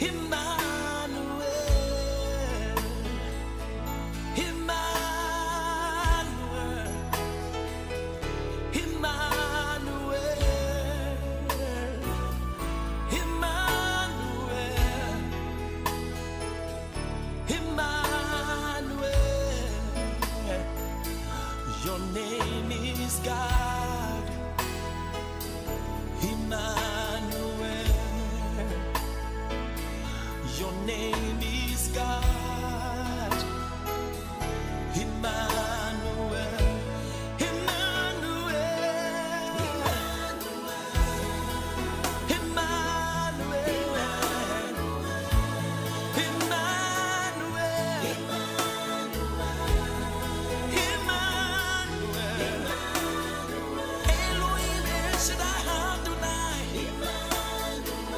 Emmanuel, Emmanuel, Emmanuel, Emmanuel, Emmanuel. Your name is God, Emmanuel. Your name is God, Emmanuel, Emmanuel, Emmanuel, Emmanuel, Emmanuel, Elohim El Shaddai Adonai, Emmanuel,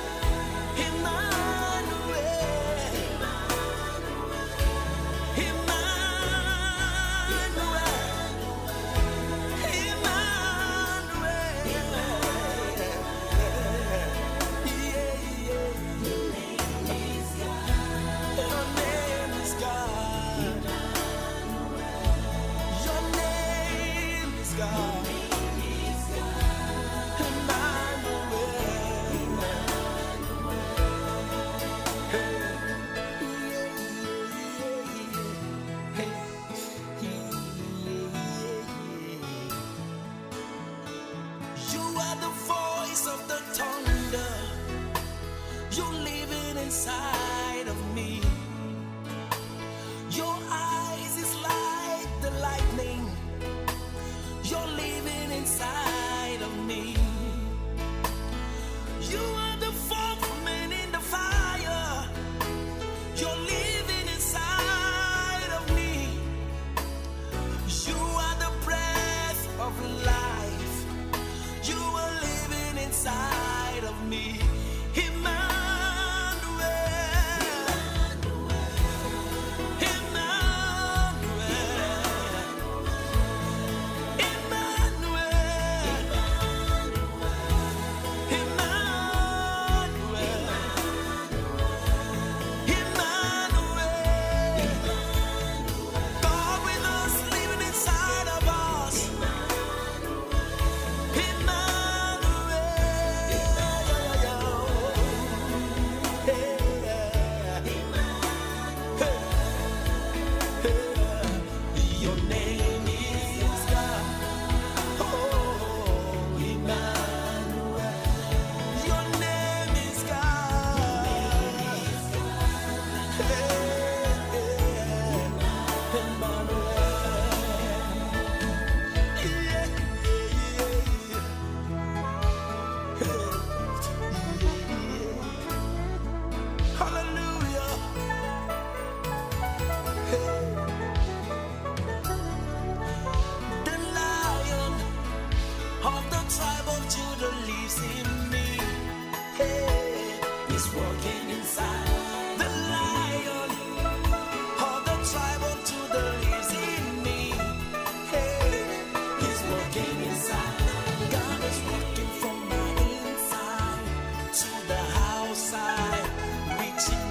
Emmanuel, Emmanuel. Yeah. Your name is God. Your name is God. Emmanuel. Hey. Yeah. Hey. Yeah. You are the voice of the thunder. You're living inside of me. Your eyes is like the lightning. You're living inside of me. You are the fourth man in the fire. You're living inside of me. You are the breath of life. You are living inside of me. Emmanuel. Emmanuel. Emmanuel. Emmanuel. Emmanuel. God with us, living inside of us. Emmanuel. Hey, hey, hey. Your name is God. Oh, Emmanuel. Your name is God. Hey, Emmanuel. Yeah. Hey, yeah. Hallelujah. Hey. The Lion of the tribe of Judah lives in me. Hey, he's working inside. The Lion of the tribe of Judah lives in me. Hey, he's working inside. God is working from my inside to the outside, reaching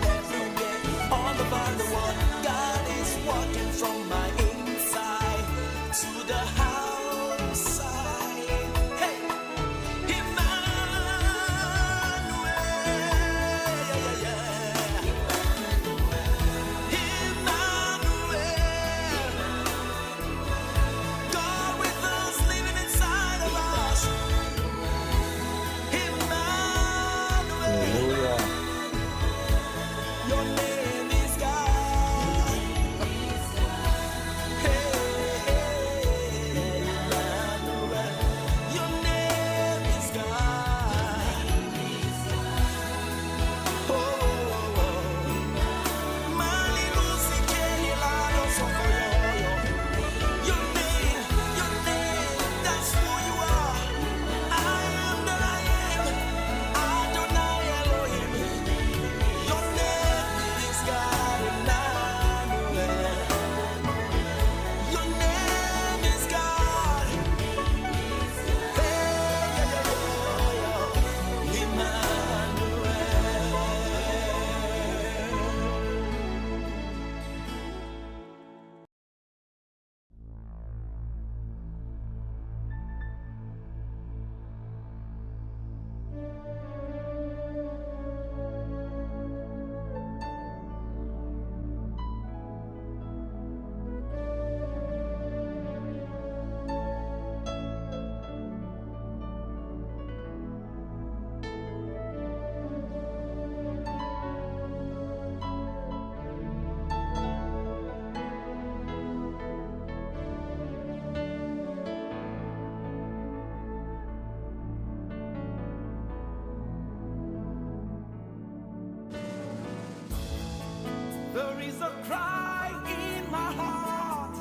is a cry in my heart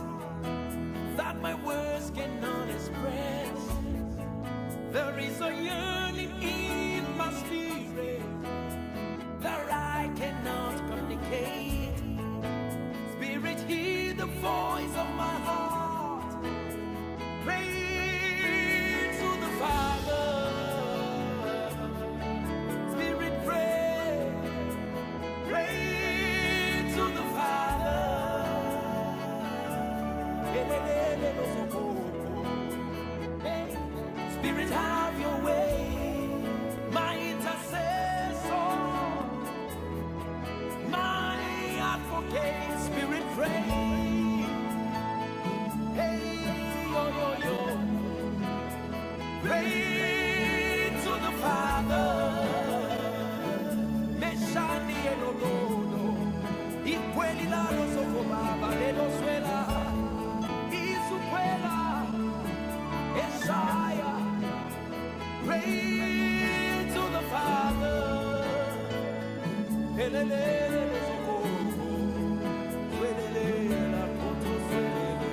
that my words cannot express. There is a yearning in my spirit that I cannot communicate. Spirit, hear the voice of my heart. Pray to the Father. Spirit, pray. Pray to the Father. Hey, Spirit, have your way. My intercessor, my advocate. Spirit, pray. Hey, yo, yo, yo. Pray to the Father. Meshani elododo. Ikweli la lo soko baba le lo suela. Isukwela. Esaya. Pray to the Father. Elelele lo soko. Suelele la koto suelele.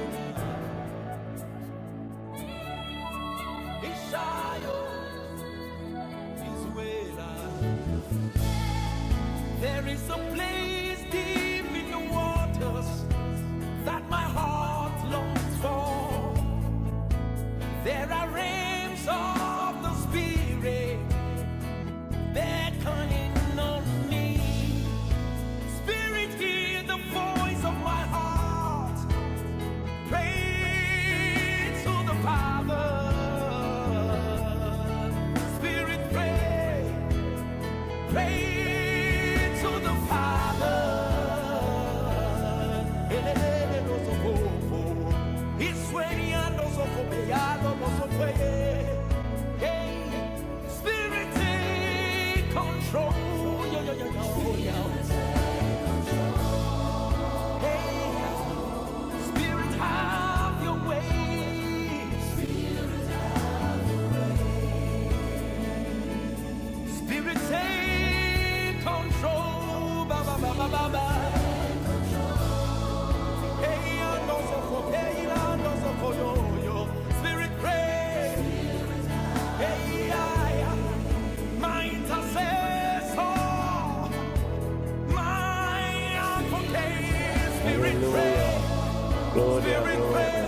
Ishayo. Isuela. There is a place deep in the waters that my heart longs for. There are realms of the Spirit beckoning on me. Spirit, hear the voice of my heart. Pray to the Father. Spirit, pray. Pray to the Father. Elelele no sokofo. Isweni ando sokobeyalo no sokweye. Hey, Spirit, take control. Yo, yo, yo, yo, yo. Hey, Spirit, have your way. Spirit, take control. Ba, ba, ba, ba, ba, ba. Hey, ando soko, hey, ando soko, yo, yo. Spirit, pray. Hey, I, my intercessor, my advocate. Spirit, Aleluya. pray. Gloria, Spirit, gloria. pray.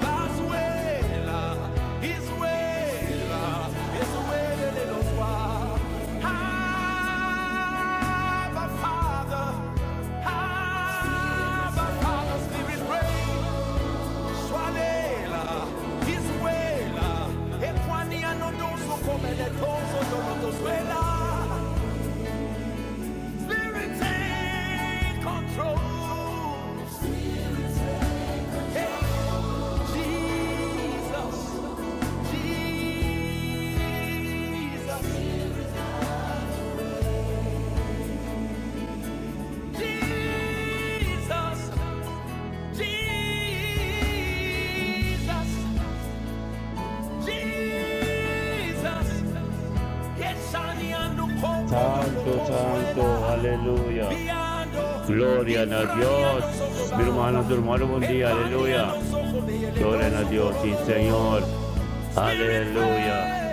Asuela, Isuela, Isuela de los Abba, Father, Abba, Father, Spirit, pray. Swalela, Isuela, Equania no doso come le toso dono tosuela. Spirit, take control. Hey, Jesus, Jesus, Jesus, Jesus, Jesus. Santo, santo, aleluya. Gloria a Dios. Mi hermano, tu hermano, buen día, aleluya. Gloria a Dios, sí, Señor. Aleluya.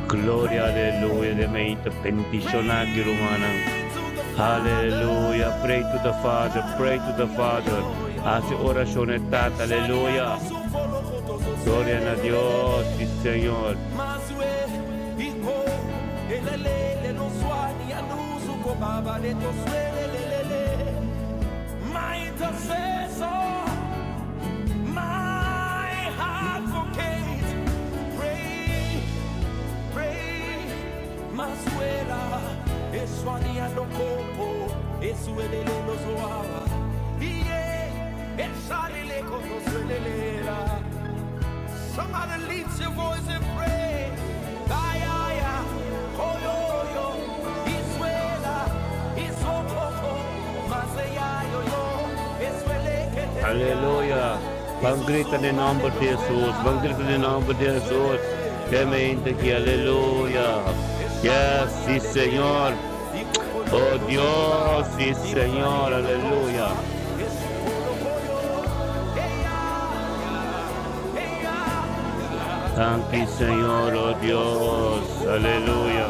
Gloria, aleluya. De me bendiciona, hermano. Aleluya. Pray to the Father, pray to the Father. Hasi orashon Tata, aleluya. Gloria a Dios, sí, Señor. Mazwe, iko, elelele, no swani, anuzu, ko baba, le to swele, le, le, le. My intercessor, my advocate, pray, pray, Mazuela, eswani ando kopo, esuelele lo zoawa, iye, eshalele koto suelelela. Somebody lift your voice and pray. Ayaya, oyoyo, isuela, isokoko, maseya yo, esueleke. Aleluya. Ban grita den nòmber di Hesus. Ban grita den nòmber di Hesus. Gemeente aki, aleluya. Yes, sí, Señor. Oh Dios, si Señor, aleluya. Danki Señor, oh Dios, aleluya.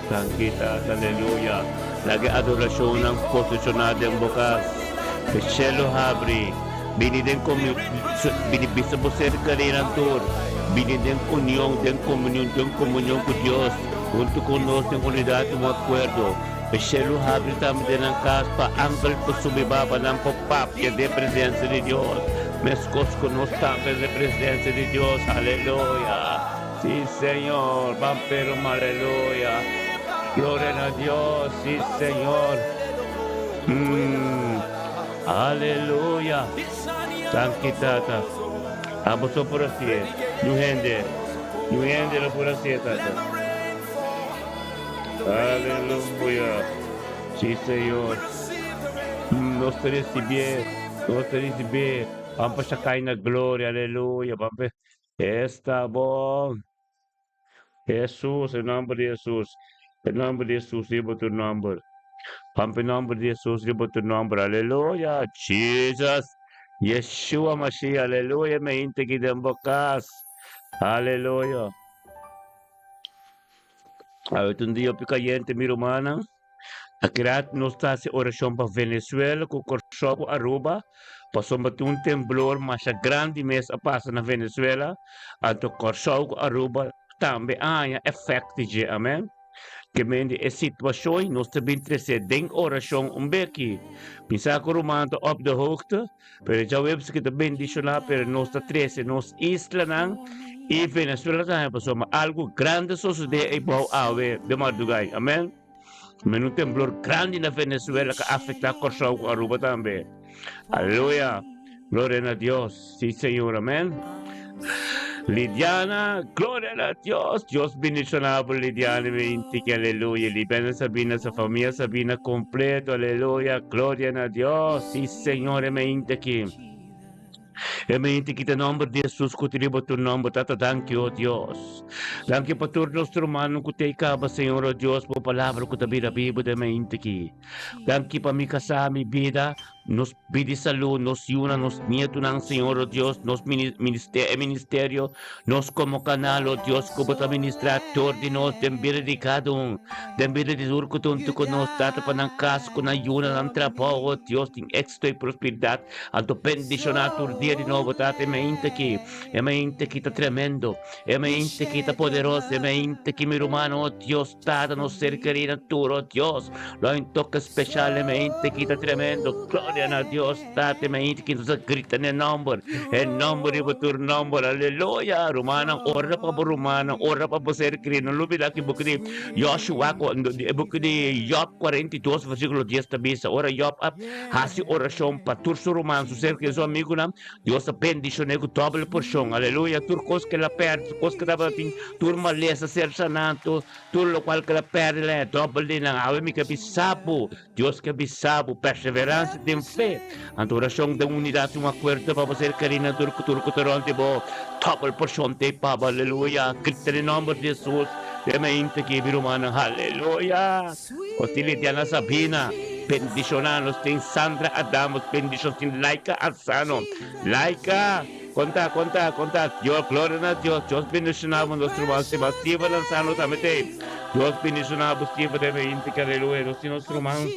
Danki Tata, aleluya. Laga e adorashonnan posishoná den bo kas. E shelu habri. Bini den komu bini bisa bo ser karinan tur. Bini den union, den komunion, den komunion ku Dios, huntu ku nos den unidat i un akuerdo. E shelu habri tambe den nan kas pa angel por subi ba pa nan por papia den presensia di Dios, meskos ku nos tambe den presensia di Dios. Aleluya! Sí, Señor. Ban pero un aleluya. Gloria na Dios. Sí, Señor. Mm. Aleluya. Danki, Tata. Abo so por hacié. Niun hende. Niun hende lo por hacié, Tata. Aleluya. Sí, Señor. Nos ta recibié. Nos ta recibié. Ban pa Shekinah gloria. Aleluya. Ban pa Esta bon. Hesus, e nomber di Hesus. E nomber di Hesus riba tur nomber. Pampa e nomber di Hesus riba tur nomber. Aleluya. Jesus. Yeshua Mashiach. Aleluya. Mi hende aki den bo kas. Aleluya. Awe ta un dia hopi kayente mi rumannan. Akirat nos ta hasi orashon pa Venezuela ku Kòrsou ku Aruba pasobra tin un temblor masha grandi mes a pasa na Venezuela anto Kòrsou ku Aruba tambe a haña efèkt di dje amen. Ke men di e situashon nos ta bin trese den orashon un beki. Mi sa ku ruman ta op de hoogte pero djaweps ki ta bendishoná pero nos ta trese nos islanan i Venezuela tambe pasobra algu grandi a sosodé ei bou awe den mardugay amen. Men un temblor grandi na Venezuela ka afecta Corsou ku Aruba tambe. Aleluya. Gloria na Dios. Si Señor. Amen. Lidiana, gloria na Dios. Dios bendiciona bo Lidiana mi que aleluya. Lidiana Sabina, sa familia Sabina completo. Aleluya. Gloria na Dios. Si Señor, me aquí. E mente kita nomber di Jesus ku ta riba tur nomber. Tata, danki, o Dios. Danki pa tur nos rumannan ku ta kaba, Señor, o Dios, bo palabra ku ta bira bibu den mente aki. Danki pa mi kasá, mi bida, nos pidi salú, nos yunan, nos nietunan, Señor, o Dios, nos ministerio, e ministerio, nos komo kanal, o Dios, ku bo ta ministrá tur di nos den bida di kada un, den bida di tur ku ta huntu ku nos, Tata, pa nan kas, ku nan yunan, nan trabou, o Dios, tin éksito i prosperidat. Anto bendishoná tur dia di nobo, Tata, e mainta aki. E mainta aki ta tremendo. E mainta aki ta poderoso. E mainta aki, mi rumannan, oh Dios, Tata, nos ser kerí na tur, oh Dios. Lo hay un toke speshal. E mainta aki ta tremendo. Gloria na Dios, Tata. E mainta aki nos a grita na e nòmber, e nòmber riba tur nòmber. Aleluya! Rumannan, ora pa bo rumannan, ora pa bo ser kerí. No lubidá ki buki di Joshua, e buki di Job 42, versíkulo 10 ta bisa, ora Job a. Hasi orashon pa tur su ruman, su ser kerido, su amigunan. Dios a bendishon'é ku dòbel porshon. Aleluya! Tur kos ku el a pèrdè, tur kos ku el tabata tin, tur malesa ser saná, tur lokual ku el a pèrdè, el a haña dòbel di nan. Awe mi ke bisa bo, Dios ke bisa bo, perseveransia den fe. Anto orashon den unidat i un akuerdo pa bo ser kerido nan tur ku tur ku ta rònt di bo. Dòbel porshon t'ei pa bo. Aleluya! Grita den nòmber di Hesus den mainta aki, mi rumannan. Aleluya! Nos tin Lidiana Sabina, bendiciona. Nos tin Sandra Adamos, bendicion. Nos tin Laika Arzano. Laika, conta, conta, conta. Dios, gloria na Dios. Dios bendiciona bo, nos ruman stima. Steven Lanzano tambe t'ey. Dios bendiciona bo, Steven, den mainta, aleluya. Nos tin nos ruman.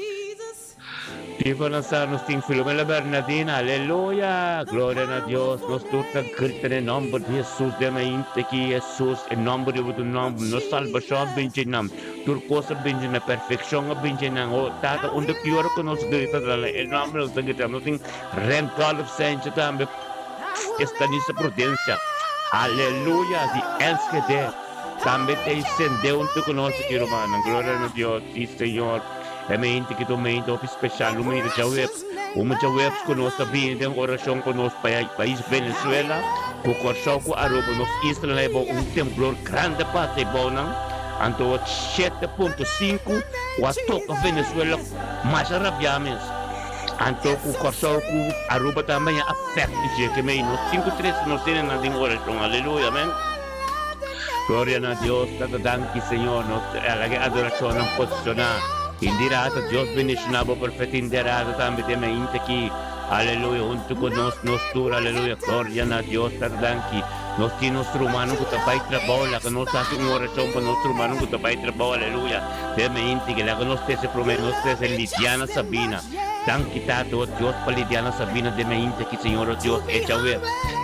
Viva nos nos tin Filomena Bernadina, aleluya, gloria na Dios, nos tur ta grita den nomber di Jesus den mainta aki, Jesus, e nomber riba tur nomber, nos salbacion a binchi nan, tur cos a binchi nan, perfeccion a binchi nan, oh Tata, unda ki ora cu nos grita ta e nomber nos ta grita, nos tin Randolph Sanchez tambe, Estanisa Prudencia, aleluya, di Enschede, tambe ta encende hunto cu nos aki rumannan, gloria na Dios, si Señor. E mente ki ta un mente hopi special, un mente djaweps, un djaweps ku nos ta bini den orashon ku nos pais Venezuela, ku Kòrsou, ku Aruba, nos islanan e bou un temblor grandi a pasa e bounan, anto 7.5 ku a toka Venezuela masha rabiá mes, anto ku Kòrsou ku Aruba tambe a afèkt dje, ke mei nos tin ku trese nos hendenan den orashon, aleluya, amen. Gloria na Dios Tata danki Señor nos ta laga e adoracionnan posiciona Hindi rato Dios bendiciona bo perfecto Hindi rato tambe den mainta aki Aleluya hunto cu nos nos tur Aleluya Gloria na Dios Tata danki Nos tin nos rumannan cu ta bay trabao laga nos haci un oracion pa nos rumannan cu ta bay trabao Aleluya den mainta aki laga nos trece prome nos trece Lidiana Sabina Danki Tata o Dios pa Lidiana Sabina den mainta aki Señor o Dios echa web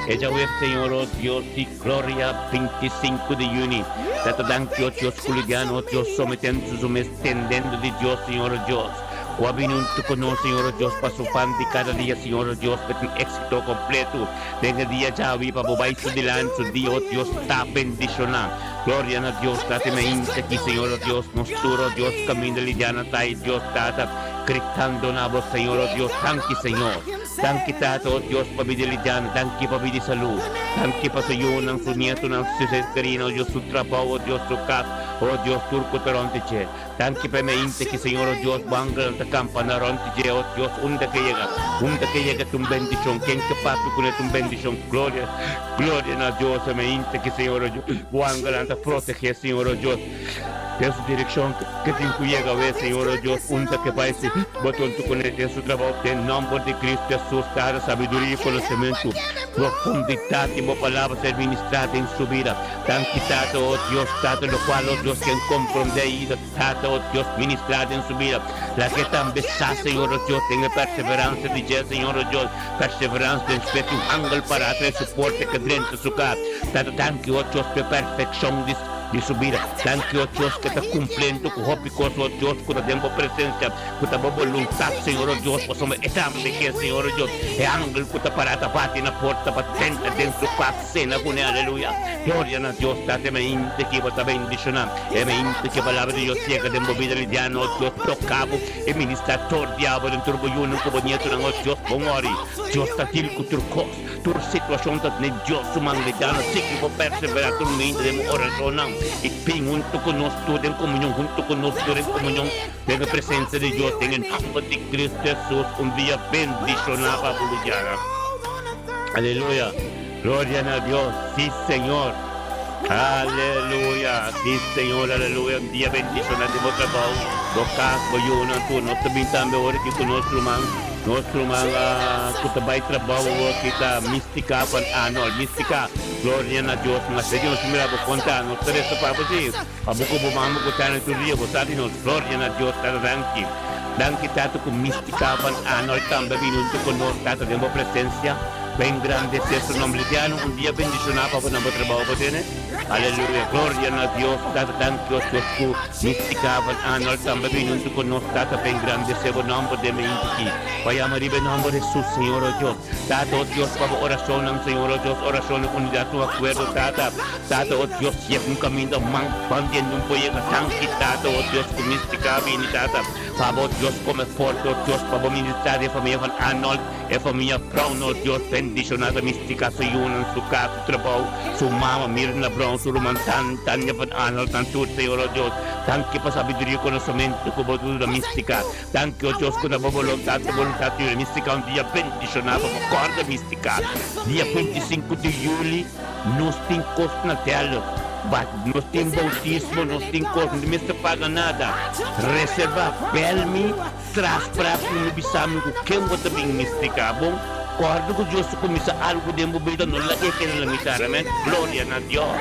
echa web Señor o Dios di Gloria 25 di juni Tata danki o Dios cu Lidiana o Dios sometendo su mes tendendo di Dios Señor o Dios cu a bini hunto cu nos Señor o Dios pa su pan di cada dia Señor o Dios pa tin exito completo den e dia djawi pa bo bay su dilanti su dia o Dios ta bendiciona Gloria na Dios Tata mainta aki Señor o Dios nos tur o Dios caminda Lidiana ta y Dios Tata gritando na bo Señor o Dios danki Señor Danki Tata o Dios pa bida Lidiana, danki pa bida salú, danki pa su yunan, su nietonan, su ser kerinan, o Dios, su trabou, o Dios, su kas, o Dios, tur ku ta rònt di dje. Danki pa e mainta ki, Señor, o Dios, bo angelnan ta kampa na rònt di dje, o Dios, unda ke yega, unda ke yega ta un bendishon, ken ke papia kuné ta un bendishon. Gloria, gloria na Dios, e mainta ki, Señor, o Dios, bo angelnan ta protegé, Señor, o Dios. Den su direccion ke tin ku yega awe, Señor o Dios, unda ke bai si Bo tonto kuné den su trabou, den nomber di Cristo Jesus, Tata, sabiduria i konosementu, profundidat di Bo Palabra ser ministrá den su bida. Danki, Tata, o Dios, Tata, lokual, o Dios, ken komprondé i ta, Tata, o Dios, ministrá den su bida. Laga e tambe sa, Señor o Dios, den e perseveransia di dje, Señor o Dios, perseveransia den spes un angel pará trae su porta ke drenta su kas. Tata, danki, o Dios, p'e perfekshon di. Di su bida. Danki, o Dios, ke ta kumpliendo ku hopi kos, o Dios, ku ta den bo presensia, ku ta bo boluntat, Señor, o Dios, pasobra e tambe ke, Señor, o Dios, e angel ku ta pará ta bati na porta pa drenta den su kas, sena kuné. Aleluya! Gloria na Dios, Tata, e mainta ki bo ta bendishoná, e mainta ki e Palabra di Dios yega den bo bida lidiano, o Dios, toka bo i ministrá tur diabel den tur bo yunan ku bo nietonan, o Dios, bon ori. Dios ta dil ku tur kos. Tur situashon ta den Dios su man. Lidiano sigui bo perseverá tur mente den bo orashonnan i bin huntu ku nos tur den komunion, huntu ku nos tur den komunion den e presensia di Dios den e nòmber di Kristu Hesus. Un dia bendishoná pa bo, Lidiana. Aleluya! Gloria na Dios! Sí, Señor! Aleluya! Sí, Señor! Aleluya! Un dia bendishoná den bo trabou, bo kas, bo yunan, tur. Nos ta bin tambe ora ki ku nos ruman. Nos ruman cu ta bay trabao awor ki ta Mystica van Arnold. Mystica, gloria na Dios. Masha di nos mira bo conta. Nos ta reza pa bo si. Pa bo cu bo mama cu ta na tur dia. Bo sa di nos. Gloria na Dios Tata danki. Danki Tata cu Mystica van Arnold tambe a bini hunto cu nos Tata den bo presencia. Pa engrandece su nombre. Diano un dia bendiciona pa bo na bo trabao bo tene. Aleluya. Gloria na Dios Tata danki o Dios cu Mystica van Arnold tambe bini hunto cu nos Tata pa engrandece bo nomber den mente aki. Pa yama riba e nomber Hesus Señor o Dios. Tata o Dios pa bo oracionnan Señor o Dios oracionnan unidad un acuerdo Tata. Tata o Dios yega un caminda man bandiendo un por yega danki Tata o Dios cu Mystica a bini Tata. Pa bo Dios come forte o Dios pa bo ministra den famia van Arnold. E famia Brown, oh Dios, bendiciona ta Mystica, su yunan, su cas, su trabou, su mama Mirna Brown, su ruman Tan, Tania van Arnold, nan tur, Señor, oh Dios. Danki pa sabiduria y conocemento cu bo duna Mystica. Danki, oh Dios, cu ta bo boluntad, ta boluntad tuyo. Mystica un dia bendiciona pa bo corda Mystica. Dia 25 di juli nos tin cos na Dallas. But nos tin bautismo, nos tin cos, no mester paga nada. Reserva, bel mi. Tras pra ku mi bisa mi ku ken bo ta bin mistika bon kòrda ku Dios ta kuminsá algu den bo bida no laga e keda na mitar amen gloria na Dios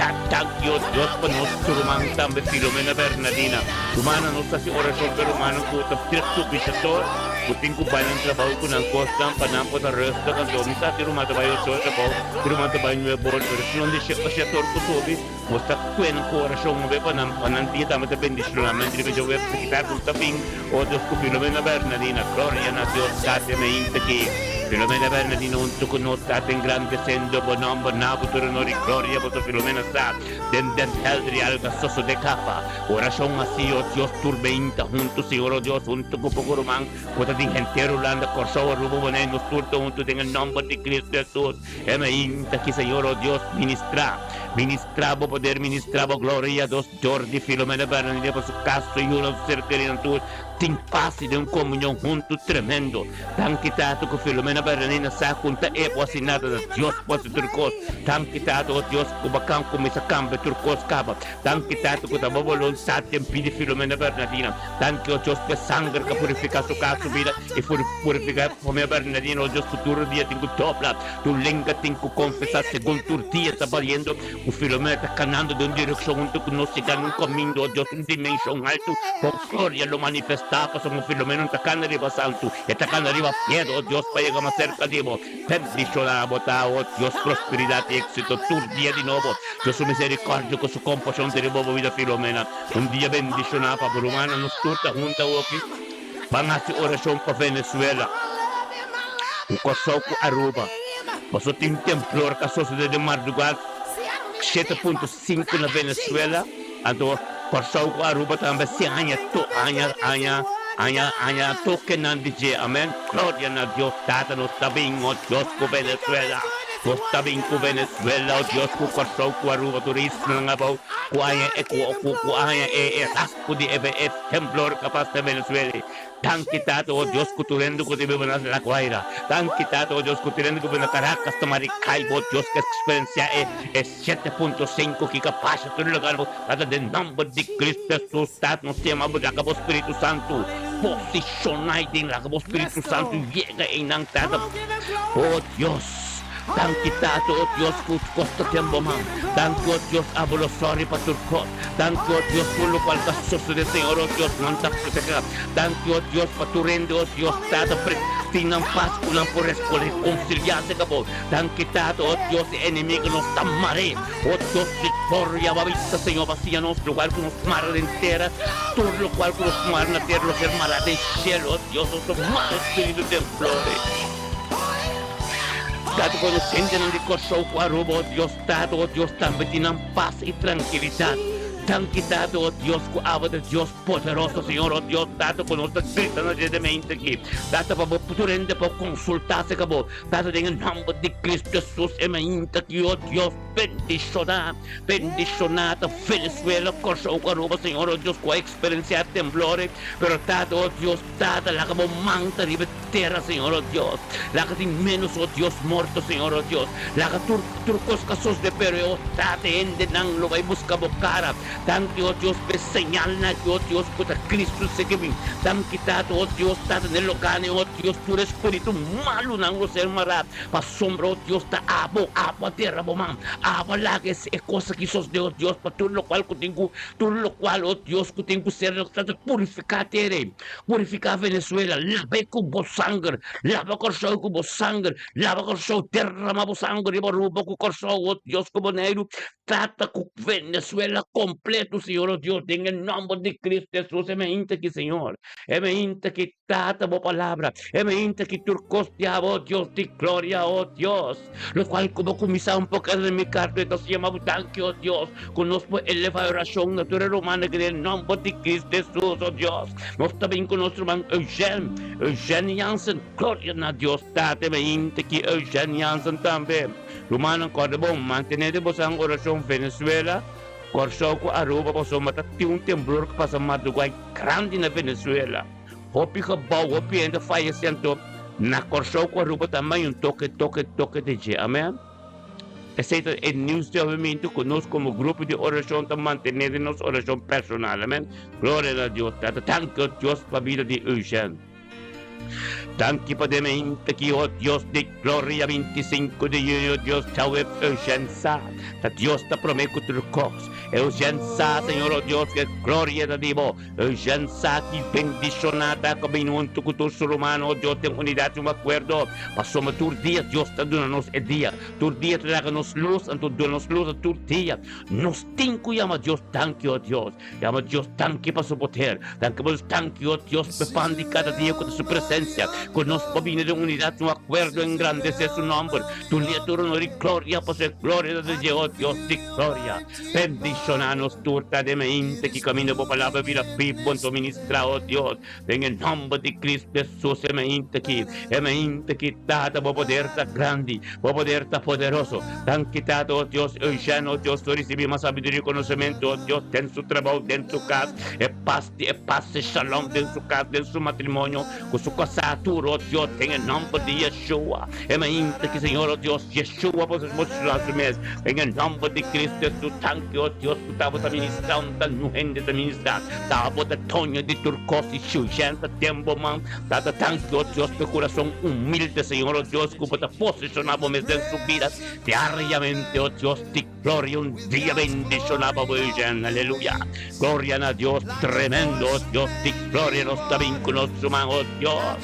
ta danki o Dios pa nos ruman tambe Filomena Bernadina rumannan nos ta hasi orashon pa e rumannan ku ta trek subi shator ku tin ku bai nan trabou ku nan kosnan pa nan por ta rustig anto mi sa si ruman ta bai ocho trabou si ruman ta bai nuebe or pero si no di shator ku subi. Nos ta kue nan korashon mobe pa nan, pa nan dia tambe ta bendishona. Men riba dje web ta kita ku ta bin o Dios ku Filomena Bernadina. Gloria na Dios Tata mainta ki Filomena Bernadina huntu ku nos Tata engrandesendo bo nomber na bo tur honor i gloria boso Filomena sa den Den Helder i alga sosode kaba orashon hasi o Dios tur mainta huntu Señor o Dios huntu ku poko ruman ku ta di henter Hulanda Korsou Aruba Boneiru nos tur ta huntu den e nomber di Cristo Jesus. E mainta ki Señor o Dios ministrá, ministrá bo poder, ministrá bo gloria, dos Jordi Filomena Bernardino pa su kas, su yunan, su ser kerinan tur. Tin pas i den un komunion huntu tremendo. Danki Tata ku Filomena Bernardina sa ku n'ta e bo hasi nada na Dios por hasi tur kos. Danki Tata o Dios ku bo kan kuminsa kambia tur kos kaba. Danki Tata ku ta bo boluntat den pidi Filomena Bernardina. Danki o Dios pa e sanger ku a purifiká su kas, su bida i purifiká e famia Bernardina o Dios ku tur dia tin ku dobla tur lenga tin ku konfesá segun tur dia ta baliendo ku Filomena ta kanando den un direkshon huntu ku nos yegando un kaminda o Dios un dimenshon haltu bo gloria lo manifestá pasobra Filomena no ta kana riba santu e ta kana riba piedra o Dios pa yega mas serka di bo. Bendishoná bo ta, o Dios, prosperidat i éksito tur dia di nobo. Dios su miserikòrdia ku su kompashon ta riba bo bida, Filomena. Un dia bendishoná pa bo rumannan. Nos tur ta hunta awoki ban hasi orashon pa Venezuela, ku Kòrsou ku Aruba. Pasobra tin temblor ku a sosodé den mardugá 7.5 na Venezuela. Anto Kòrsou ku Aruba tambe si haña to haña haña haña haña tokenan di dje amen gloria na Dios tata nos ta bin o Dios ku Venezuela nos ta bin ku Venezuela o Dios ku Kòrsou ku Aruba tur islanan abou ku haña e ku ku ku haña e e raspo di e e temblor kapas na Venezuela Danki Tata o Dios ku tur hende ku ta biba na La Guaira. Danki Tata o Dios ku tur hende ku biba na Caracas ta Maricaibo o Dios ku eksperensiá e e 7.5 ki ka pasa tur lugar bo Tata den nomber di Cristo Jesus Tata nos ta yama bo laga bo Spiritu Santu posishona ei den laga bo Spiritu Santu yega einan Tata o Dios. Danki Tata o Dios ku kos ta den bo man. Danki o Dios abo lo sòri pa tur kos. Danki o Dios tur lokual ta sosodé Señor o Dios nan ta protegá. Danki o Dios pa tur hende o Dios Tata pre tin nan pas ku nan por rekonsiliá serka bo. Danki Tata o Dios e enemigo nos ta mar'é. O Dios viktoria bo a bisa Señor pa siña nos lokual ku nos mara den tera tur lokual ku nos mara na tera lo ser mará den shelu o Dios nos lo mara espiritu den flore. Tata ku nos hendenan di Kòrsou ku Aruba, o Dios Tata, o Dios tambe tin nan pas i trankilidat. Danki Tata, o Dios ku abo ta Dios poderoso, Señor, o Dios Tata ku nos ta grita na dje demente aki. Tata pa bo tur hende por konsultá serka bo. Tata den e nòmber di Kristu Hesus e mainta aki, o Dios bendishoná, bendishoná ta Venezuela, Kòrsou ku Aruba, Señor, o Dios ku a eksperensiá temblor, pero Tata, o Dios Tata laga bo man ta riba e tera, Señor, oh Dios. Laga tin menos, oh Dios, morto, Señor, oh Dios. Laga tur, tur cos ka sosde, pero e oh Tata, hendenan lo bay busca bo cara. Danki, oh Dios, p'e señalnan aki, oh Dios, cu ta Cristo sigui mi. Danki, Tata, oh Dios, Tata, n'e locanan, oh Dios, tur espiritu malunan lo ser mará. Pasobra, oh Dios, ta abo, abo a dera bo man. Abo a laga e, e cos aki sosde, oh Dios, pa tur locual cu tin cu, tur locual, oh Dios, cu tin cu ser, Tata, purifica tera ei. Purifiká Venezuela, lab'é ku bo sanger, laba Kòrsou ku bo sanger, laba Kòrsou, derramá bo sanger riba Aruba ku Kòrsou, o Dios ku Boneiru, trata ku Venezuela kompleto, Señor, o Dios, den e nòmber di Kristu Hesus, e mainta aki, Señor, e mainta aki, trata bo palabra, e mainta aki tur kos di abo, o Dios di gloria, o Dios. Lokual ku bo kuminsá un poko den mi karta e ta siña bo danki, o Dios, ku nos por elevá e orashon na tur e rumannan aki den nòmber di Kristu Hesus, o Dios. Nos ta bin ku nos ruman Eugène, Eugène Jansen. Gloria na Dios Tata e mainta ki Eugène Jansen tambe. Rumannan, kòrda bon, mantené den boso orashon Venezuela, Kòrsou ku Aruba pasobra ta tin un temblor ku pasa madrugá grandi na Venezuela. Hopi gebou, hopi hende fayesé anto na Kòrsou ku Aruba tambe hay un toke, toke, toke di dje. Amen. Esei ta e nieuws di awimentu ku nos komo grupo di orashon ta mantené den nos orashon personal. Amen. Gloria na Dios Tata. Danki o Dios pa bida di Eugène. Danki pa den mente ki o Dios di gloria 25 di yüni o Dios djawe Eugène sa ta Dios ta promé ku tur kos. Eugène sa Señor o Dios ku e gloria ta di bo. Eugène sa ki bendishoná ta ku bini huntu ku tur su rumannan, o Dios, den unidat i un akuerdo. Pasobra tur dia Dios ta duna nos e dia. Tur dia ta laga nos lus, anto duna nos lus tur dia. Nos tin ku yama Dios danki, o Dios. Yama Dios danki pa su poder. Danki pa Dios danki, o Dios, pa e pan di kada dia ku ta su presensia. presensia, ku nos por bini den unidat, un akuerdo, engrandesé su nòmber, dun'é tur honor i gloria, pasobra e gloria ta di dje, o Dios di gloria. Bendishoná nos tur ta den mente ki kaminda bo palabra bira bibu, anto ministrá, o Dios, Den e nomber di Cristo Jesus e mainta aki, e mainta aki, Tata, bo poder ta grandi, bo poder ta poderoso. Danki, Tata, o Dios, Eugène, o Dios, lo ricibi mas sabiduria y conocemento, o Dios, den su trabao, den su cas, e pas di e pas e shalom den su cas, den su matrimonio, cu su casá tur, o Dios, den e nomber di Yeshua. E mainta aki, Señor, o Dios, Yeshua, bo mostra su mes, den e nomber di Cristo Jesus. Danki, o Dios, cu tabata ministra un tal nu hende ta ministra. Ta bo ta doño di tur kos i shushenta den bo man. Tata danki, o Dios, pa e kurason humilde, Señor, o Dios, ku bo ta posishoná bo mes den su bida diariamente, o Dios di gloria, un dia bendishoná pa bo Eugène. Aleluya! Gloria na Dios, tremendo, o Dios di gloria, nos ta bin ku nos ruman, o Dios.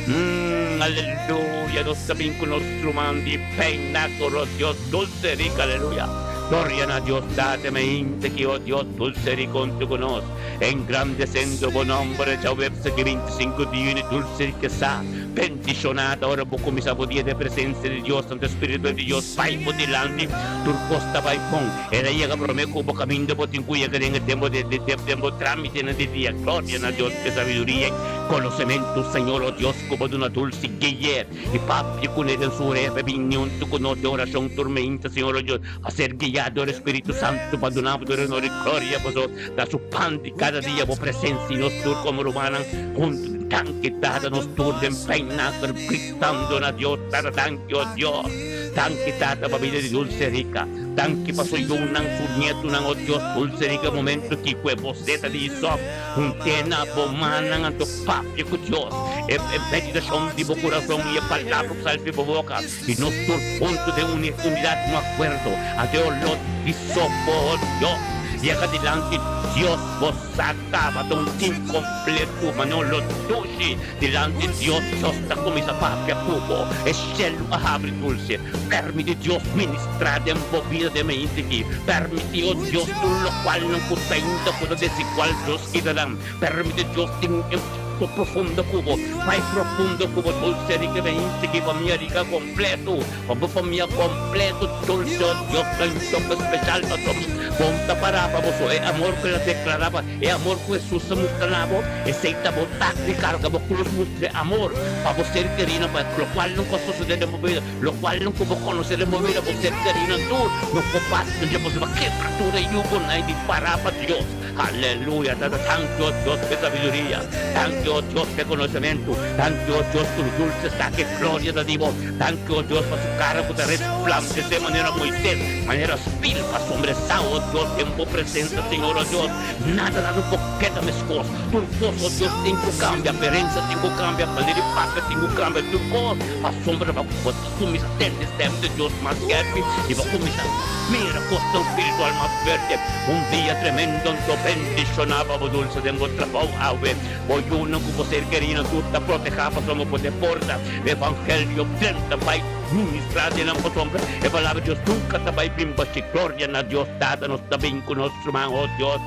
Mm, aleluya, nos ta bin ku nos ruman di Peinaco, o Dios dulce rico, aleluya. Gloria na Dios Tata mainta ki, o Dios dulce rico huntu ku nos, engrandesendo bo nomber djaweps aki 25 di juni, dulce rico sa bendiciona ta ora bo cuminsa bo dia den presencia di Dios, Santo Spirito di Dios bai bo dilanti, tur cos ta bai bon, el a yega prome cu bo caminda bo tin cu yega den e tempo de den bo tramitenan di dia, gloria na Dios p'e sabiduria y conocemento, Señor, o Dios cu bo duna dulce guiye. I papia ku ne den su oreha pa e bini huntu ku nos den orashon tur meinta, Señor o Dios, pa ser guiá dor e Spiritu Santu pa duna bo tur honor i gloria, pasobra ta su pan di kada dia bo presensia i nos tur komo rumannan huntu den danki, Tata, nos tur den peinakter gritando na Dios, Tata, danki, o Dios, danki, Tata, pa bida di Dulce Rica, danki pa su yunan, su nietunan, o Dios, Dulce Rica, momento ki ku e boseta di Isop. Hunté na bo mannan anto papia ku Dios. E meditashon di bo kurason i e palabra ku sali di bo boka, i nos tur huntu den unidat, un akuerdo. Anto e oló di sopo, Dios, yega dilanti Dios. Bo sa tabata un tim kompletu, ma no oló dushi dilanti Dios. Dios ta kuminsá papia ku bo. E shelu a habri dulse. Permiti Dios ministrá den bo bida den mainti aki. Permiti, o Dios, tur lokualnan ku ta inda ku ta desigual, Dios kita nan. Permiti Dios tin un enkuentro profundo ku bo. Bai profundo ku bo, dulce rica mainti aki, famia rica kompleto. Pa bo famia kompleto, dulce, o Dios, ta un toke spesial pasobra bo ta pará pa boso. E amor ku el a deklará pa. E amor ku Hesus a mustra na bo, esei ta bo tak di karga bo krus mustra e amor pa bo ser kerinan pa lokual nan ku a sosodé den bo bida, lokual nan ku bo konosé den bo bida, bo ser kerinan tur no por pasa den dje pasobra kebra tur e yugonan i di pará pa Dios. Aleluya! Tata, danki o Dios p'e sabiduria, danki o Dios p'e konosementu, danki o Dios ku dulse sa ke gloria ta di bo, danki o Dios pa su kara ku ta resplandesé manera Moisés, manera spil pa sombresá, o Dios, den bo presensa, Señor, o Dios. Nada nada por keda meskos. Tur kos, o Dios, tin ku kambia. Aparensia tin ku kambia, manera di papia tin ku kambia, tur kos. Pasobra bo bo ta kuminsá tende stem di Dios mas skèrpi i bo kuminsá mira kosnan spiritual mas fuerte. Un dia tremendo anto bendishoná pa bo dulse den bo trabou awe. Bo yunan ku bo ser kerinan tur ta protehá pasobra bo por porta evangelio drenta bai ministrá den nan pasobra e palabra di Dios nunka ta bai bin bashí. Gloria na Dios Tata nos ta bin ku nos. Ruman, oh Dios,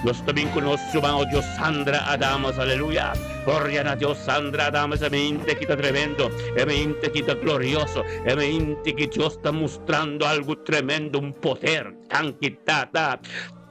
nos ta bin ku nos ruman, oh Dios, Sandra Adamas, aleluya. Gloria na Dios, Sandra Adamas, e mente ki ta tremendo, e mente ki ta glorioso, e mente ki Dios ta mustrando algu tremendo, un poder. Danki, Tata.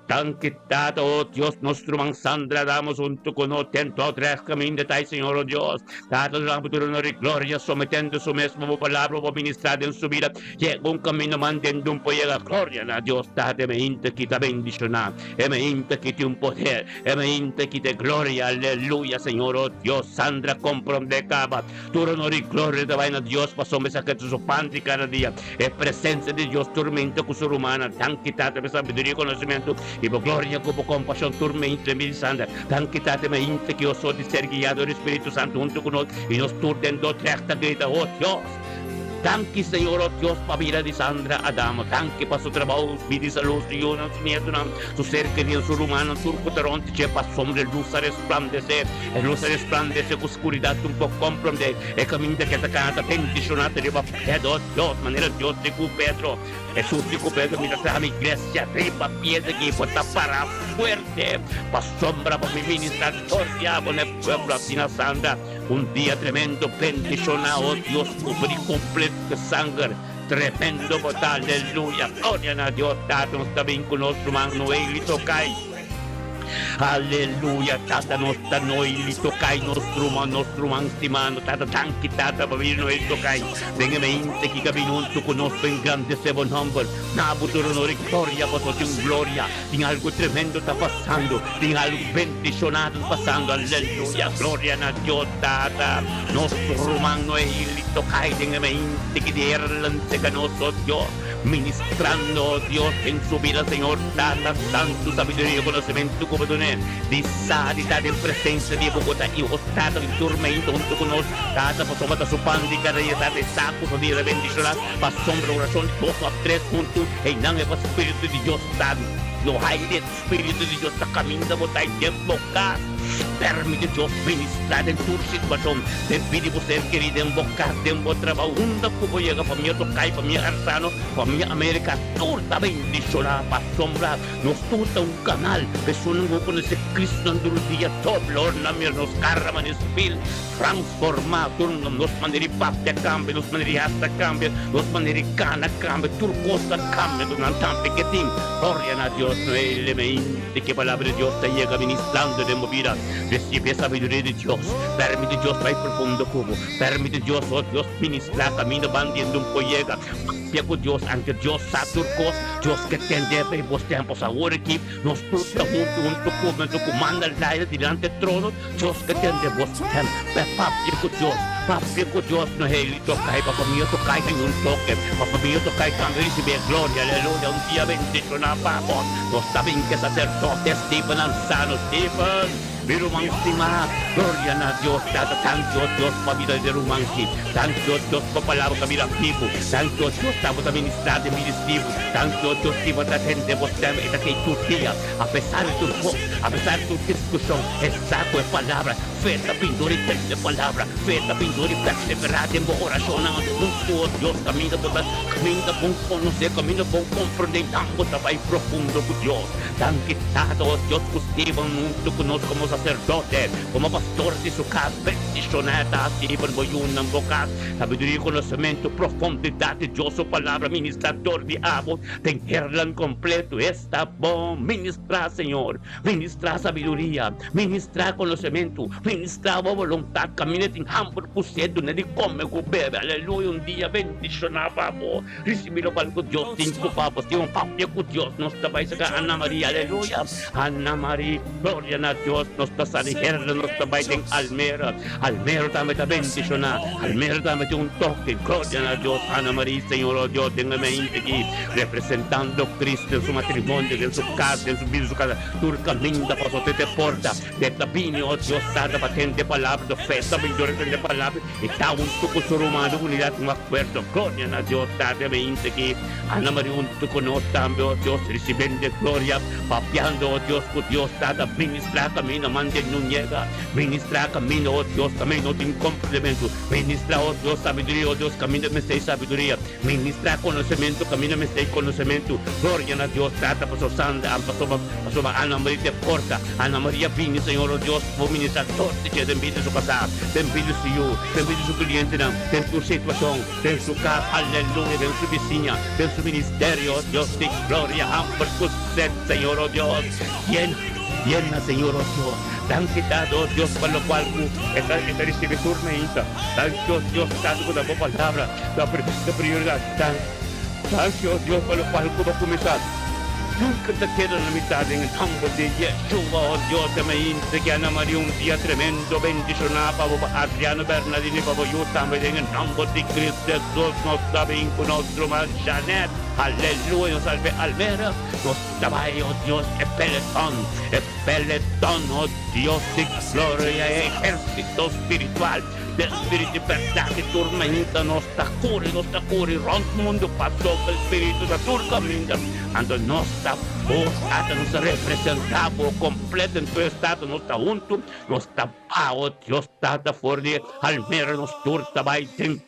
Danki, Tata, oh Dios, nos ruman Sandra Adamas huntu ku nos den todo tres kaminda ta, Señor, oh Dios. Tata, nos damos tur honor i gloria, sometendo su mes pa bo palabra, bo ministra den su bida. Yega un camino man den dun por yega gloria na Dios Tata e mainta ki ta bendiciona e mainta ki tin poder e mainta ki te gloria aleluya Señor oh Dios Sandra comprende caba tur honor y gloria ta bay na Dios pasobra esaki ta su pan di cada dia e presencia di Dios tur mainta cu su rumannan danki Tata pa e sabiduria y conocimento y bo gloria cu bo compasion tur mainta den bida di Sandra danki Tata e mainta ki oso di ser guiado di Spiritu Santo hunto cu nos y nos tur den Dordrecht ta grita oh Dios. Danki Señor oh Dios pa bida di Sandra Adamo, danki pa su trabou, bida di salud, su yunan, su nietunan, su ser kerido, su rumannan, tur ku ta rond di dje pasobra e lus a resplandesé, e lus a resplandesé ku skuridat un por komprondé, e kaminda ke ta kana ta bendishoná ta riba Pedro, oh Dios, manera Dios di ku Pedro, Hesus di ku Pedro, mi ta traha mi iglesia riba piedra ki por ta pará fuerte, pasobra pa mi ministra tur diablo na e pueblo, asina Sandra. Un dia tremendo bendiciona oh Dios cubri completo cu sanger tremendo bo ta aleluya gloria na Dios Tata nos ta bin cu nos ruman Noeli Tokay aleluya Tata nos ta Noeli Tokay nos ruman nos ruman stima no Tata danki Tata pa bini Noeli Tokay den e mente ki ka bin hunto cu nos pa engrandece bo nomber na bo tur honor y gloria pasobra tin un gloria Tin algu tremendo ta pasando, tin algu bendicionado ta pasando, aleluya, gloria na Dios Tata. Nos ruman Noeli tocai den e mente ki di Erland sega nos, oh Dios, ministrando, oh Dios, den su bida, Señor Tata Santu, sabiduria y conocimento cu bo dun'é, di sa di ta den presencia di bo cu ta Hijo Tata di tur mente hunto cu nos, Tata, pasobra ta su pan di cada dia, Tata, e sa cu su bida bendiciona, pasobra oracion dos of tres hunto, einan e pa Spiritu di Dios. Ta lo hay di e Spiritu di Dios ta caminda bo ta y den bo cas. Permiti Dios ministra den tur situacion, den bida di bo ser keri, den bo cas, den bo trabao, unda cu bo yega, famia Tokay, famia Arzano, famia America, tur ta bendiciona pasobra nos tur ta un canal pa esunnan cu conoce Cristo nan tur dia doble ora nan mira nos cara manera spil. Transformá tur nos manera di papia kambia, nos manera di hasi ta kambia, nos manera di kana kambia, tur kos ta kambia. Enton nan tambe ke tin gloria na Dios. No e lemente ke palabra di Dios ta yega ministrando den bo bida. Risibi e sabiduria di Dios. Permiti Dios bai profundo ku bo. Permiti Dios, oh Dios, ministrá kaminda bandiendo un por yega. Papia ku Dios, anke Dios sa tur kos. Dios ke tende pa e bos tempu. Awor aki nos tur ta huntu, huntu ku bo, huntu ku manda laira dilanti e trono. Dios ke tende bo stem pe papia ku Dios papia ku Dios no heli tokai pa famia tokai den un toke pa famia tokai tambe risibi e gloria aleluya un dia bendishona pa bo nos ta bin ke saserdote Steven Ansano Steven mi ruman stima gloria na Dios tata tanki o Dios pa bida di ruman ki tanki o Dios pa palabra ta bira bibu tanki o Dios ta bo ta ministra den bida Steven tanki o Dios Steven ta tende bo stem e ta kei tur dia Apesar di tur kos, apesar di tur diskushon, e sa ku e palabra, fe ta bin dor di tende palabra, fe ta bin dor di perseverá den bo orashonnan huntu ku Dios, kaminda bo ta kaminda bon konosé, kaminda bon komprendé, nan bo ta bai profundo ku Dios. Danki Tata, o Dios, ku Steven huntu ku nos komo saserdote, komo pastor di su kas, bendishoná ta Steven, bo yunan, bo kas, sabiduria i konosementu, profundidat di Dios su palabra, ministrador di abo den herlan kompleto. Ta bon ministrá, Señor. Ministrá sabiduria, ministrá konosementu, ministrá bo boluntat. Kaminda tin hamber ku sed, duna di kome ku bebe. Aleluya! Un dia bendishoná pa bo. Risibí lokual ku Dios tin ku pa bo. Si un papia ku Dios, nos ta bai saka Ana Maria. Aleluya! Ana Maria, gloria na Dios. Nos ta sali herde, nos ta bai den Almera. Almera tambe ta bendishoná. Almera tambe tin un toke. Gloria na Dios. Ana Maria, Señor, oh Dios, den e mente aki. Representando Cristo den su matrimonio, den su cas, den su bida, su casa, tur caminda paso te te porta, te ta bini, oh Dios Tata, pa tende palabra, do fe ta bini dor di tende palabra, y ta hunto cu su ruman, unidad, un acuerdo, gloria na Dios Tata, me inta aki, Ana Maria hunto cu nos tambe, oh Dios, ricibiendo e gloria, papiando, oh Dios, cu Dios Tata, ministra caminda, mande nun yega, ministra caminda, oh Dios, caminda no tin comprendimento, ministra, oh Dios, sabiduria, oh Dios, caminda mester sabiduria. Ministrá konosementu kaminda mester e konosementu. Gloria na Dios Tata paso Sandra pasobra pasobra Ana Maria te porta. Ana Maria bini Señor o Dios bo ministrá tur di dje den bida su kasá, den bida su yu, den bida su klientenan, den tur situashon, den su kas, aleluya, den su bisiña, den su ministerio, o Dios di gloria, hamber ku sed Señor o Dios, yena, yena Señor o Dios. Danki Tata o Dios pa lokual ku e ta e ta risibi tur meinta. Danki o Dios Tata ku ta bo palabra. Ta prioridad tan Danki o Dios pa locual cu bo cuminsa Nunca ta keda na mitad den e nomber di Yeshua o Dios ta me entrega na Maria un dia tremendo bendiciona pa bo pa Adriano Bernardino y pa bo yu tambe den e nomber di Cristo Jesus nos ta bin cu nos ruman Janet Aleluya nos salve Almera nos ta bay o Dios e peleton e peleton o Dios di gloria e ejercito spiritual. Den spiritu di bèrdat di tur mainta nos ta kuri, nos ta kuri rònt mundu pasobra e spiritu ta tur kaminda. Anto nos ta bo, Tata, nos ta representá bo kompleto den tur estado, nos ta huntu, nos ta bao Dios Tata for di almera nos tur ta bai den.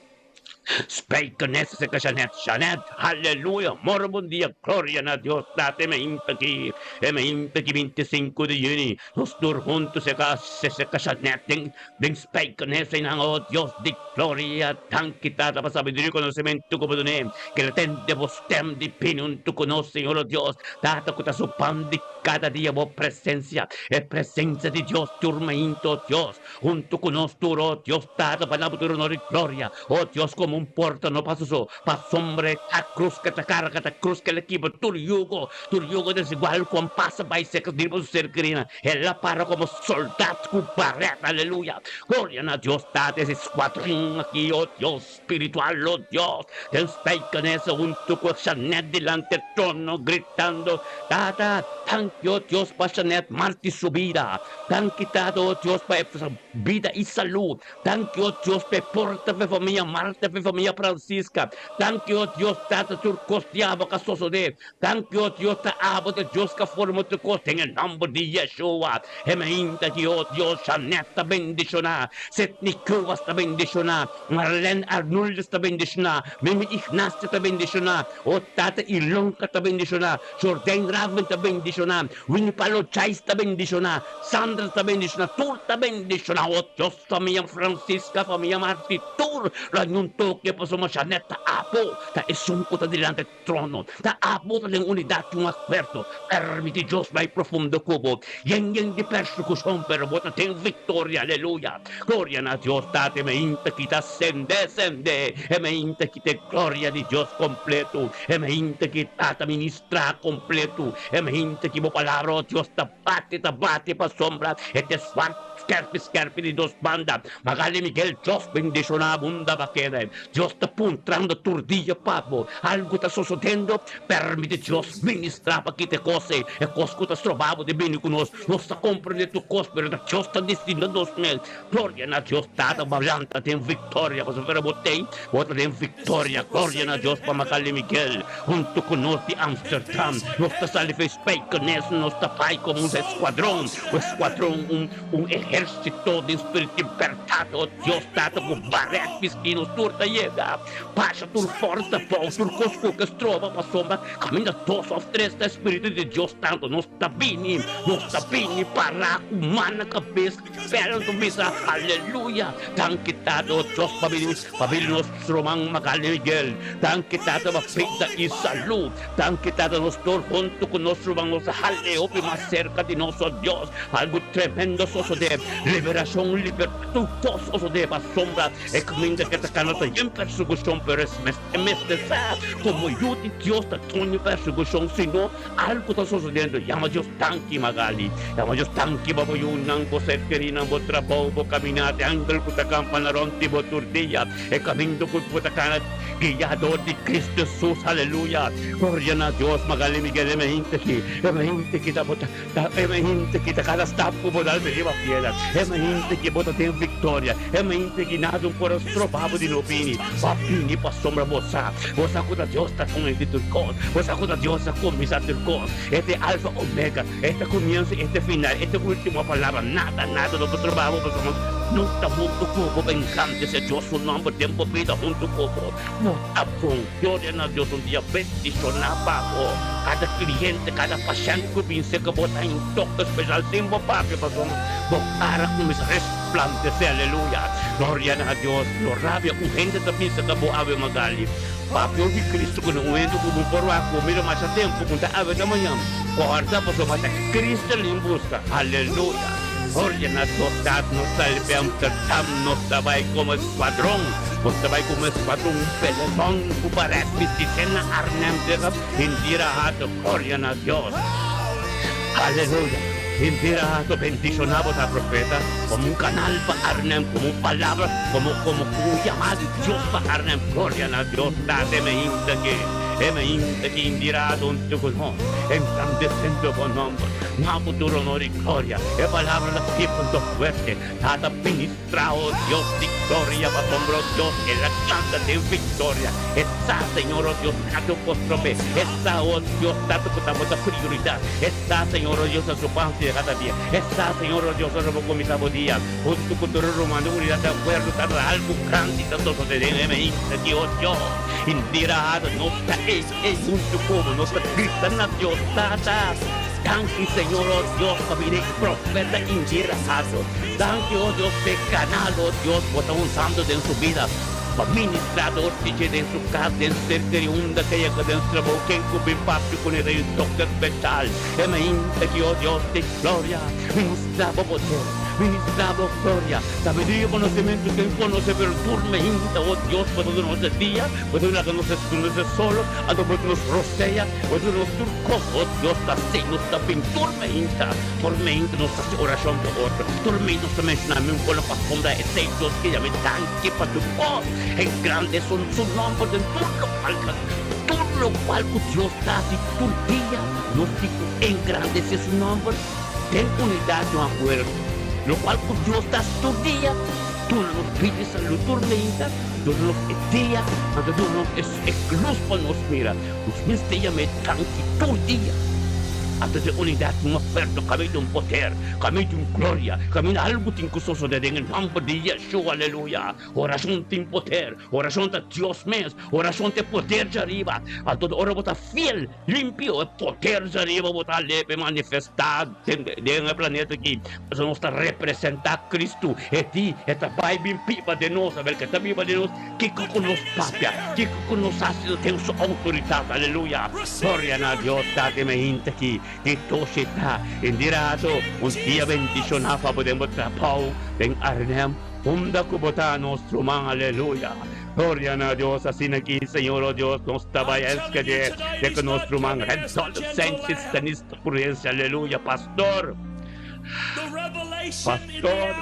Spijkenisse serka Jeanette, Jeanette, aleluya, moro bon dia, gloria na Dios Tata, e mainta aki, e mainta aki 25 di juni, nos tur huntu serka serka Jeanette den den Spijkenisse einan, oh Dios di gloria, danki Tata pa sabiduria i konosementu ku bo dun'é, keda tende bo stem di bini huntu ku nos, Señor, oh Dios, Tata ku ta su pan di kada dia bo presensia, e presensia di Dios tur mainta, oh Dios. Huntu ku nos tur, o Dios Tata, pa na bo tur honor i gloria, o Dios, komo un porta no pa suso, pasobra e ta krus ke ta karga, ta krus ke la kibra tur yugo, tur yugo desigual ku a pasa bai serka di bo ser kerina, el a para komo soldat ku baret, aleluya, gloria na Dios Tata, es eskuadron aki, o Dios spiritual, o Dios, den spijkenisse huntu ku Jeanette dilanti e trono, gritando, Tata, danki, o Dios, pa Jeanette Marti su bida. Danki Tata, o Dios, pa e bida i salú. Danki, o Dios, pa e porta pa e famia Marta, pa e famia Francisca. Danki, o Dios, Tata, tur kos di abo ka sosodé. Danki, o Dios, ta abo ta Dios ka forma tur kos den e nòmber di Yeshua. E mainta aki, o Dios, Jeanette ta bendishoná, Sidney Cubas ta bendishoná, Marlene Arnoldes ta bendishoná, Mimi Ignacia ta bendishoná, o Tata Ilonka ta bendishoná, Jordain Raven ta bendishoná, Winnie Palo Chais ta bendishoná, Sandra ta bendishoná, tur ta bendishoná, o Dios, famia Francisca, famia Marti, tur lo haña un toke pasobra Jeanette ta abo, ta esun ku ta dilanti e trono, ta abo ta den unidat di un akuerdo, permiti Dios bai profundo ku bo, yen yen di persekushon, pero bo ta den viktoria, aleluya, gloria na Dios Tata, e mainta ki ta sende, sende, e mainta ki ta e gloria di Dios kompleto, e mainta ki Tata ministra. Traha kompletu e hente ki bo palabra, o Dios, ta bati, ta bati pasobra e ta swart skerpi skerpi di dos banda. Magali Miguel, Dios bendishoná bo unda bo keda. Dios ta puntrando tur dia pa bo. Algu ta sosodendo? Permiti Dios ministrá pa kita e kos ei, e kos ku ta stroba bo di bini ku nos. Nos ta komprendé tur kos, pero ta Dios ta disidí nos mes. Gloria na Dios Tata, bo lanta den victoria, pasobra bo tei, bo ta den victoria. Gloria na Dios pa Magali Miguel, hunto cu nos di Amsterdam, nos ta sali for Spijkenisse, nos ta bai como un escuadron, un escuadron, un, un ehercito den spiritu di berdad, oh Dios Tata, cu baret bisti nos tur ta yega, pasa tur forsa bou, tur cos cu ke stroba pasobra caminda dos of tres ta spiritu di Dios tanto, nos ta bini, nos ta bini para cu man na cabes. Pero tu bisa, Aleluya! Danki Tata, o Dios, pa bini, pa bini nos ruman Magali Miguel. Danki Tata pa bida i salú. Danki Tata, nos tur huntu ku nos ruman nos a hal'e hopi mas serka di nos, o Dios. Algu tremendo sosodé, liberashon, libertat, tur kos sosodé pasobra e kaminda ke ta kana ta yen persekushon, pero es e mester sa komo yu di Dios ta tuni persekushon, sino Algu ta sosodiendo, yama Dios danki Magali, yama Dios danki pa bo yunan, bo ser kerinan, bo trabou, bo kaminata, e angel ku ta kampa na rònt di bo tur dia, e kamindo ku bo ta kana guiá dor di Cristo Jesus, aleluya, gloria na Dios, Magali Miguel, e hente ki, e hente ki ta bo ta, e hente ki ta kada stap ku bo dal riba piedra, e hente ki bo ta den viktoria, e hente ki nada un por a stroba bo di no bini. Bo a bini pasobra bo sa, bo sa ku ta Dios ta kono di tur kos, bo sa ku ta Dios a kuminsá tur kos. E ta e Alfa Omega, e ta kumienso, e ta e final, e ta e último palabra. Nada, nada no por troba bo pasobra no ta huntu ku bo. Engrandesé Dios su nòmber den bo bida huntu ku bo. Bo ta bon. Gloria na Dios un dia bendishoná pa bo. Kada kliente, kada pashènt ku bin serka bo ta un toke spesial sin bo papia pasobra bo kara kuminsá resplandesé. Aleluya. Gloria na Dios. Lo rabia un hende ta bisa ta bo awe Magali. Papia di Cristo cu un hende cu bo por wak bo mira masha tempo cu ta awe ta mañan. Corda pasobra ta Cristo lin busca. Aleluya. Gloria na Dios Tata nos ta lipe Amsterdam nos ta bay como escuadron. Nos ta bay como escuadron un pelotón cu baret bisti te na Arnhem deja hindira hato. Gloria na Dios. Aleluya. Hindira hato bendiciona bo ta profeta como un canal pa Arnhem como un palabra como como un llamada di Dios pa Arnhem. Gloria na Dios Tata e me hinta ke. E mainta ki indirá huntu ku nos, engrandesiendo bo nòmber. Na bo tur onor i gloria. E palabra ta pipa fuerte. Tata ministrá, o Dios di gloria, pasobra, o Dios, el a kanta den viktoria. E sa, Señor, o Dios, nada por strob'é. E sa, o Dios, Tata, ku ta bo ta prioridat. E sa, Señor, o Dios, ta su pan si kada dia. E sa, Señor, o Dios, ora bo kuminsá bo dia huntu ku tur e ruman den unidat di akuerdo, ta algu grandi ta sosodé den e mainta aki, o Dios. Indirado nos ta ei ei huntu ku bo, nos ta grita na Dios, Tata, danki, Señor, o Dios, pa bini e profeta indirado. Danki, o Dios, p'e kanal, o Dios, bo ta usando den su bida pa ministra dor di dje den su kas, den su territorio, unda ke yega den su trabou, ken ku bin papia kuné ta un dokter speshal. E mainta ki, o Dios di gloria, ministra bo poder, ministra bo gloria. Sabiduria i konosementu ken konosé, pero tur mainta, o Dios, bo ta duna nos e dia, bo ta laga nos escondé solo, anto bo ta nos rosea, bo ta duna nos tur kos, o Dios, ta así nos ta bin tur mainta, tur mainta nos ta hasi orashon pa otro, tur mainta nos ta menshoná mi un kono pa sombra esei Dios ke yama e danki pa tur kos, e grande su su nomber den tur lokual tur lokual ku Dios ta hasi tur dia, nos tin ku engrandesé su nomber den unidat di un akuerdo, lokual ku Dios ta hasi tur dia. Duna nos bida i salú tur meinta, duna nos e dia, anto duna nos e lus pa nos mira. Nos mester yama e danki tur dia. Anto den unidat tin un acuerdo, kaminda un poder, kaminda un gloria, kaminda algu tin ku sosode den e nomber di Yeshua, aleluya. Oracion tin poder, oracion ta Dios mes, oracion ta e poder djariba. Anto ora bo ta fiel, Limpio e poder di ariba bo ta lebe manifestá den e planeta aki. Pasobra nos ta representá Cristo. E di, e ta bai bin biba den nos. Abel ke ta biba den nos, kiko ku nos papia, kiko ku nos hasi ta ten su outoridat. Aleluya! Gloria na Dios. Tata e mehinte aki di toshi ta indirato un dia bendishoná pa bo den bo trabou den Arnhem. Unda ku bo ta nos ruman. Aleluya! Gloria na Dios, asina ki Señor o Dios nos ta bai eskede de ku nos ruman Randolph Sanchez Stanista Prudencia, aleluya, pastor, pastor,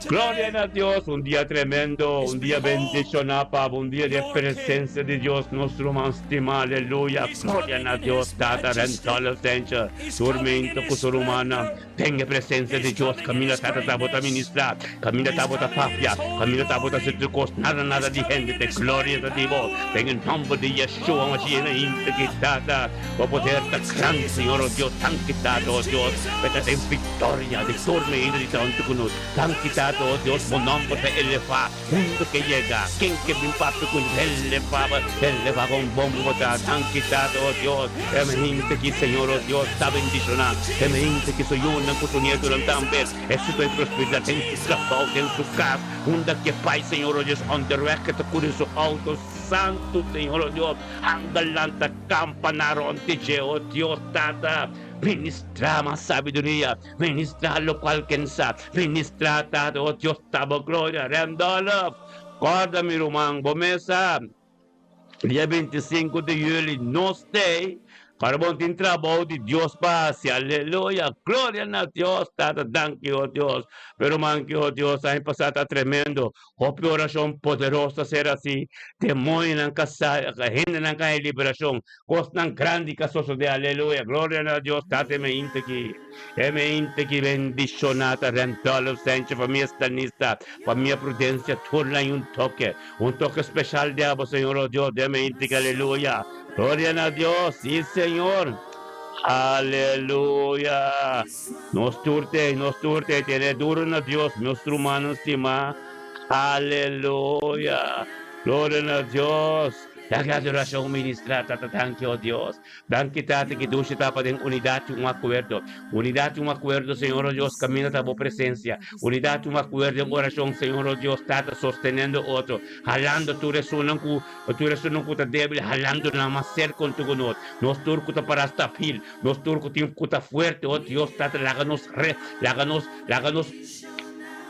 gloria na Dios, un dia tremendo, un dia bendiciona pa bo, un dia di presencia di Dios, nos ruman stima, aleluya, gloria na Dios, Tata Randolph Sanchez, durmento ku su rumannan. Den e presencia di Dios caminda tata tabata ministra, caminda tabata papia, caminda tabata haci tur cos, nada nada di hende te gloria ta di bo. Den e nomber di Yeshua Mashiach na hinte ki tata, bo poder ta grandi Señor o Dios, danki tata o Dios, pe ta den victoria di tur mi hende di ta hunto cu nos, danki tata o Dios, bo nomber ta eleva. Mundo ke yega, ken ke bin papia ku eleva bo, eleva kon bon bo ta, danki Tata, oh Dios, e hende ki Señor, oh Dios, ta bendishoná, e hende ki su yunan ku su nietonan tambe, e su ta prosperidat den su trabou, den su kas, unda ke bai, Señor, oh Dios, onderweg ke ta kuri su outo, santu, Señor, oh Dios, angelnan ta kampa na rònt di dje, oh Dios, Tata, ministrá mas sabiduria. Ministrá lokual ken sa ministrá Tata oh Dios ta bo gloria Randolph Kòrda mi ruman bo mes sa dia 25 di juli nos tei para bo tin trabou di Dios pa hasi aleluya gloria na Dios Tata danki oh Dios mi ruman ki oh Dios aña pasá ta tremendo Hopi orashon poderoso ta ser hasi, demonionan ka sali, hendenan ka haña liberashon, kosnan grandi ka sosodé. Aleluya! Gloria na Dios Tata e meinta ki, e meinta ki bendishoná ta Randolph Sanchez, famia Stanista, famia Prudencia, tur nan un toke, un toke speshal di abo Señor o Dios den meinta ki. Aleluya! Gloria na Dios! Si Señor! Aleluya! Nos tur t'ei, nos tur t'ei tene duro na Dios, nos rumannan stimá. Aleluya! Gloria na Dios! Danki adorashon ministrá, Tata danki o Dios. Danki Tata ki dushi ta pa den unidat i un akuerdo. Unidat i un akuerdo Señor o Dios kaminda ta bo presensia. Unidat i un akuerdo den orashon Señor o Dios Tata sostenendo otro, halando tur esunnan ku tur esunnan ku ta debil halando nan mas serka unto ku nos. Nos tur ku ta para stabil. Nos tur ku tin ku ta fuerte, o Dios Tata, laga nos re, laga nos, laga nos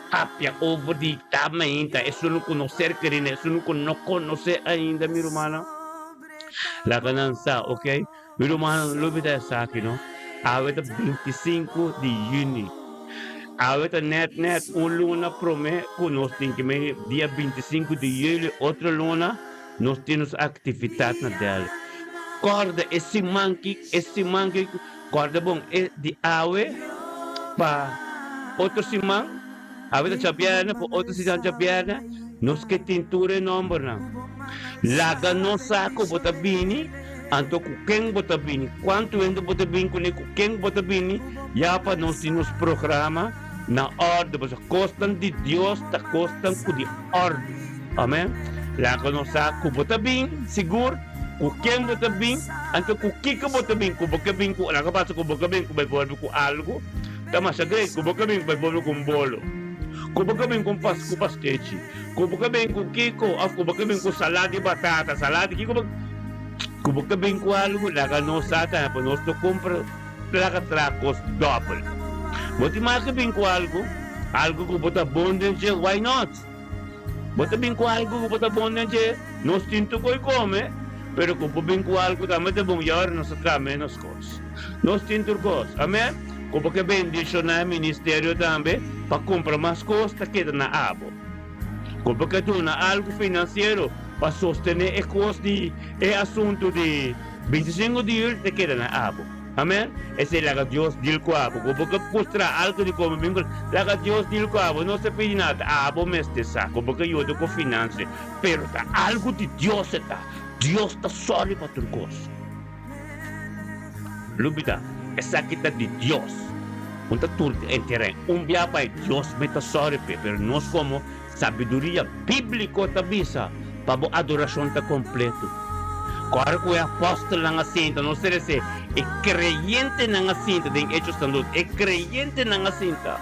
papia over di ta mainta, esun ku no ser kerina, esun ku no konosé ainda, mi rumannan. Laga nan sa, ok? Mi rumannan, no lubida esaki, no? Awe ta 25 di yüni. Awe ta nèt nèt un luna promé ku nos tin ki mei dia 25 di yüli, otro luna, nos tin nos aktivitat na Delft. Kòrda e siman ki, e siman ki, kòrda bon e di awe pa otro siman, awe ta djabièrnè, pa otro siman djabièrnè, nos ke tin tur e nòmbernan. Laga nos sa ku bo ta bini, anto ku ken bo ta bini, kuantu hende bo ta bini kuné, ku ken bo ta bini, ya pa nos tin nos programa na òrdu, pasobra kosnan di Dios ta kosnan ku di òrdu. Amèn. Laga nos sa ku bo ta bin sigur, ku ken bo ta bin, anto ku kiko bo ta bin. Ku bo ke bin ku, laga pasa ku bo ke bin ku baivoorbeeld ku algu, ta masha great. Ku bo ke bin baivoorbeeld ku un bolo, ku bo ke bin ku un pas ku pastechi, ku bo ke bin ku kiko, òf ku bo ke bin ku salad di batata, salad di kiko bo, ku bo ke bin ku algu, laga nos sa tambe pa nos no kumpra laga traha kos dòbel. Bo tin mas ke bin ku algu, algu ku bo ta bon den dje, why not? Bo ta bin ku algu ku bo ta bon den dje? Nos tin tur koi kome, pero ku bo bin ku algu tambe ta bon. I awor nos ta traha ménos kos. Nos tin tur kos. Amen? Ku bo ke bendishoná e ministerio tambe pa kumpra mas kos ta keda na abo. Ku bo ke duna algu finansiero pa sostené e kos di e asuntu di 25 di juli ta keda na abo. Amen. Esei laga Dios deal ku abo. Ku bo ke mustra algu di komo bin ku laga Dios deal ku abo. No ta pidi nada. Abo mester sa ku bo ke yuda ku finansia. Pero ta algu di Dios e ta. Dios ta sòri pa tur kos. Lubida, esaki ta di Dios. Un ta tur enteren. Un bia bai Dios mes ta sòri p'e. Pero nos komo Sabiduria bíbliko ta bisa pa bo adorashon ta kompleto. Kòrda ku e apòstelnan a sinta, no ser esei, e kreyentenan a sinta den Hechosnan dos, e kreyentenan a sinta.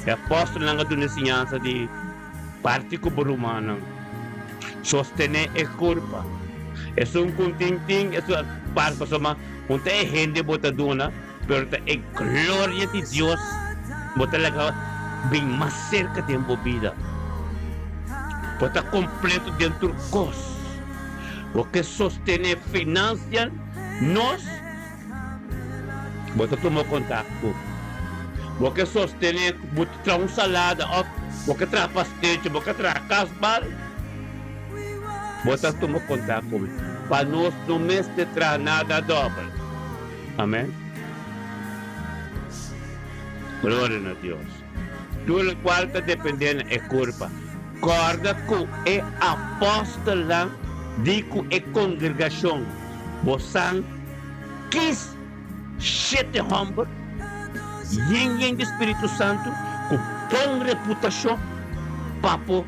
E apòstelnan a duna e siñansa di parti ku bo rumannan, sostené e kurpa. Esun ku tin tin, esun parti, pasobra un ta e hende bo ta duna. Pero ta e gloria di Dios bo ta laga bin mas serka den bo bida. Bo ta kompleto den tur kos. Bo ke sostené finansian nos, bo ta tuma kontak ku. Bo ke sostené bo ta traha un salada òf bo ke traha pastechi, bo ke traha kasbal, bo ta tuma kontak ku mi. Pa nos no mester traha nada dòbel. Amen. Gloria na Dios. Tur locual ta depende na e curpa. Corda cu e apostelnan di cu e congregacion bosan kis shete homber yen yen di Spiritu Santo cu bon reputacion pa por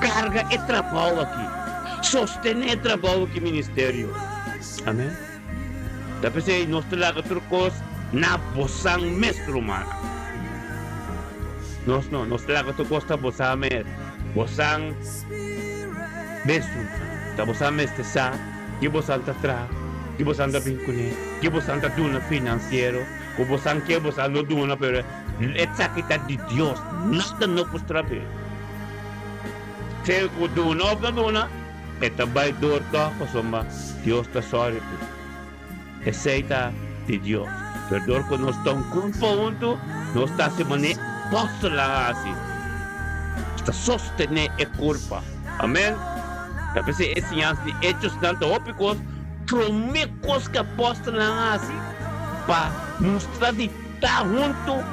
carga e trabao aki, sostene e trabao aki ministerio. Amen. Ta p'esei nos ta laga tur kos na bosan mes, rumannan. Nos no, nos ta laga tur kos na bosan mes. Bosan mes, rumannan. Ta bosan mester sa ki bosan ta traha, ki bosan ta bin kuné, ki bosan ta duna finansiero, ku bosan ke bosan lo duna, pero esaki ta di Dios, nada no por strab'é. Sea ku duna òf no duna. E ta bai dor tòg pasobra Dios ta sòri p'e. Esei ta di Dios. Pero dor ku nos ta un kurpo huntu, nos ta hasi manera apòstelnan a hasi. Nos ta sostené e kurpa. Amèn. Ta p'esei e siñansa di Hechosnan ta hopi kos. Promé kos ku apòstelnan a hasi pa mustra di ta huntu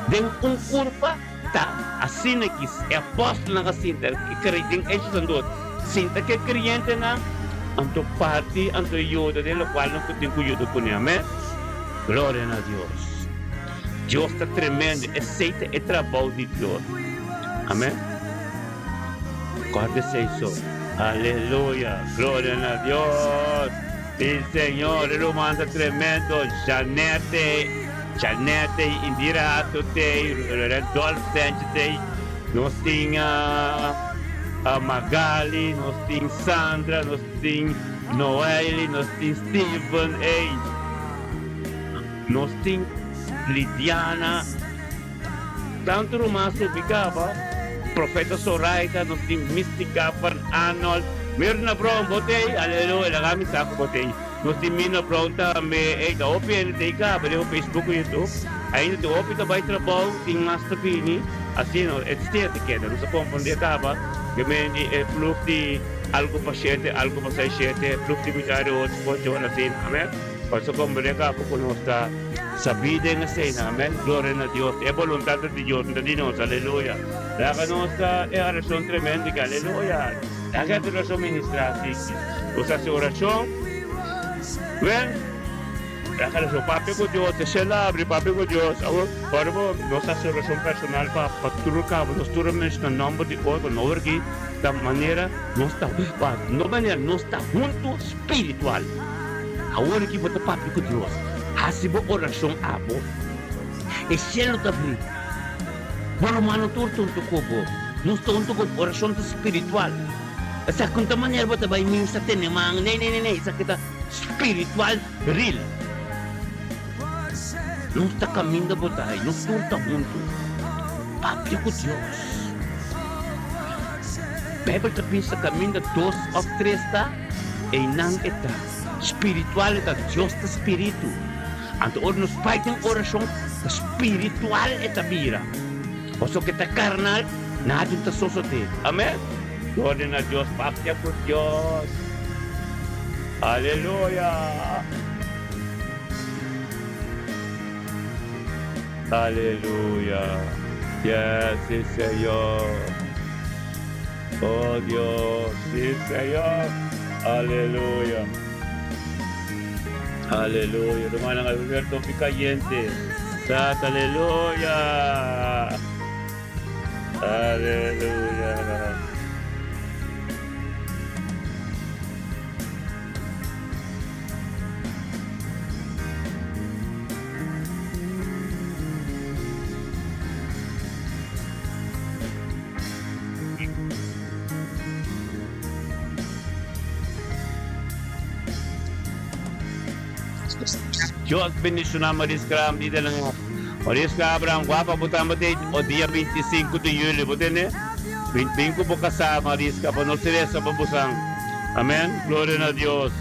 den un kurpa, Ta asina ki e apòstelnan a sinta e kre den Hechos dos, sinta ku e krientenan, anto parti, anto yuda den lokual nan ku tin ku yuda kuné. Amèn. Gloria na Dios. Dios ta tremendo. Esei ta e trabou di Dios. Amèn. Kòrda esei so. Aleluya. Gloria na Dios. Si Señor. E ruman ta tremendo. Janete. Janete y Indira Hato tey, Dolph Sanchez tey, nos tin Magali, nos tin Sandra, nos tin Noely, nos tin Steven, ey, nos tin Lidiana, tanto ruman subi caba, Profeta Soraida, nos tin Mystica van Arnold, Mirna Brown bo tey, aleluya, laga mi sa cu bo tey. Nos tin Mina Brown tambe. Ey ta hopi hende ta caba riba Facebook cu YouTube. Ainda tin hopi ta bay trabou, tin mas ta bini. Asina e stea ta keda. Nos a confunde caba. Yo meen di e ploeg di. Algu pa shete, algu pa seis shete, plug di mitad di ocho, ocho ora asina. Amen. Pasobra komprende ka ku nos ta sabí den eseinan. Amen. Gloria na Dios. E boluntat ta di Dios, no ta di nos. Aleluya. Laga nos ta e orashon tremendo aki. Aleluya. Laga e orashon ministrá asiki. Nos hasi orashon. Wen. Laga nos papia ku Dios. E shel a abri papia ku Dios. Awor, ora bo nos hasi orashon personal pa pa tur kaba, nos tur a menshona nòmber di otro. No wor aki ta manera nos ta no manera nos ta huntu spiritual. Awor aki bo ta papia ku Dios. Hasi bo orashon abo. E shelu ta abri. Bo rumannan tur ta huntu ku bo. Nos ta huntu ku bo. Orashon ta spiritual. Esaki no ta manera bo ta bai misa tene man. Nee, nee, nee, nee. Esaki ta spiritual real. Nos ta kaminda bo ta hay. Nos tur ta huntu. Papia ku Dios. Bijbel ta bisa kaminda dos òf tres ta, einan e ta. Spiritual e ta. Dios ta spiritu. Anto ora nos bai den orashon, ta spiritual e ta bira. Pasobra ke ta karnal, nada no ta sosodé. Amen. Gloria na Dios, papia ku Dios. Aleluya. Aleluya. Yes, si Señor. Oh Dios, si Señor. Aleluya. Aleluya. Rumannan Alberto Picayente. Tata, aleluya. Aleluya. Dios bendiciona Mariska Lidernan. Mariska Abraham guapa bo tamba te o dia 25 di juli bo tende? Bin bin ku bo kasá Mariska pa nos resa pa bosan. Amen. Gloria na Dios.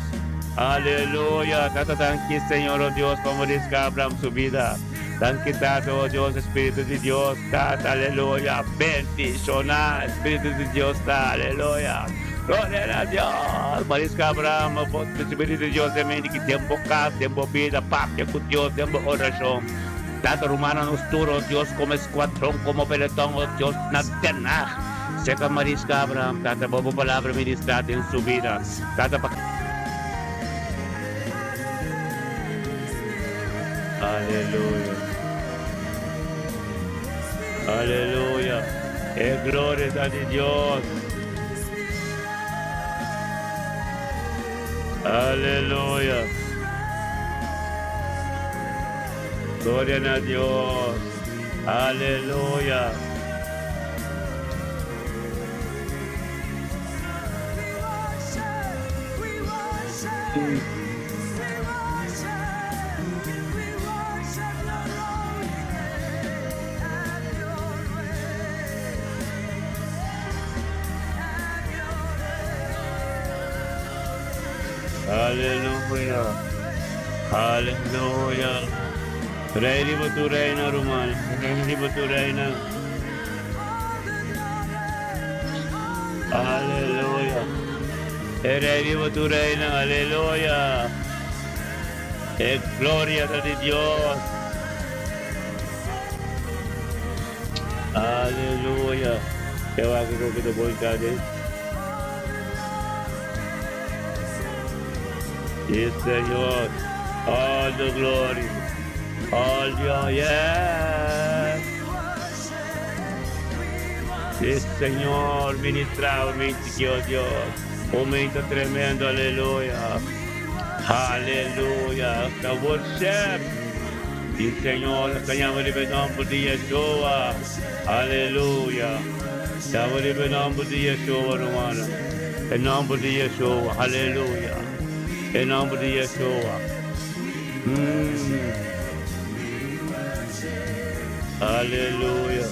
Aleluya. Tata danki Señor o Dios pa Mariska Abraham su vida. Danki Tata o Dios Espiritu di Dios Tata aleluya. Bendiciona Espiritu di Dios ta aleluya. Gloria na Dios. Mariska Abraham bo Espiritu di Dios den mente ki den bo kas den bo bida papia ku Dios den bo orashon. Tata rumana nos tur o Dios komo eskuadron komo peloton o Dios na Den Haag. Seka Mariska Abraham Tata bo bo palabra ministra den su bida Tata pa. Aleluya. Aleluya. E gloria ta di Dios. Aleluya. Gloria na Dios. Aleluya. Aleluya. Aleluya. Rey riba tu reina, ruman. Rey riba tu reina. Aleluya. E Rey riba tu reina. Aleluya. E gloria ta di Dios. Aleluya. Te wak ku kita boy tadi. Yes, Señor. All the glory. All the yes. Yes, Señor. Ministra oh Dios. Momento tremendo. Aleluya. Aleluya. Hasta worship. Y Señor, llama riba nomber di Yeshua. Aleluya. Llama riba nomber di Yeshua, hermano. En nomber di Yeshua. Aleluya. En nomber di Yeshua. Aleluya.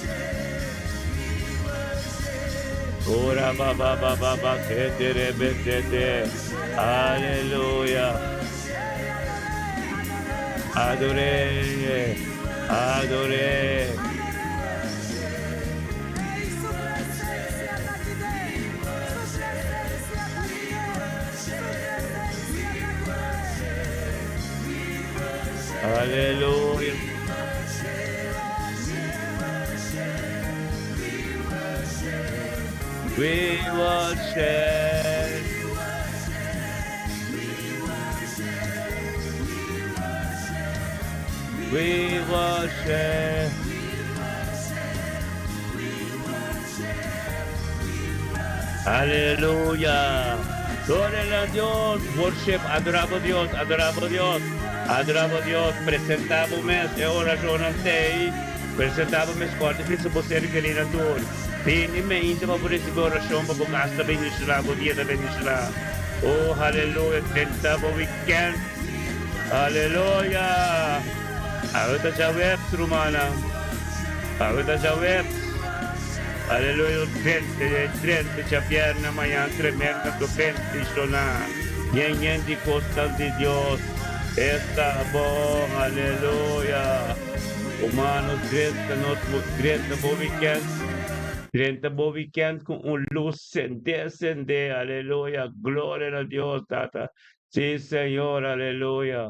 Ora ba ba ba ba ba sete rebe sete. Aleluya. Adoré. Adoré. Aleluya. We worship. We worship. Aleluya. Gloria na Dios. Worship, adorabo Dios, adorabo Dios. Adorabo Dios. Presentá bo mes e orashonnan tei. Presentá bo mes kòrta Cristo bo ser kerí na tur. Bini meinta pa bo risibí orashon pa bo kas ta bendishoná, bo dia ta bendishoná. Oh, aleluya. Drenta bo wikènt. Aleluya. Awe ta djaweps, rumannan. Awe ta djaweps. Aleluya. Drenta, drenta djabièrnè mañan tremendo anto bendishoná. Yen yen di kosnan di Dios. Esta bon. Aleluya. Humano, drenta nos, drenta bo wikènt. Drenta bo wikènt ku un lus sendé, sendé. Aleluya. Gloria na Dios, Tata. Sí, Señor, aleluya.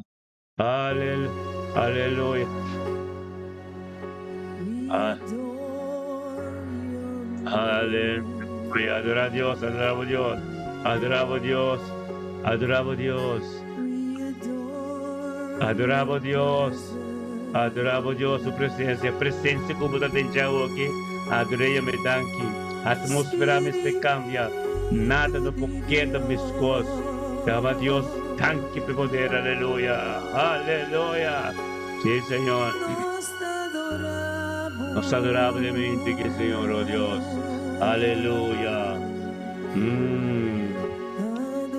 Alel, aleluya. Ah. Aleluya. Adora Dios, adoramos Dios. Adoramos Dios. Adoramos Dios. Adoramos Dios. Adoramos Dios, su presencia. Presencia como ta den aki. Adoré me danki. Atmosfera mester cambia. Nada no por keda mescos. Dama Dios danki pe poder. Aleluya. Aleluya. Sí, Señor. Nos adoramos de mente que Señor, oh Dios. Aleluya.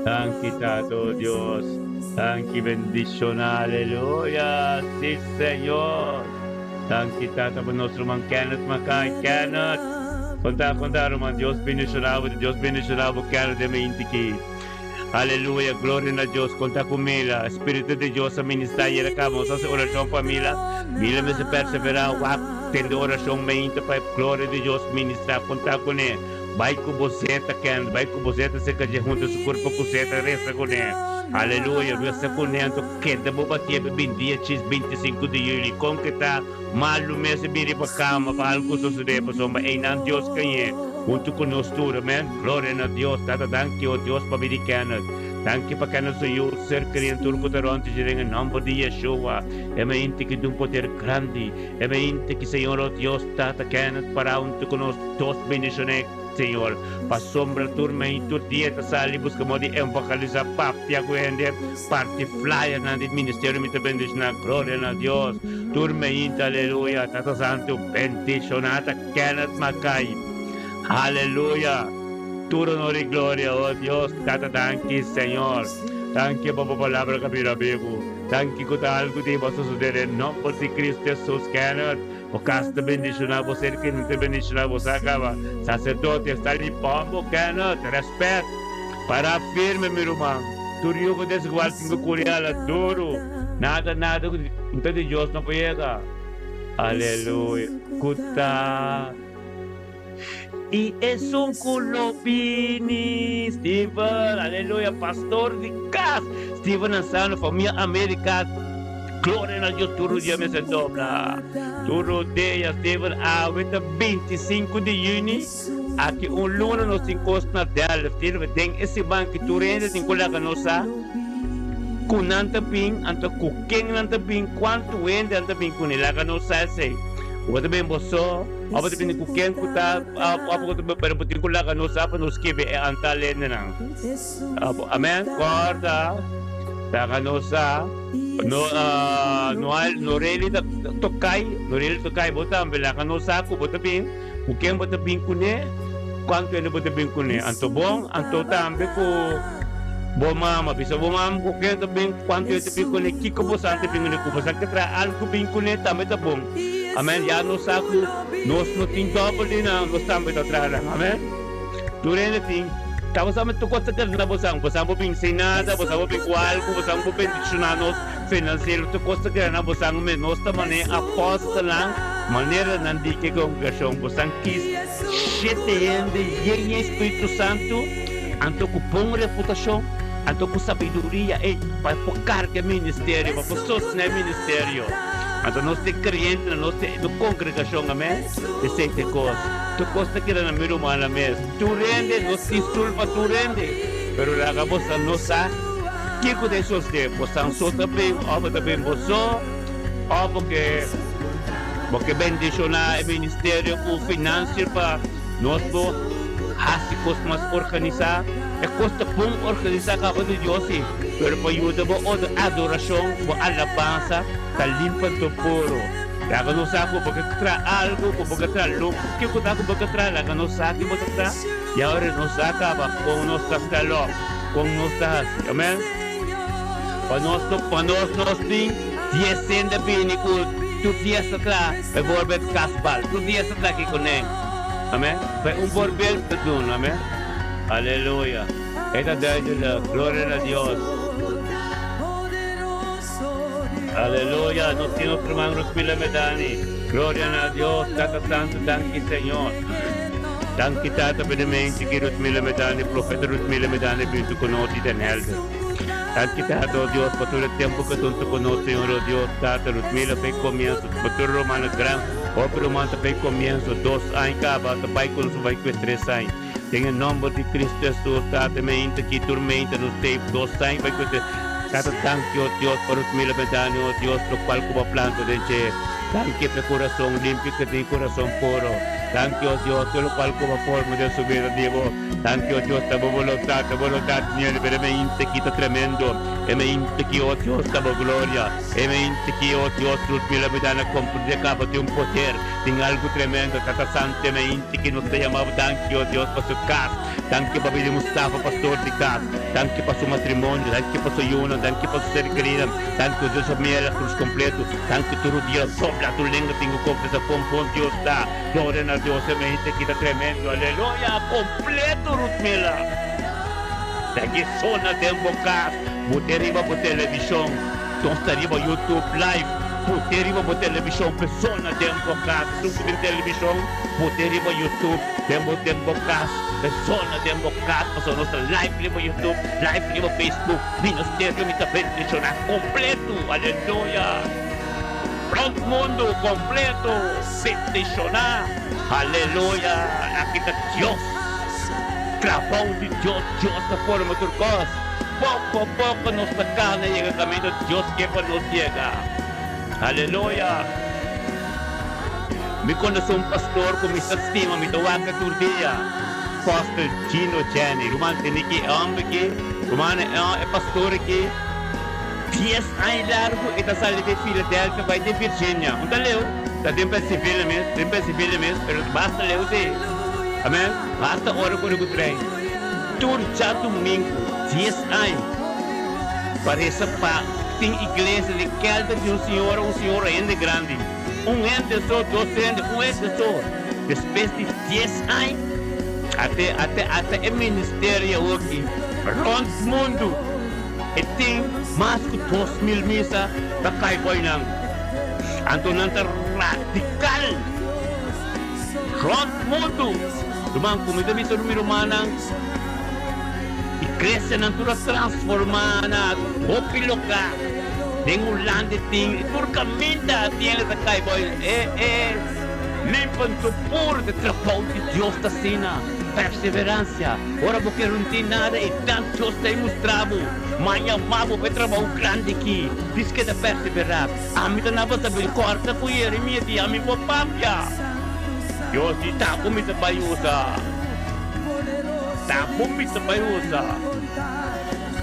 Danki, Tata, oh Dios. Danki, bendiciona. Aleluya. Sí, Señor. Danki, Tata, pa nos ruman Kenneth Mackay. Kenneth. Conta, conta, ruman. Dios bendiciona bo. Dios bendiciona bo, Kenneth, den mente ki. Aleluya. Gloria na Dios. Conta cu Mila. Spiritu di Dios a ministra ayer acá. Nos haci oracion pa Mila. Mila mester persevera. Wak, tende oracion mente pa e gloria di Dios ministra. Conta cu ne. Bai ku bo zeta, Kenneth. Bai ku bo zeta serka dje hunta su kurpa ku zeta resa ku ne. Aleluya. Resa ku ne anto keda bo batia pa bin dia chis 25 di juli. Kon ke ta malu mes e bin riba kama pa algu sosode pasobra einan Dios kañ'é huntu ku nos tur. Amen. Gloria na Dios. Tata danki o Dios pabia di Kenneth. Danki pa Kenneth su yu, ser keri en tur ku ta rònt dje den e nòmber di Yeshua. E mainti ki dun poder grandi. E mainti ki Señor o Dios Tata Kenneth para huntu ku nos. Dos bendicion'é, Señor, pasobra tur mei tur dia ta sali busca modo di evangelisa, papia cu hende, parti flyernan di ministerio mi ta bendiciona, gloria na Dios, tur meinta, aleluya, Tata Santo bendiciona ta Kenneth Mackay, aleluya, tur honor y gloria, oh Dios, Tata danki Señor, danki pa bo palabra ca bira bibu, danki cu ta algo di bo a sosode den nomber di Cristo Jesus, Kenneth. Bo kas ta bendishoná, bo ser kende ta bendishoná, bo sa kaba. Saserdote sta li pon bo Kenneth, rèspèt. Pará firme mi ruman. Tur yugo desigual tin ku kuri ala duru. Nada nada ku ta di Dios no por yega. Aleluya. Ku ta. I esun ku lo bini. Steven, aleluya, pastor di kas. Steven Ansano, famia America. Gloria na Dios tur dia mester dobla. Tur dia, Steven, awe ta 25 di juni. Aki un luna nos tin kos na Delft. Steven, den e siman ki tur hende tin ku laga nos sa ku nan ta bin, anto ku ken nan ta bin, kuantu hende nan ta bin kuné. Laga nos sa esei. Bo ta bin bo so. Abo ta bini ku ken ku ta abo ku ta pero bo tin ku laga nos sa pa nos skibi e antal hendenan. Abo amen kòrda laga nos sa no no no really ta tokai no really tokai bo tambe laga nos sa ku bo ta bin ku ken bo ta bin kuné kuantu hende bo ta bin kuné anto bon anto tambe ku bo mama bisa bo mama ku ken ta bin kuantu hende ta bin kuné kiko bo sa ta bin kuné ku bo sa ke traha algu bin kuné tambe ta bon. Amen ya nos sa ku nos no tin dòbel di nan, nos tambe ta traha nan. Amen. Tur hende tin. Ta bo sa mi tur kos ta keda na bo san. Bo san bo bin sin nada, bo san bo bin ku algu, bo san bo bendishoná nos finansiero, tur kos ta keda na bo san mes. Nos ta manera apòstelnan, manera nan di ke kongregashon. Bo san kis shete hende yen yen Spiritu Santu, anto ku bon reputashon. Anto ku sabiduria ei pa por karga e ministerio, pa por sostené e ministerio. Anto nos tin kreyentenan, nos tin e kongregashon, amèn. Esei ta e kos. Tur kos ta keda na mi rumannan mes. Tur hende, nos tin stul pa tur hende. Pero laga boso no sa kiko ta e sostené. Bosan so ta bin òf bo ta bin bo so, òf bo ke bo ke bendishoná e ministerio ku finansia pa nos por hasi kos mas organisá. E kos ta bon organisá kaba di Dios si, pero pa yuda bo otro adorashon, bo alabansa ta limpa anto puro. Laga nos sa ku bo ke traha algu, ku bo ke traha loko, kiko ta ku bo ke traha, laga nos sa ki bo ta traha, i awor nos sa kaba kon nos ta stel op, kon nos ta hasi. Amen. Pa nos no, pa nos nos tin dies hende bini ku tur dies ta traha, bijvoorbeeld kasbal, tur dies ta traha kiko nen. Amen. Pa un voorbeeld ta duna. Amen. Aleluya! E ta duidelijk. Gloria na Dios. Aleluya! Nos tin nos ruman Rosmila Medani. Gloria na Dios. Tata Santu, danki Señor. Danki Tata pa e mente ki Rosmila Medani, Profeta Rosmila Medani bintu ku nos di Den Helder. Danki Tata, oh Dios, pa tur e tempu ku a duntu ku nos, Señor, oh Dios, Tata Rosmila pa e komienso, pa tur rumannan gran, hopi ruman ta pa e komienso, dos aña kaba, ta bai ku nos bai ku e tres aña. Den e nomber di Cristo Jesus, Tata, mi ainda aki tur meinta nos tape dos sign pa cu te Tata, danki, oh Dios, pa nos mila bendani, oh Dios, locual cu bo a planta den dje. Danki pa e curason limpi cu tin curason puro. Danki, oh Dios, tur locual cu bo a forma den su bida di bo. Danki, oh Dios, ta bo boluntad, ta boluntad di Señor, pero e meinta aki ta tremendo. E meinta aki, oh Dios, ta bo gloria. E meinta aki, oh Dios, nos mila bendani a comprende caba tin un poder. Tin algu tremendo, Tata Santu e mainti ki nos ta yama bo danki, oh Dios, pa su kas. Danki pa bida di Mustafa, pastor di kas. Danki pa su matrimonio, danki pa su yunan, danki pa su ser kerinan. Danki, oh Dios, pa Miela Cruz kompleto. Danki tur dia dobla tur lenga tin ku konfesa kon bon Dios ta. Gloria na Dios, e mainti ki ta tremendo, aleluya, kompleto Ruth Mila. Danki sona den bo kas, bo te riba bo televishon. Nos ta riba YouTube live. Put'e riba bo televishon persona den bo kas. Esun ku tin televishon, put'e riba YouTube den bo den bo kas. Persona den bo kas pasobra nos ta live riba YouTube, live riba Facebook. Ministerio mi ta bendishoná kompletu. Aleluya! Rònt mundu kompletu bendishoná. Aleluya! Aki ta Dios. Trabou di Dios. Dios ta forma tur kos. Poko poko nos ta kana yega kaminda Dios ke pa nos yega. Aleluya! Mi konosé un pastor ku mi ta stima, mi ta wak tur dia, Pastor Gino Jenny. Ruman tene ki e hòmber aki, ruman e pastor aki, dies aña largu e ta sali di Philadelphia bai den Virginia. Un ta leu, ta den Pennsylvania mes, den Pennsylvania mes, pero basta leu si. Amen. Basta ora kore ku trein. Tur djadumingu, dies aña, pa resa pa tin iglesia di kelder di un señora, un señora hende grandi, un hende so, dos hende, un hende so. Despues di dies aña, ate, ate, ata e ministerio awoki rond mundu, e tin mas ku 2000 misa ta kai boy nan. Anto nan ta radical rond mundu. Ruman, ku mi ta bisa mi rumannan, iglesianan tur a transformá na hopi loká. Den un lande tin i tur kaminda tienda ta kai bo. E e limpan tur puru di trabou di Dios ta asina. Perseveransia. Ora bo ke runti nada i dan Dios ta imustra bo. Ma yama bo pa e trabou grandi aki. Dis keda perseverá. Ami ta na basa bin kòrta ku Yeremia di ami por papia. Dios di ta ku mi ta bai usa. Ta ku mi ta bai usa.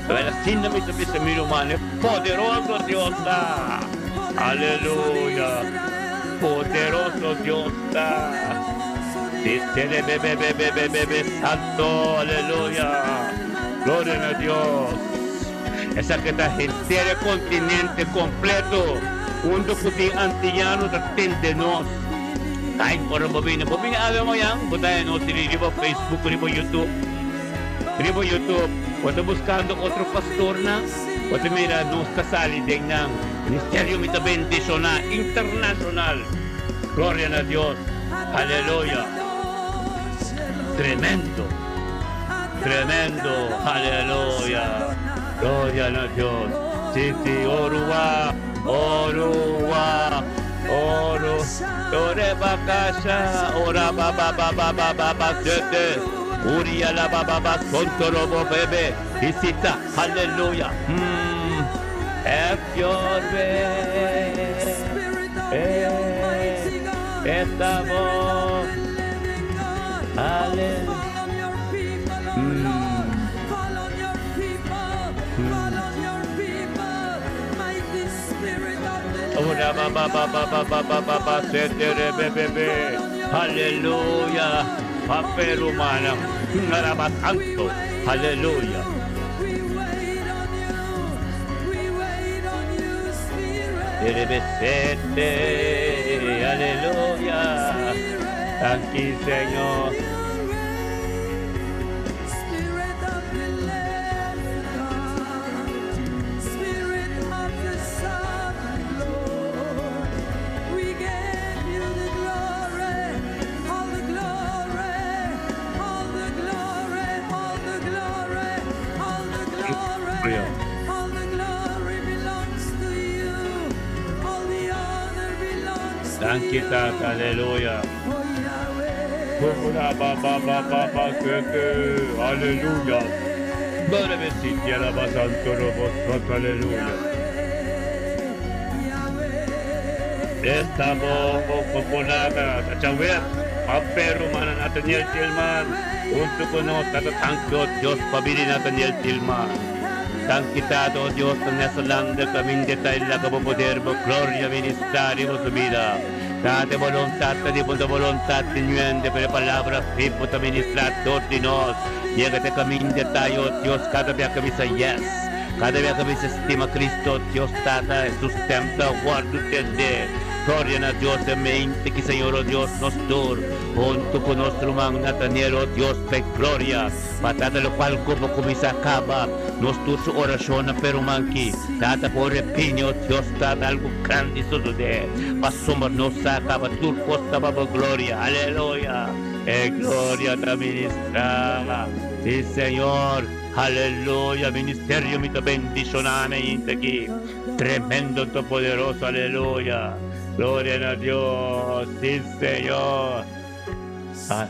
Wel asina mi ta bisa mi ruman, e poderoso Dios ta. Aleluya. Poderoso Dios ta. Dice santo, aleluya. Gloria na Dios. Esaki ta henter e kontinente kompleto unda ku tin antiano ta tende nos. Ay, ora bo bini, bo bini awe mañan, bo ta haña nos riba Facebook, riba YouTube. Riba YouTube, bo ta buskando otro pastornan, bo ta mira nos ta sali den nan. Ministerio mi ta bendishoná internashonal. Gloria na Dios. Aleluya. Tremendo. Tremendo. Aleluya. Gloria na Dios. Si, si, Oruwa, Oruwa, Oru, Ore bakasha, ora ba ba ba ba ba ba ba sete, Uria la ba ba ba sontorobo bebe, Isita, aleluya. Have your way. Eh, estamos. Aleluya. Ora ba ba ba ba ba ba ba ba ba sete re be be be. Aleluya. Pape rumana. Ngaraba santo. Aleluya. Erebe sete. Aleluya. Thank you, Señor. Spirit of the living God, Spirit of the Sovereign Lord, we give you the glory, all the glory, all the glory, all the glory, all the glory, all the glory belongs to you, all the honor belongs to Thank you, you. Tata. Aleluya. Oh Yahweh. Ora ba ba ba ba ba sete. Aleluya. Breve siti alla santo robo santo. Aleluya. Estamos con Chawet, Pampero man Nathaniel Tillman. Junto con nosotros, tanto Dios pabili Nathaniel Tillman. Thank kita, O Dios, nasa landa kaming detail na kapoder mo, gloria ministerio mo su vida. Date voluntad, di punto voluntad, tinuende per palabra, people to ministrador di nos. Llegate kaming tayo, Dios, kada vez kami sa yes. Kada vez kami sa estima Cristo, Dios Tata, sustenta, guarda, tende. Gloria na Dios, mente que Señor, oh Dios, nos dur. Junto con nuestro man Nathaniel, oh Dios, pe gloria. Patata lo cual como kumisa acaba. Nos tur su oración pero manki. Tata por repinio, Dios, tata algo grande sucede. Pasumar nos acaba, tur costa babo gloria. Aleluya. Gloria te ministra. Sí, Señor. Aleluya. Ministerio mi te bendicioname aquí. Tremendo, tu poderoso. Aleluya. Gloria a Dios. Sí, Señor. Ah,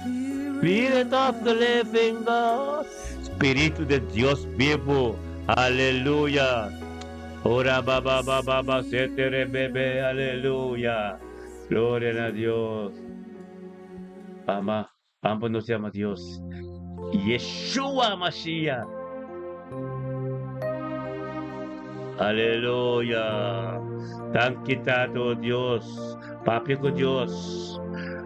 Spirit of the living God. Espíritu de Dios vivo. Aleluya. Ora ba ba ba ba ba se te re bebe. Aleluya. Gloria a Dios. Ama, Ambo no se llama Dios. Yeshua Mashiach. Aleluya. Thank you, Tato Dios. Papia ko Dios.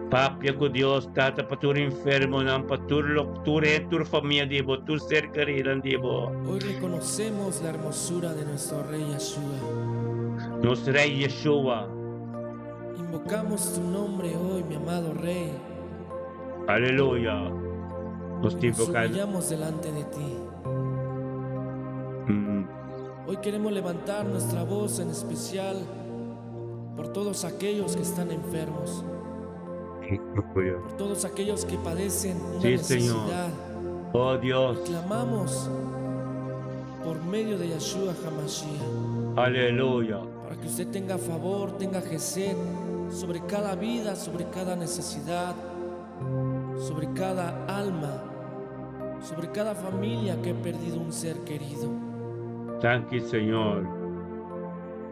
Papia ko Dios, tata patur enfermo nan patur loktur tur familia dibo, tur ser querido dibo. Hoy reconocemos la hermosura de nuestro Rey Yeshua. Nos Rey Yeshua. Invocamos tu nombre hoy, mi amado Rey. Aleluya. Nos Nos humillamos delante de ti. Hoy queremos levantar nuestra voz en especial por todos aquellos que están enfermos, por todos aquellos que padecen una Sí, Señor. necesidad. Oh Dios. Clamamos por medio de Yeshua HaMashiach, Aleluya. para que usted tenga favor, tenga gesed sobre cada vida, sobre cada necesidad, sobre cada alma, sobre cada familia que ha perdido un ser querido. Thank you, Señor.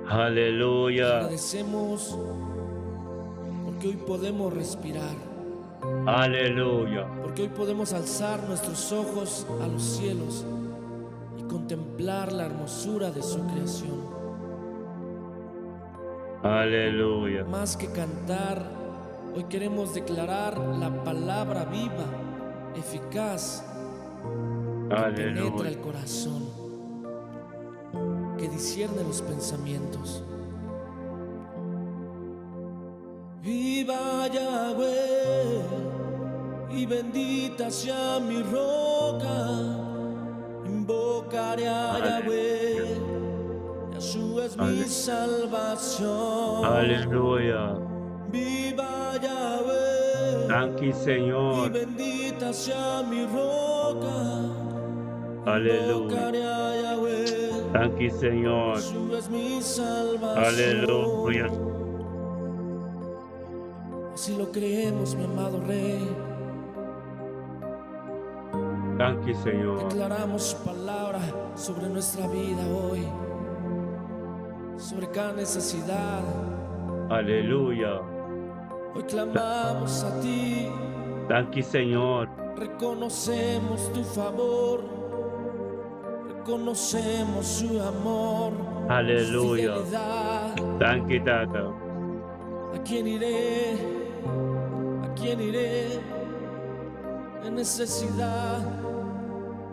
Aleluya. Agradecemos porque hoy podemos respirar, Aleluya. porque hoy podemos alzar nuestros ojos a los cielos y contemplar la hermosura de su creación. Aleluya. Más que cantar, hoy queremos declarar la palabra viva, eficaz, que penetra Aleluya. el corazón, que discierne los pensamientos. Viva Yahweh y bendita sea mi roca. Invocaré a Yahweh, Yahshua es mi salvación. Aleluya. Viva Yahweh Thank you, y Señor. bendita sea mi roca. Aleluya. Invocaré a Yahweh, Danki Señor. Aleluya. Si lo creemos, mi amado Rey. Danki Señor. Declaramos su palabra sobre nuestra vida hoy. Sobre cada necesidad. Aleluya. Hoy clamamos a ti. Danki Señor. Reconocemos tu favor. Reconocemos su amor. Aleluya. Su fidelidad. Danki Tata. ¿A quién iré? ¿A quién iré? En necesidad,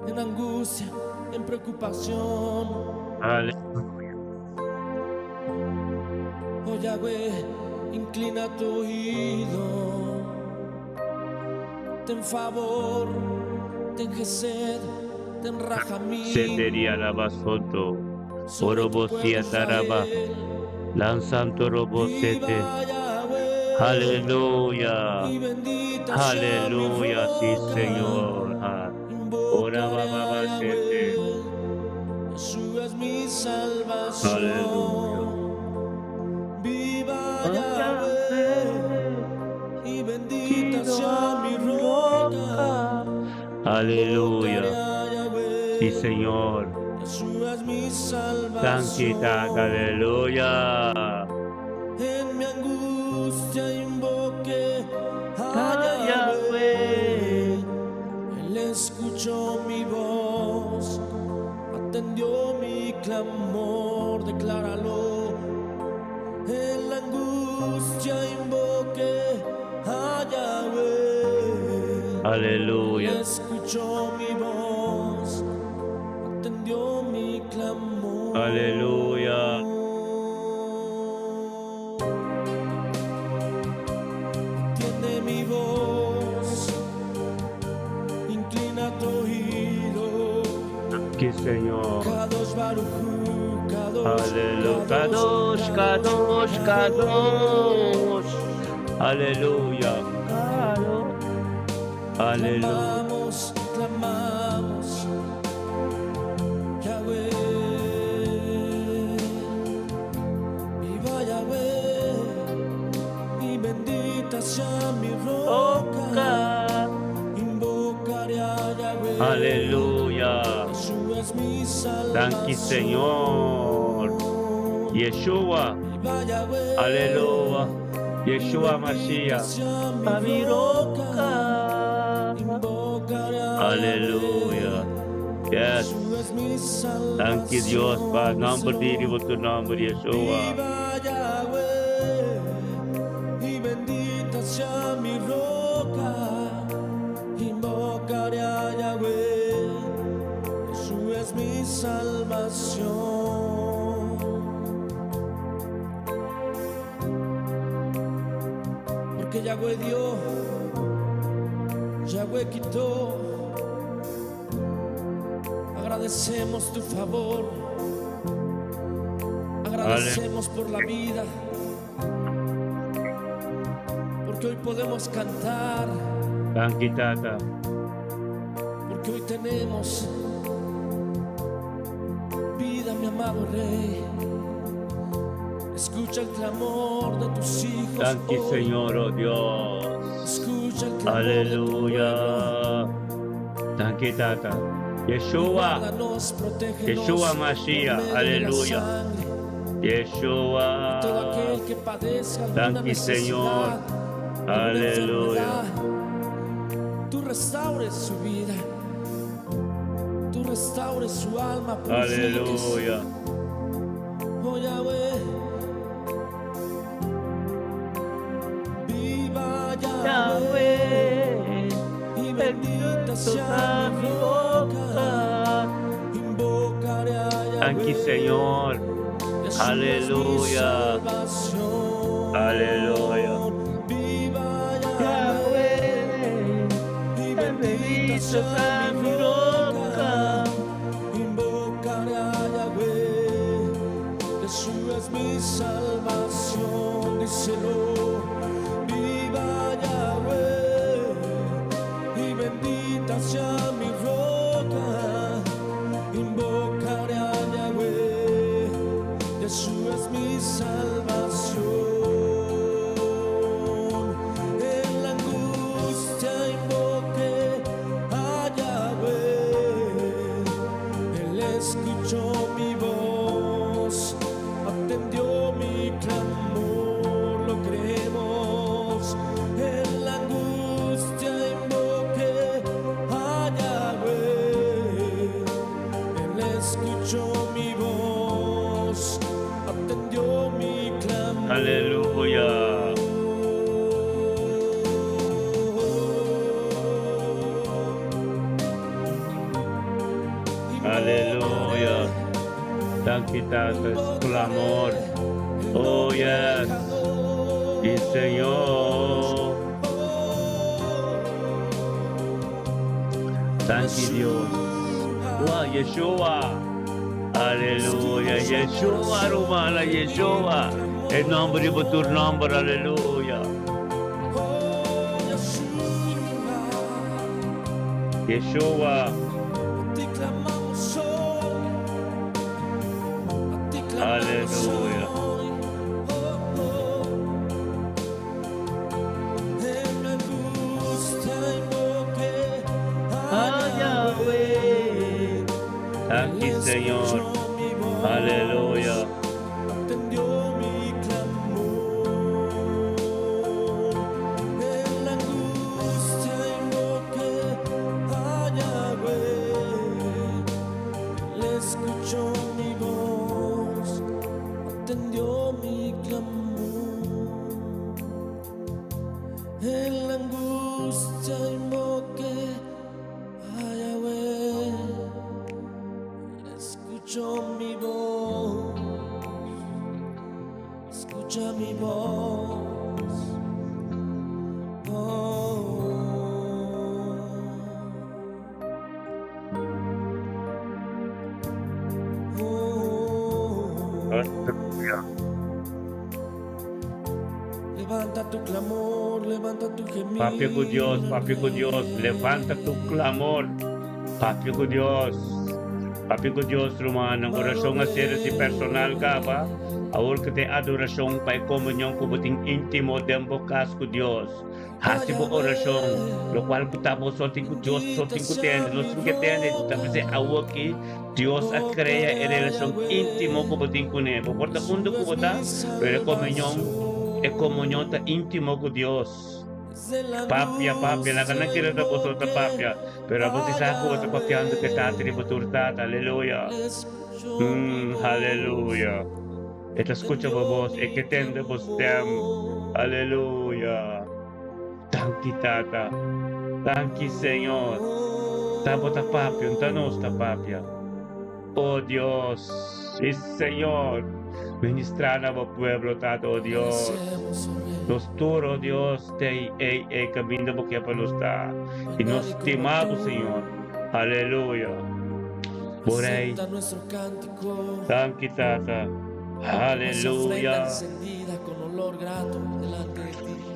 en angustia, en preocupación. Aleluya. Oh Yahweh, inclina tu oído. Ten favor, ten gesed, ten rajamín. Seteria labasoto. sobre tu Orobosia pueblo taraba. Israel. Lanzanto robosete. Viva Yahweh, Aleluya. y bendita sea mi Aleluya, sí, roca. Señor. Ah, Ora Invocaré ba ba a ba Yahweh, sete. Yeshua es mi salvación. Aleluya. Viva Yahweh, y bendita sea mi roca. Aleluya. Invocaré a Yahweh, Sí, Señor. Yeshua es mi Danki Tata. salvación. Aleluya. En mi angustia invoqué a A Yahweh. Él escuchó mi voz, atendió mi clamor, decláralo. En la angustia invoqué a Yahweh. Aleluya. Él escuchó mi voz, atendió mi clamor. Aleluya. Atiende mi voz, inclina tu oído. Danki, Señor. Kadosh Baruj Kadosh, Aleluya. Kadosh, Kadosh, Kadosh. Aleluya. Kadosh. Aleluya. Clamamos, clamamos, Yahweh. Viva Yahweh, y bendita sea mi roca. Invocaré a Yahweh. Aleluya. Yeshua es mi salvación. Danki, Señor. Yeshua. Viva Yahweh. Aleluya. Yeshua Bendita Mashiach. sea mi roca. Invocaré a Aleluya. Yahweh. Yes. Yeshua es mi Danki Dios pa nomber di salvación. tu nomber Yeshua. Viva Yahweh y bendita sea mi roca. Invocaré a Yahweh. Yeshua es mi salvación. Porque Yahweh dio, Yahweh quitó. Agradecemos tu favor. Agradecemos por la vida. Porque hoy podemos cantar. Danki Tata. Porque hoy tenemos vida, mi amado Rey. Escucha el clamor de tus hijos. Danki hoy. Señor, oh Dios. Escucha el clamor de tu pueblo. Aleluya. Danki Tata. Yeshua. Guárdanos, protégenos Yeshua por Mashiach. medio de la Aleluya. sangre. Yeshua. Todo aquel que padezca alguna Danki, Señor. necesidad, alguna Aleluya. enfermedad, tú restaures su vida, tú restaures su alma, purifiques. Aleluya. Oh Yahweh, viva Yahweh, y bendita sea mi roca. Invocaré a Yahweh. Danki, Señor. Yeshua es mi Aleluya. salvación. Aleluya. Viva Yahweh, y bendita sea mi roca. Invocaré a Yahweh. Yeshua es mi salvación. Díselo. Viva Yahweh, y bendita sea mi roca. Invocaré a Yahweh. Danki Tata, es clamor. Oh yes. Y Señor. Danki Dios. Wow, Yeshua. Aleluya. Yeshua, rumana, Yeshua. E nomber di bo tur nomber, aleluya. Yeshua. Aleluya. Danki Señor. Aleluya. Aleluya. Levanta tu clamor, levanta tu gemido. Papia ku Dios, papia ku Dios, levanta tu clamor. Papia ku Dios. Papia ku Dios, rumannan. Orashon a ser si personal kaba. Awor ku ta e adorashon pa e komunion ku bo tin íntimo den bo kas ku Dios. Hasi bo orashon, lokual ku ta bo so tin ku Dios so tin ku tende. Nos tin ke tende, ta bis'é awoki Dios a krea e relashon íntimo ku bo tin kuné. Bo por ta unda ku bo ta, pero e komunion, e komunion ta íntimo ku Dios. Papia, papia, laga nan kere ta boso ta papia, pero abo si sa ku bo ta papiando ku e Tata di bo tur Tata. Aleluya! Aleluya! E ta skucha bo bos, e ke tende bo stem. Aleluya! Danki Tata, danki Señor. Ta bo ta papia, no ta nos ta papia. O Dios, si Señor, ministra na bo pueblo, Tata, o Dios. Nos tur, o Dios, te ei, ei, ei kaminda bo ke pa nos ta. I nos stima bo, Señor. Aleluya. Bo Rey. Danki, Tata. Aleluya.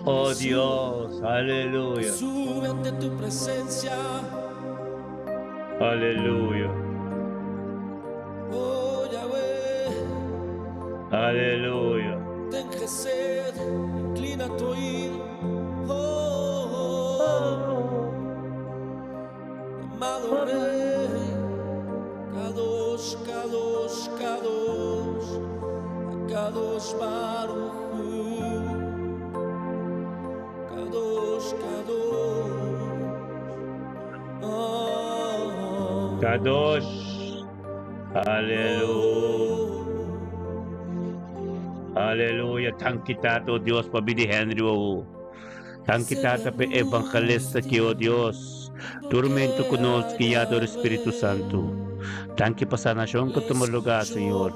O Dios, aleluya. Aleluya. Oh Yahweh. Aleluya. Ten gesed, inclina tu oído. Oh, oh, Amado Rey, Kadosh, Kadosh, Kadosh, Kadosh Baruch Hu. Kadosh, Kadosh. Oh. Kadosh. Aleluya. Aleluya. Danki Tata, oh Dios, pa bida di Henry Wou. Danki Tata pa evangelista ki, oh Dios. Tur mento ku nos guiá dor Spiritu Santu. Danki pa sanashon ku tuma lugá, Señor.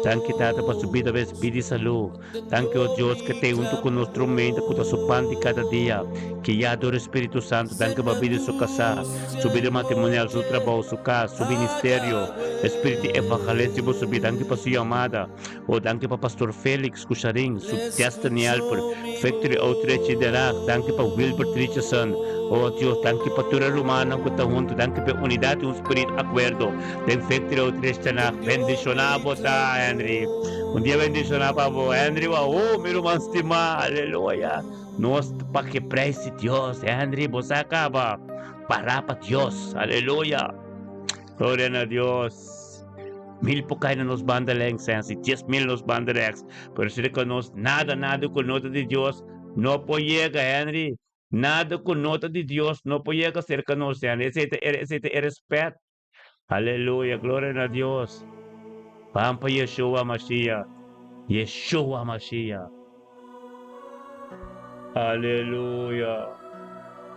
Danki Tata pa su bida bes bida i salú. Danki, oh Dios, ke te huntu ku nos tur mento ku ta su pan di kada dia. Guiá dor Spiritu Santu. Danki pa bida di su kasá, su bida matrimonial, su trabou, su kas, su ministerio. Spiritu evangelista di bo su bida. Danki pa su yamada. Oh, danki pa Pastor Felix ku Sharin, su Destiny Helper, Victory Outreach di Den Haag. Danki pa Wilbert Richardson. Oh, Dios, danki pa tur e rumannan ku ta huntu. Danki pa e unidat i un spirit akuerdo den Victory Outreach Den Haag. Bendishoná bo ta, Henry. Un dia bendishoná pa bo, Henry. Wahoo, mi ruman stimá. Aleluya. Nos ta pa ke preis di Dios, Henry. Bo sa kaba. Pará pa Dios. Aleluya. Gloria na Dios. Mil por kai na nos banda links, sensi 10.000 nos banda rechts. Pero si ku nos nada, nada ku no ta di Dios, no por yega, Henry. Nada ku no ta di Dios no por yega serka nos, Henry. Esei ta, esei ta e respet. Aleluya, gloria na Dios. Ban pa Yeshua Mashiach. Yeshua Mashiach. Aleluya.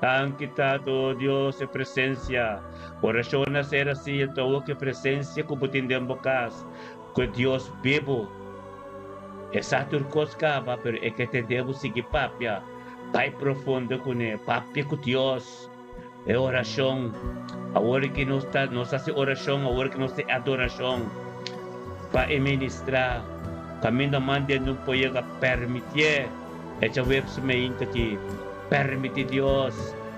Danki Tata, oh Dios, e presencia. Oracion a ser así, enton awor cu e presencia cu bo tin den bo cas. Ku e Dios bibu. E sa tur kos kaba, pero e ke tende bo sigui papia. Bai profundo kuné, papia ku Dios. E orashon, awor ki nos ta nos hasi orashon, awor ki nos tin adorashon pa e ministrá. Kaminda manda e no por yega permitié. E djaweps meinta aki, permití Dios.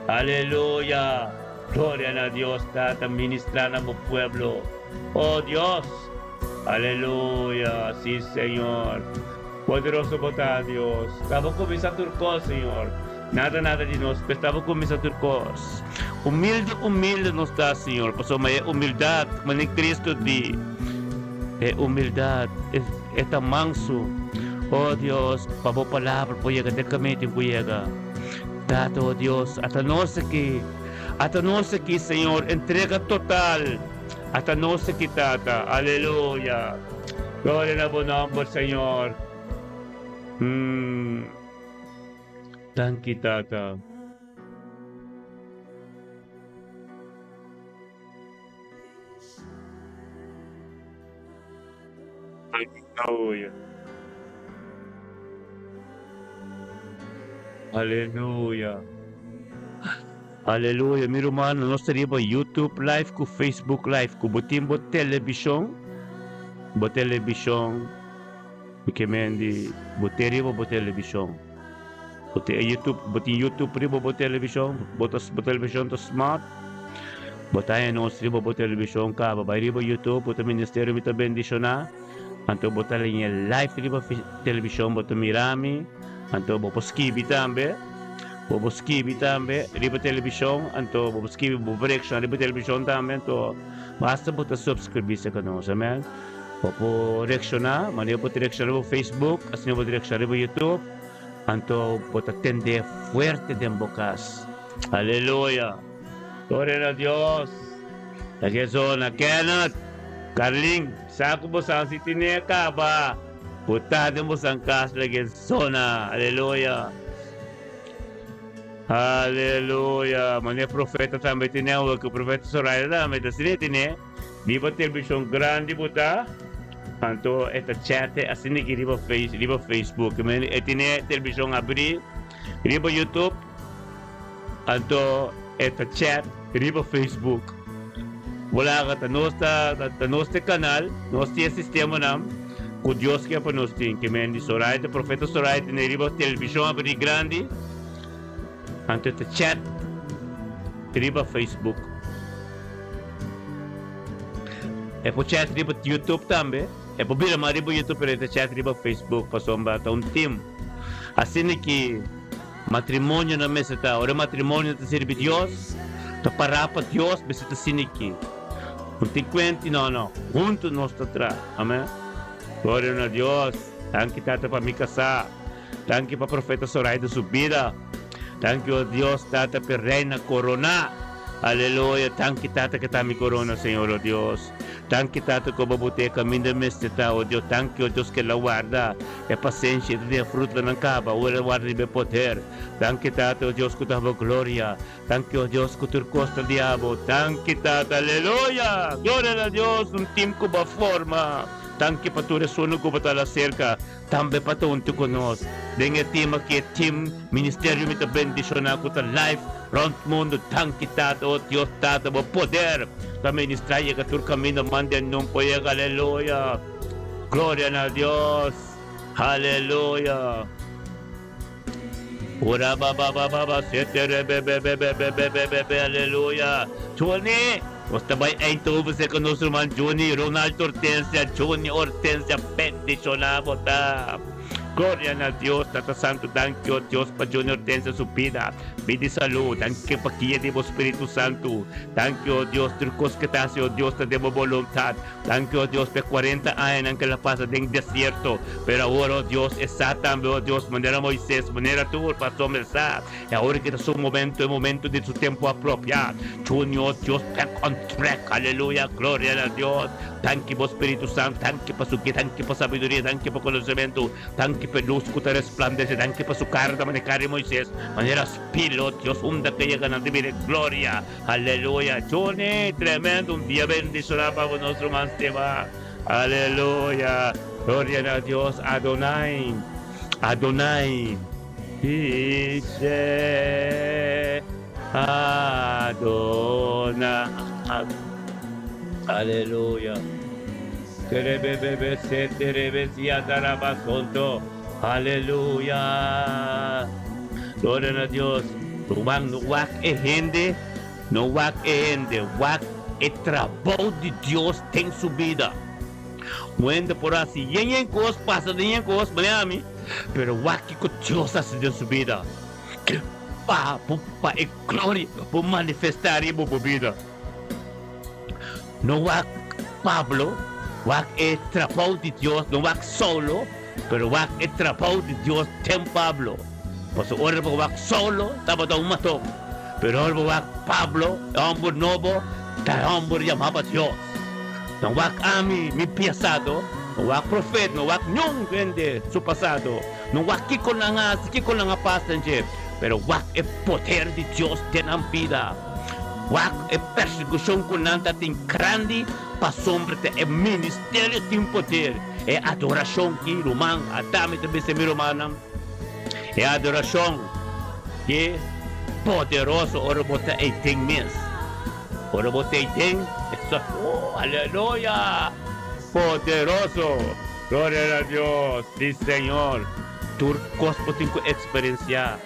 Aleluya! Gloria na Dios Tata ministrá na bo pueblo. Oh Dios! Aleluya! Si Señor! Poderoso bo ta Dios. Ta bo cuminsa tur cos Señor. Nada nada di nos pues ta bo cuminsa tur cos. Humilde humilde nos ta Señor pasobra e humildad manera Cristo di e humildad e ta manso. Oh Dios pa bo palabra por yega den caminda tin cu yega. Tata oh Dios ata nos aki ata nos aki Señor entrega total. Ata nos aki Tata. Aleluya. Gloria na bo nomber, Señor. Mm. Danki, Tata. Aleluya. Aleluya. Aleluya. Mi ruman, nos ta riba YouTube live ku Facebook live. Ku bo tin bo televishon, bo televishon, mi ke men di bo te riba bo televishon. Bo tin e YouTube, bo tin YouTube riba bo televishon, bo ta bo televishon ta smart. Bo ta haña nos riba bo televishon kaba bai riba YouTube, bo ta Ministerio Mi Ta Bendishoná. Anto bo ta liña live riba televishon, bo ta mira mi. Anto bo por skibi tambe. Bo por skibi tambe riba televishon. Anto bo por skibi bo por reakshoná riba televishon tambe. Anto basta bo ta subskribí serka nos, amen. Bo por reakshoná, manera bo ta reakshoná riba Facebook, asina bo ta reakshoná riba YouTube. Anto bo ta tendé fuerte den bo kas. Aleluya! Gloria na Dios! Ta ke zona, Kenneth, Carlin, sa ku bosan si tine kaba, bo ta den bosan kas lege zona. Aleluya! Aleluya! Mane profeta tambe tine awe ku profeta Soraya tambe ta asina tine. Riba televishon grandi bo ta, anto e ta chate asina ki riba face, riba Facebook. E tine televishon abri riba YouTube. Anto e ta chat riba Facebook. Bo laga ta nos ta ta nos ta e canal, nos tin e sistemanan cu Dios ke pa nos tin. Ke men di Soraya ta profeta Soraya tene riba television abri grandi, anto e ta chat riba Facebook. E por chat riba YouTube tambe, e por bira mas riba YouTube pero e ta chat riba Facebook pasobra ta un team. Asina ki. Matrimonionan mester ta, ora e matrimonio ta sirbi Dios, ta pará pa Dios, mester ta siniki. No tin kuenti, no, no. Huntu nos ta traha. Amen. Gloria na Dios. Danki, Tata, pa mi kasá. Danki pa Profeta Zoraida su bida. Danki, o Dios, Tata, p'e reina koroná. Aleluya. Danki, Tata, ke ta mi korona, Señor, o Dios. Danki, Tata, ku bo bot'é kaminda mester ta, o Dios. Danki, o Dios, ke el a warda. E pasenshi ta den frutlanan kaba, ora warda riba e poder. Danki Tata, o Dios ku ta bo gloria. Danki, o Dios, ku tur kos ta di abo. Danki Tata, aleluya! Gloria na Dios, un tim ku bo a forma. Danki pa tur esunnan ku bo ta la serka, tambe pa ta huntu ku nos. Den e tim aki, e tim Ministerio Mi Ta Bendishoná ku ta live rònt mundu. Danki Tata, o Dios Tata, bo poder ta ministrá yega tur kaminda manda e nun por yega. Aleluya! Gloria na Dios. Aleluya. Ora ba ba ba ba ba sete re be be be be be be be be be aleluya. Johnny, nos ta bai Eindhoven serka nos ruman Johnny, Ronald Hortensia, Johnny Hortensia, bendiciona bo ta. Gloria na Dios, Tata Santo, danki o Dios pa Johnny Hortensia su bida, bida y salud, danki pa guia di bo Spiritu Santo, danki o Dios tur cos ke ta haci o Dios ta den bo boluntad. Danki, oh Dios, p'e kuarenta añanan ku el a pasa den desierto. Pero awor, oh Dios, e sa tambe, oh Dios, manera Moises, manera tur pasobra el sa, e awor ki ta su momento, e momento di su tempu apropiá. Juni, oh Dios, back on track. Aleluya, gloria na Dios. Danki bo Spiritu Santu, danki pa su guia, danki pa sabiduria, danki pa konosementu, danki p'e lus ku ta resplandesé, danki pa su kara ta manera kara di Moises, manera spil, oh Dios, unda ke yega nan ta bira e gloria. Aleluya Johnny tremendo un dia bendiciona pa bo nos ruman stima. Aleluya! Gloria na Dios Adonai. Adonai. Dice Adonai. Aleluya. Terebebebe se terebe siatarabasonto. Aleluya. Gloria na Dios. Ruman, no wak e hende, no wak e hende, wak e trabou di Dios den su bida. Un hende por hasi yen yen kos, pasa den yen kos, manera ami, pero wak kiko Dios hasi den su bida. Pa bo, pa e gloria bo manifestá riba bo bida. No wak Pablo, wak e trabou di Dios, no wak Saulo, pero wak e trabou di Dios den Pablo. Pasobra ora bo wak Saulo, tabata un maton, pero ora bo wak Pablo, e hòmber nobo, ta e hòmber yamá pa Dios. No wak ami, mi piasado, no wak profet, no wak niun hende su pasado, no wak kiko nan a hasi, kiko nan a pasa dje, pero wak e poder di Dios den nan bida. Wak e persekushon ku nan ta tin grandi pasobra ta e ministerio tin poder. E adorashon ki ruman ata mi ta bisa mi rumannan, e adorashon ki poderoso ora bo ta ei den mes. Ora bo ta ei den, eso, oh, aleluya! Poderoso! Gloria na Dios! Si Señor! Tur kos bo tin ku eksperensiá.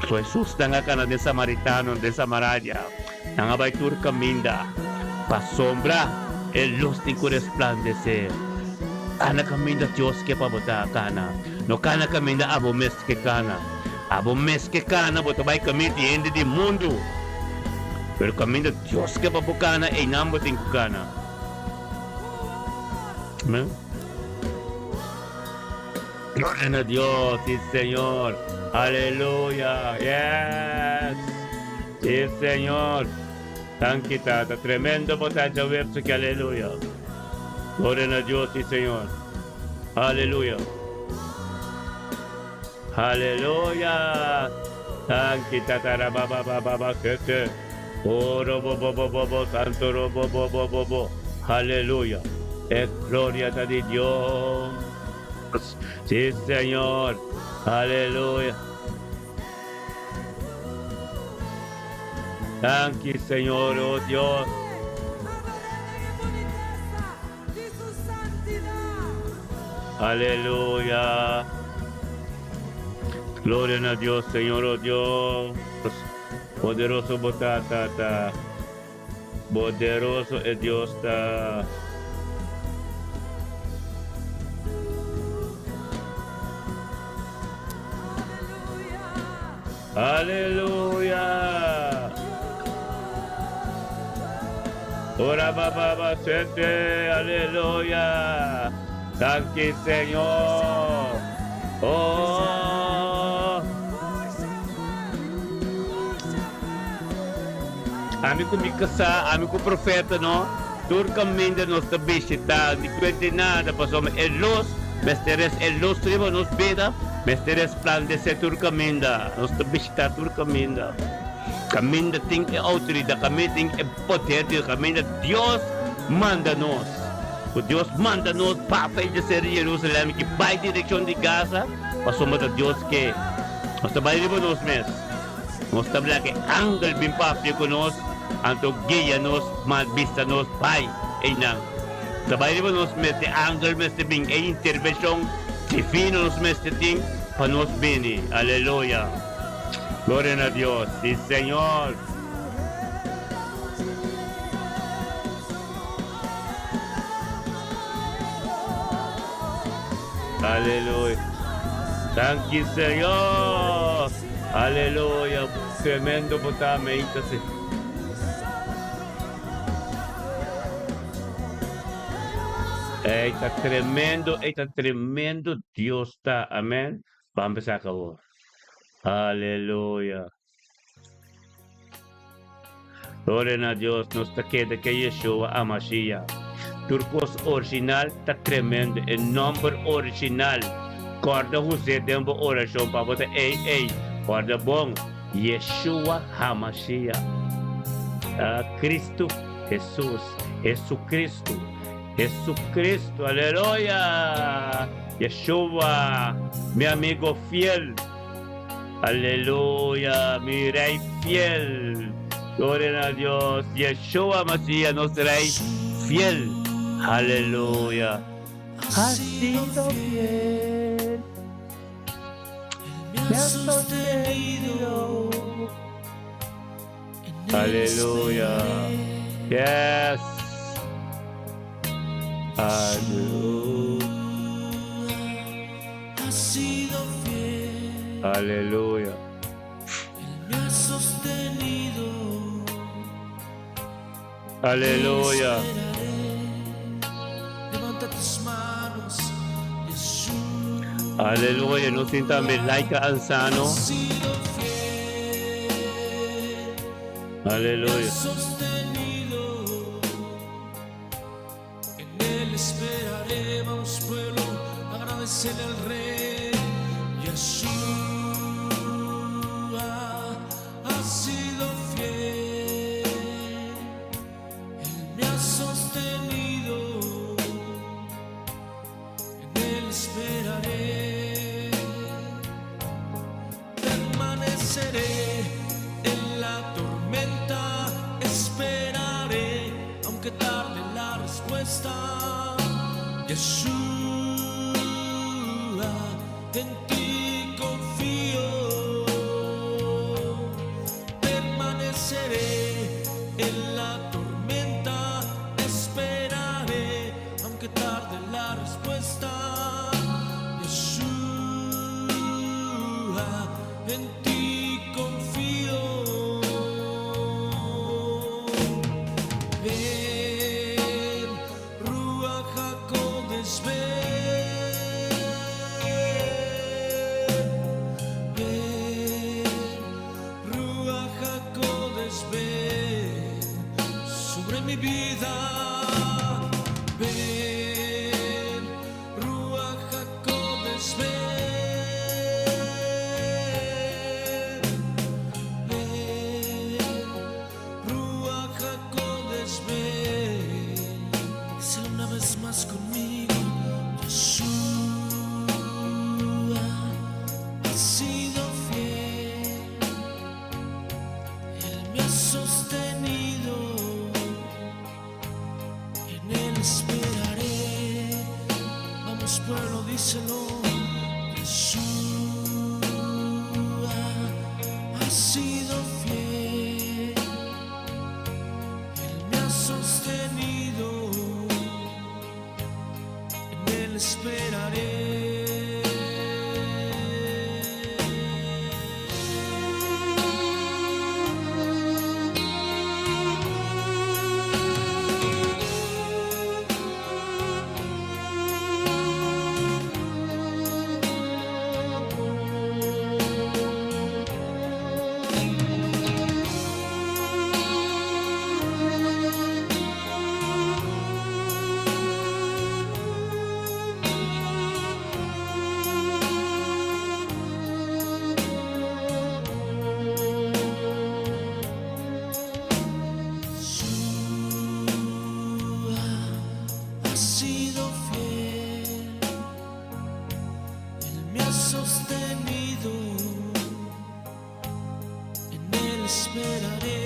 So Hesus nan a kana den samaritano den Samaradia, nan a bai tur kaminda, pasobra e lus tin ku resplandesé. Kana kaminda Dios ke pa bo ta kana, no kana kaminda abo mes ke kana. Abo mes ke kana bo ta bai kaminda di hende di mundu, pero kaminda Dios ke pa bo kana einan bo tin ku kana. Amen. Gloria na Dios, sí Señor. Aleluya. Yes. Sí Señor. Danki Tata. Tremendo bo ta djaweps aki. Aleluya. Gloria na Dios, sí Señor. Aleluya. Aleluya. Danki Tata. Ra ba ba ba ba ba sete. Oro bo bo bo bo bo santo ro bo bo bo bo bo. Aleluya. E gloria ta di Dios. Sí, Señor. Aleluya. Danki, Señor, oh Dios. Aleluya. Gloria na Dios, Señor, oh Dios. Poderoso bo ta, Tata. Poderoso e Dios ta. Aleluya! Ora ba ba ba sete, aleluya! Danki Señor. Oh. Ami ku mi kasá, ami ku profeta no, tur kaminda nos ta bishitá, di kuente nada, pasobra e lus mester res, e lus riba nos bida mester resplandesé tur kaminda. Nos ta bishitá tur kaminda. Kaminda tin e outoridat, kaminda tin e poder di Dios, kaminda Dios manda nos. Ku Dios manda nos pa fei di Jerusalèm ki bai direkshon di Gaza, pasobra ta Dios ke. Nos ta bai riba nos mes. Nos ta bla ke angel bin papia ku nos, anto guia nos, mal bisa nos bai einan. Ta bai riba nos mester angel mester bin, e intervenshon divino nos mester tin pa nos bini. Aleluya! Gloria na Dios! Si Señor! Aleluya! Danki Señor! Aleluya! Tremendo bo ta meita si. Ey ta tremendo, ey ta tremendo Dios ta. Amen. Ban empezar acabó. Aleluya. Gloria na Dios, nos ta keda ke Yeshua Amashiach. Tur kos original ta tremendo, e nomber original. Korda Jose den bo orashon pa bo ta ey ey. Korda bon, Yeshua Hamashiach. Ta Cristo Jesus, Jesucristo. Jesucristo, aleluya. Yeshua, mi amigo fiel. Aleluya, mi rey fiel. Gloria a Dios. Yeshua Masías, nos rey fiel. Aleluya. Ha sido fiel. Me ha sostenido. Aleluya. Yes. Aleluya. Ha sido fiel. Aleluya. Él me ha sostenido. Aleluya. Levanta tus manos. Yeshua Aleluya. Nos tin tambe Laika ha Ansano. sido fiel. Me ha Aleluya. sostenido. En él esperaré, vamos, pueblo, agradecerle al Rey. Yeshua ha sido fiel. Él me ha sostenido. En él esperaré. Permaneceré en la tormenta, esperaré, aunque tarde la respuesta. Yeshua, en ti confío. Permaneceré en la tormenta, esperaré, aunque tarde la respuesta. Yeshua, en ti confío. Ven, Ruach HaKodesh, ven. Ven, Ruach HaKodesh, ven sobre mi vida. Ven, Ruach HaKodesh, ven. Ven, Ruach HaKodesh, ven. Díselo una vez más conmigo. Yeshua ha sido fiel. Él me ha sostenido. En él esperaré. Vamos, pueblo, díselo. Yeshua ha sido fiel. Él me ha sostenido. En él esperaré. Yeshua ha sido fiel. Él me ha sostenido. En él esperaré.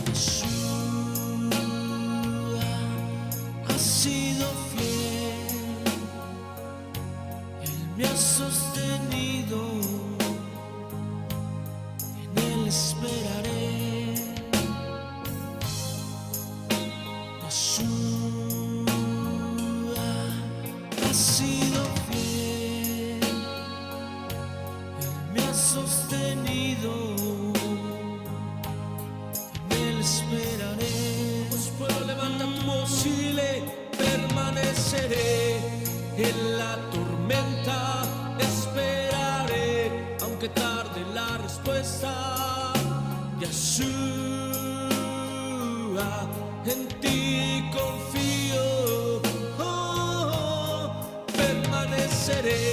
Yeshua ha sido fiel. Él me ha sostenido. En él esperaré. Yeshua ha sido fiel. Él me ha sostenido. En él esperaré. Pues pueblo, levanta tu voz y dile: permaneceré en la tormenta, esperaré, aunque tarde la respuesta. Yeshua, en ti confío. Oh, permaneceré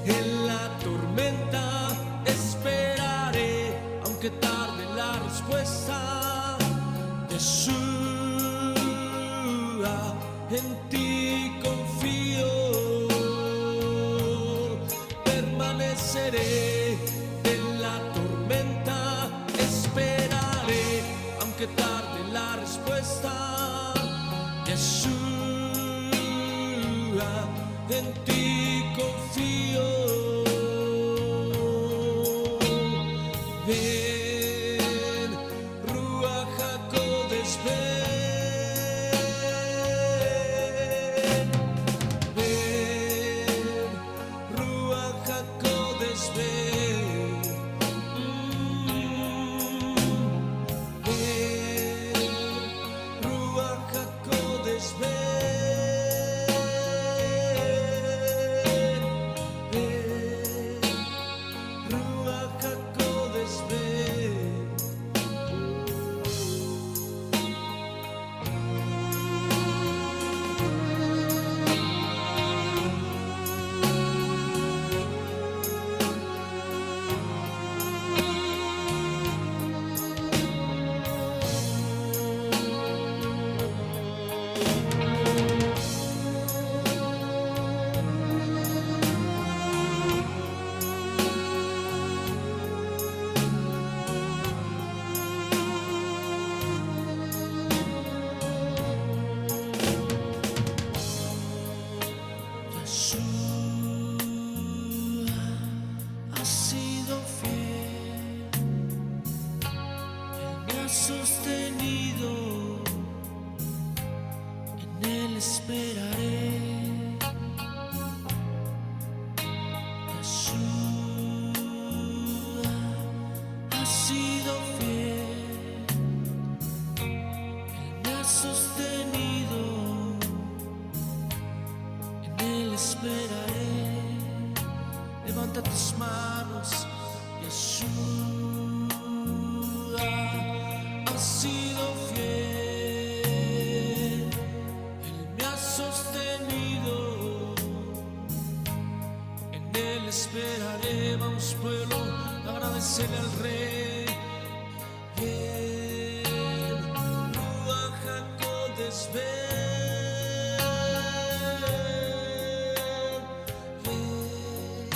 en la tormenta, esperaré, aunque tarde la respuesta. Yeshua, en ti confío. Permaneceré en la tormenta, esperaré, aunque tarde la respuesta. Yeshua, en ti confío. Ven, Ruach HaKodesh, ven. Ven, Ruach HaKodesh, ven. Ven, Ruach HaKodesh, ven. Ven, Ruach HaKodesh, ven. Yeshua ha sido fiel, Él me ha sostenido, en Él esperaré. Yeshua ha sido fiel, Él me ha sostenido, en Él esperaré. Levanta tus manos, Yeshua ha sido fiel, Él me ha sostenido, en Él esperaré. Vamos, pueblo, agradecerle al Rey. Ven, Ruach HaKodesh, ven. Ven,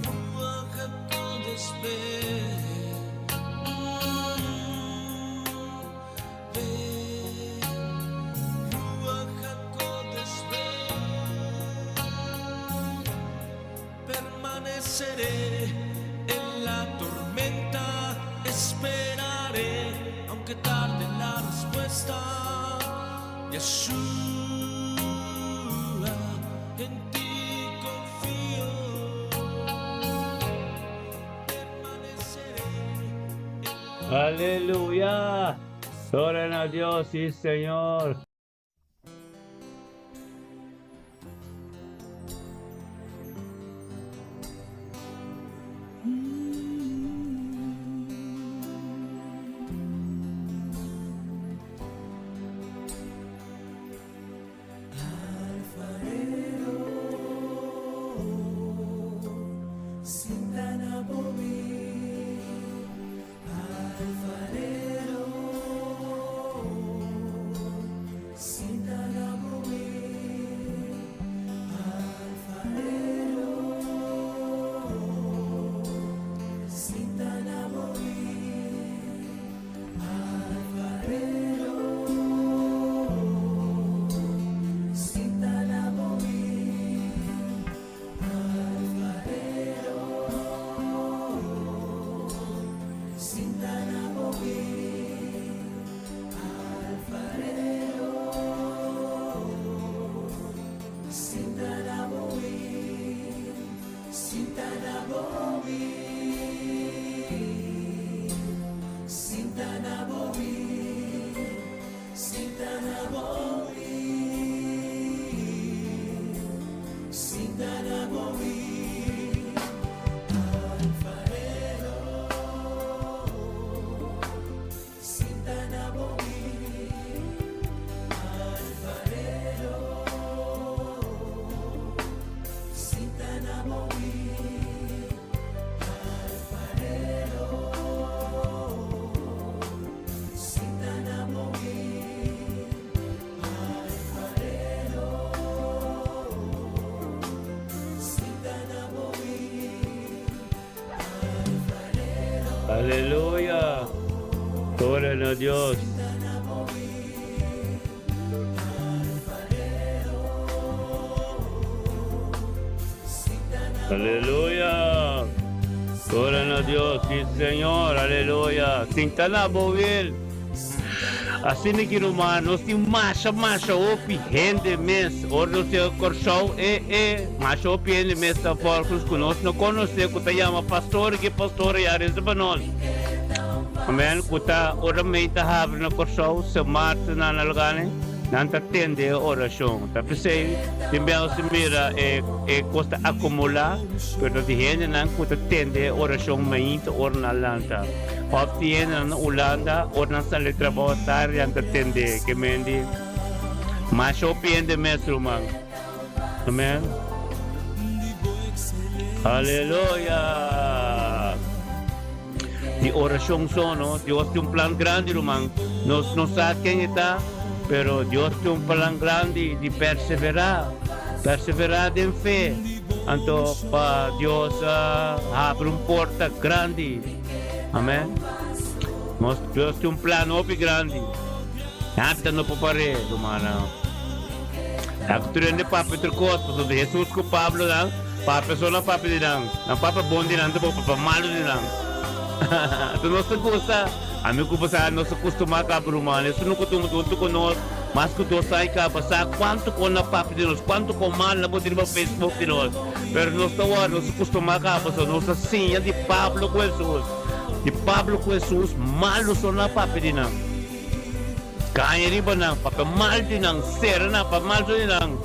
Ruach HaKodesh, ven. Ven, Ruach HaKodesh, ven. Permaneceré en la tormenta, esperaré, aunque tarde la respuesta. Yeshua, en ti confío. Permaneceré. Aleluya! Gloria na Dios, si Señor. Sinta na bo mi, Alfarero, sinta na bo mi, Alfarero, sinta na bo mi, Alfarero, sinta na bo mi, Alfarero, sinta na bo mi, Alfarero, sinta na bo mi, sinta na bo mi, sinta na bo mi, sinta na bo mi, sinta na bo mi, Alfarero, sinta na bo mi, Alfarero, sinta na bo mi, Alfarero, sinta na bo Aleluya! Gloria na Dios! Aleluya! Gloria na Dios, sí Señor, aleluya. Sinta na bo wil. Asina ki ruman, nos tin masha masha hopi hende mes. Ora nos yega Kòrsou, e e masha hopi hende mes ta vòlg nos ku nos no konosé ku ta yama pastor ki pastor ya resa pa nos. Amen, ku ta ora mei ta habri na Kòrsou, Sint Maarten nan algane. Nan ta tende e orashon. Ta p'esei tin bia nos ta mira e e kos ta akumulá, pero ta di hendenan ku ta tende e orashon mainta ora nan lanta. Òf di hendenan na Hulanda ora nan sali trabou tardi nan ta tende. Ke men di masha hopi hende mes ruman. Amen. Aleluya! Di orashon so no. Dios tin un plan grandi ruman. Nos no sa ken e ta, pero Dios tin un plan grandi di perseverá. Perseverá den fe. Anto pa Dios habri un porta grandi. Amen. Nos Dios tin un plan hopi grandi. Nada no por par'é, rumannan. Ta ku tur hende papia otro kos, pasobra Hesus ku Pablo nan papia so nan papia di nan. Nan papia bon di nan tampoko papia malu di nan. Anto nos ta gusta, ami ku bo sa nos ta kustumá kaba ruman. Esun no ku tuma huntu ku nos mas ku dos aña kaba sa kuantu kon nan papia di nos, kuantu kon mal nan pone riba Facebook di nos. Pero nos ta wòrdu, nos ta kustumá kaba pasobra nos ta siña di Pablo ku Hesus. Di Pablo ku Hesus malu so nan papia di nan. Caña riba nan, papia mal di nan, cera nan, papia mal di nan.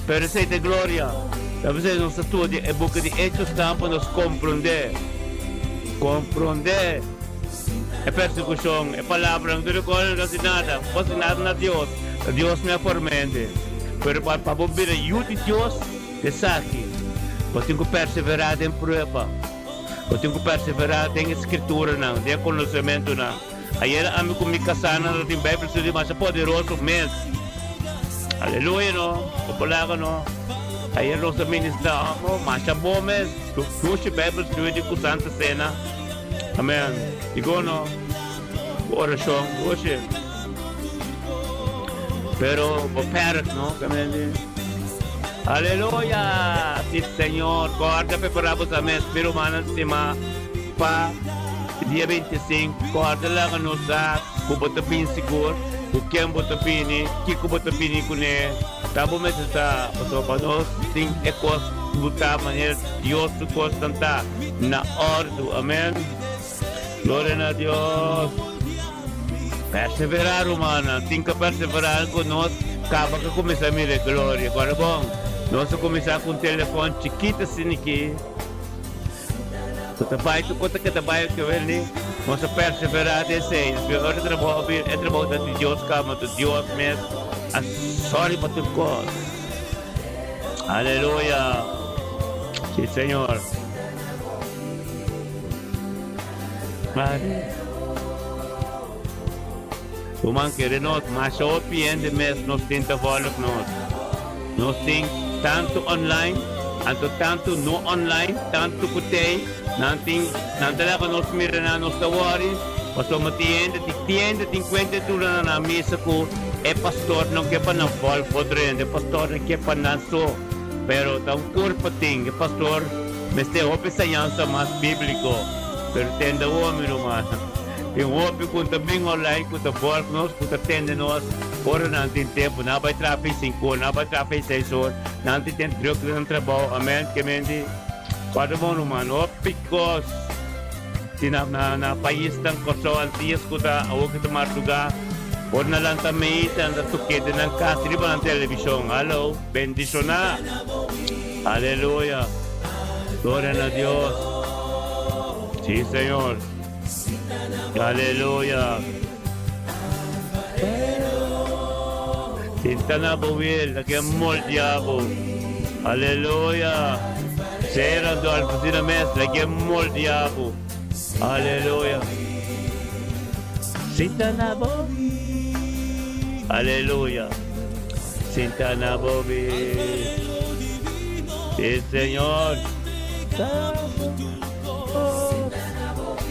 Pero esey ta e gloria. Ta p'esey nos ta studia e buki di Hechos tan pa nos comprende, comprende e persecucion, e palabranan. Tur e cosnan no ta haci nada, no haci nada na Dios. Ta Dios mi a formente. Pero pa pa bo bira yu di Dios, esaki, bo tin cu persevera den prueba. Bo tin cu persevera den e Scrituranan, den e conocimentonan. Ayera ami ku mi kasá nan tin Bijbel studio masha poderoso mes. Aleluya no, bo por laga no. Ayera nos a ministra amo masha bon mes. Dushi Bijbel studio ku Santa Cena. Amen. Digo no, ku orashon dushi. Pero bo pèrdè no, amen. Aleluya! Si Señor, kòrda prepará bo sa mes, mi rumannan stimá. Pa dia 25, kòrda laga nos sa ku bo ta bini sigur, ku ken bo ta bini, kiko bo ta bini kuné. Ta bo mester sa, pasobra pa nos tin e kos ku ta manera Dios su kosnan ta, na òrdu. Amèn. Gloria na Dios. Perseverá, rumannan. Tin ku perseverá ku nos kaba ku kuminsá mira e gloria. Kòrda bon, nos a kuminsá ku un telefòn chikit asina aki. Ku ta bai tur kos ta keda bai ke wende nos a perseverá den esei. Despues ora e trabou a bira e trabou ta di Dios kaba anto Dios mes a sòri pa tur kos. Aleluya! Si Señor. Ruman kere nos masha hopi hende mes nos tin ta volg nos. Nos tin tantu online anto tantu no online tantu ku tei nan tin nan ta laga nos mira nan nos ta wori pasobra tin hende tin tin hende tin kuenta duna na nan misa ku e pastor no ke pa nan volg otro hende e pastor no ke pa nan so pero ta un kurpa tin e pastor mester hopi enseñansa mas bíbliko pero tende awor mi ruman. Tin hopi ku ta bin online ku ta volg nos, ku ta tende nos ora nan tin tempu. Nan a bai traha fei sinku or, nan a bai traha fei seis or, nan tin ten druk den nan trabou. Amen. Ke menti guarda bon ruman, hopi kos tin na na na paisnan Kòrsou, Antias ku ta awor ku ta marduga, ora nan lanta meita nan ta toke den nan kas riba nan televishon. Hallo, bendishoná. Aleluya. Gloria na Dios. Si Señor. Aleluya. Sinta na bo wiel, ta ke moldia bo. Aleluya. Sera do alfasina mes, la ke moldia bo. Aleluya. Sinta na bo. Aleluya. Sinta na bo wiel. Sí, Señor.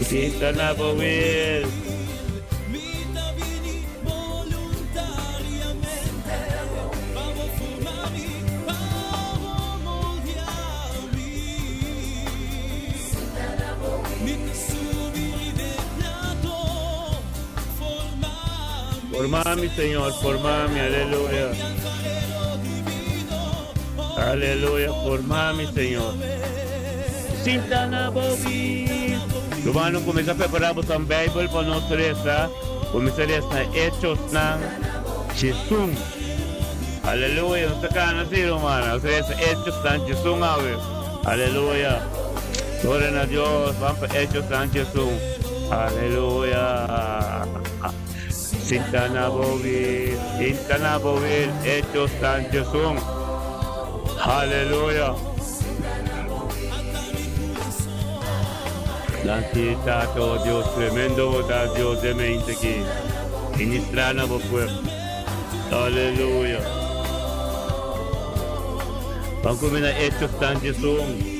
Sinta na bo wil. Forma mi, Señor, forma mi, aleluya. Aleluya, forma mi, Señor. Sinta na bo wil. Rumannan, kuminsá prepará boso Beibel pa nos resa. Kuminsá resa na Hechosnan Djesun. Aleluya, nos ta kana así, rumannan. Nos ta resa Hechosnan Djesun awe. Aleluya. Gloria na Dios. Ban pa Hechosnan Djesun. Aleluya. Sinta na bo wil, sinta na bo wil, Hechosnan Djesun. Aleluya. Danki Tata, oh Dios, tremendo bo ta Dios den mente aki. Ministra na bo pueblo. Aleluya. Ban cuminsa na Hechos 11.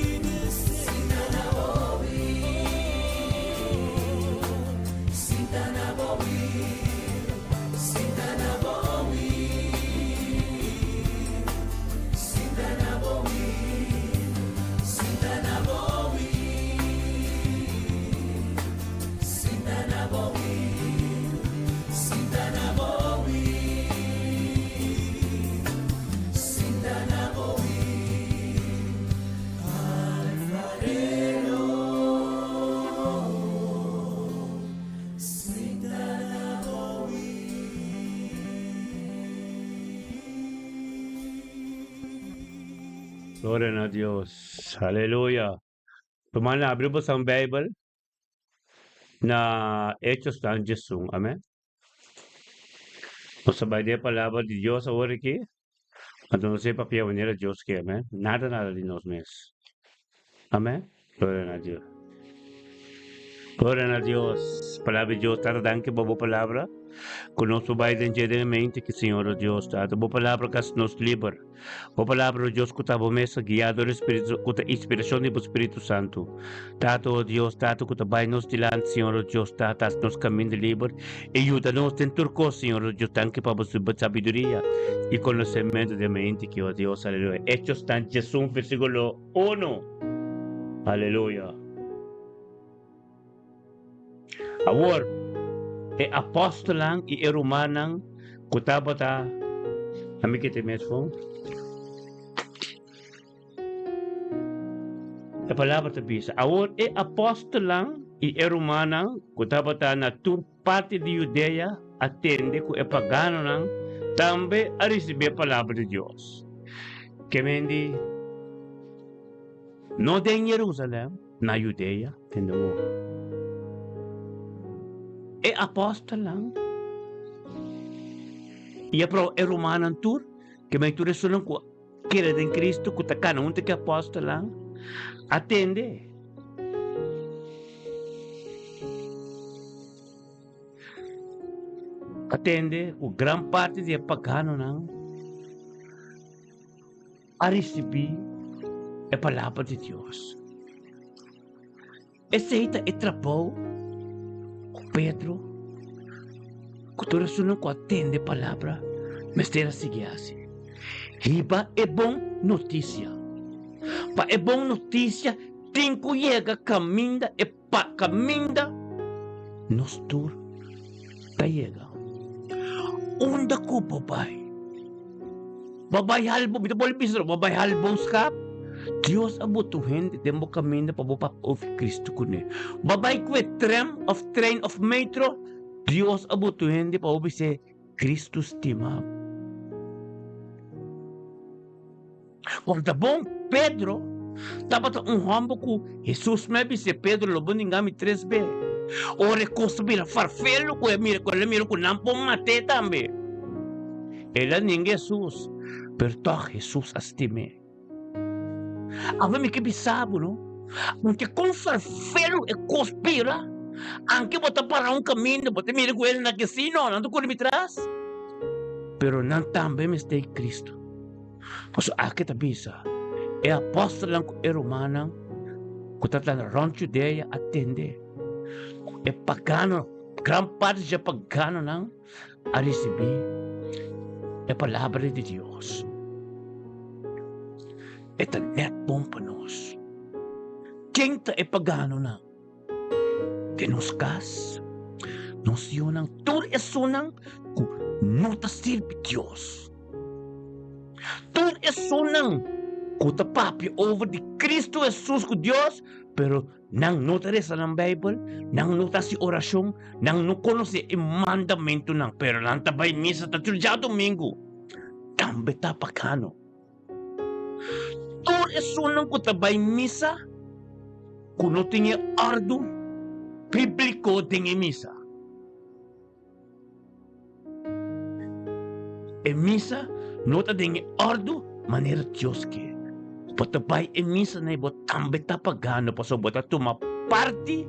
Gloria na Dios. Aleluya. Rumannan, abri boso Bijbel na Hechosnan 11. Amen. Nos ta bai den e palabra di Dios awor aki. Anto nos e papia manera Dios ke. Amen. Nada nada di nos mes. Amen. Gloria na Dios. Gloria na Dios. Palabra di Dios, Tata, danki pa bo palabra. Ku nos por bai den dje den e mente ki Señor o Dios, Tata. Bo palabra ka hasi nos liber. Bo palabra, o Dios, ku ta bo mesa guiá dor di Spiritu, ku ta inspirashon di bo Spiritu Santu. Tata, o Dios, Tata, ku ta bai nos dilanti, Señor o Dios, Tata, hasi nos kaminda liber i yuda nos den tur kos, Señor o Dios. Danki pa bo sabiduria i konosementu den mente ki, o Dios. Aleluya. Hechos tan 11, versíkulo 1. Aleluya. Awor, e apòstelnan i e rumannan ku tabata. Ami ke ta mes fon. E palabra ta bisa, Awor e apòstelnan i e rumannan ku tabata na tur parti di Judea a tende ku e paganonan tambe a risibí e palabra di Dios. Ke men di, No den Jerusalèm, na Judea, tende bo. E apòstelnan i e rumannan tur, ke men tur esunnan ku kere den Cristo, ku ta kana huntu ku e apòstelnan, a tende. A tende ku gran parti di e paganonan a risibí e palabra di Dios. Esei ta e trabou ku Pedro ku tur esunnan ku a tende e palabra mester a sigui hasi, hiba e bon notisia. Pa e bon notisia tin ku yega kaminda e pa kaminda nos tur ta yega. Unda ku bo bai? Bo bai hal bo, mi ta bolbe bisa, bo bai hal boskap? Dios a bota un hende den bo kaminda pa bo papia over Cristo kuné. Bo bai ku e tram of trein of metro, Dios a bota un hende pa bo bis'é Cristo stima bo. Por ta bon, Pedro tabata un hòmber ku Hesus mes bis'é, Pedro, lo bo ninga mi tres be. Ora e kos ta bira farfelu ku e mira, ku el a mira ku nan por mat'é tambe. El a ninga Hesus, pero tòg Hesus a stim'é. Awe mi ke bisa bo no, anke kon farfelu e kos bira, anke bo ta para un kaminda, bo ta mira ku el na ke si, no, nan ta kore mi tras. Pero nan tambe mester di Cristo. Pasobra aki ta bisa, E apòstelnan ku e rumannan ku ta tanda rònt Judea a tende. E pagano, gran parti dje paganonan a risibí e palabra di Dios. E ta nèt bon pa nos. Ken ta e paganonan? Den nos kas, nos yunan, tur esunnan ku no ta sirbi Dios. Tur esunnan ku ta papia over di Kristu Hesus ku Dios, pero nan no ta resa nan Beibel, nan no ta hasi orashon, nan no konosé e mandamentunan, pero nan ta bai misa ta tur djadumingu, tambe ta pagano. Tur esunnan ku ta bai misa ku no tin e òrdu bíbliko den e misa. E misa no ta den e òrdu manera Dios ke. Bo ta bai e misa na i bo tambe ta pagando pasobra bo ta tuma parti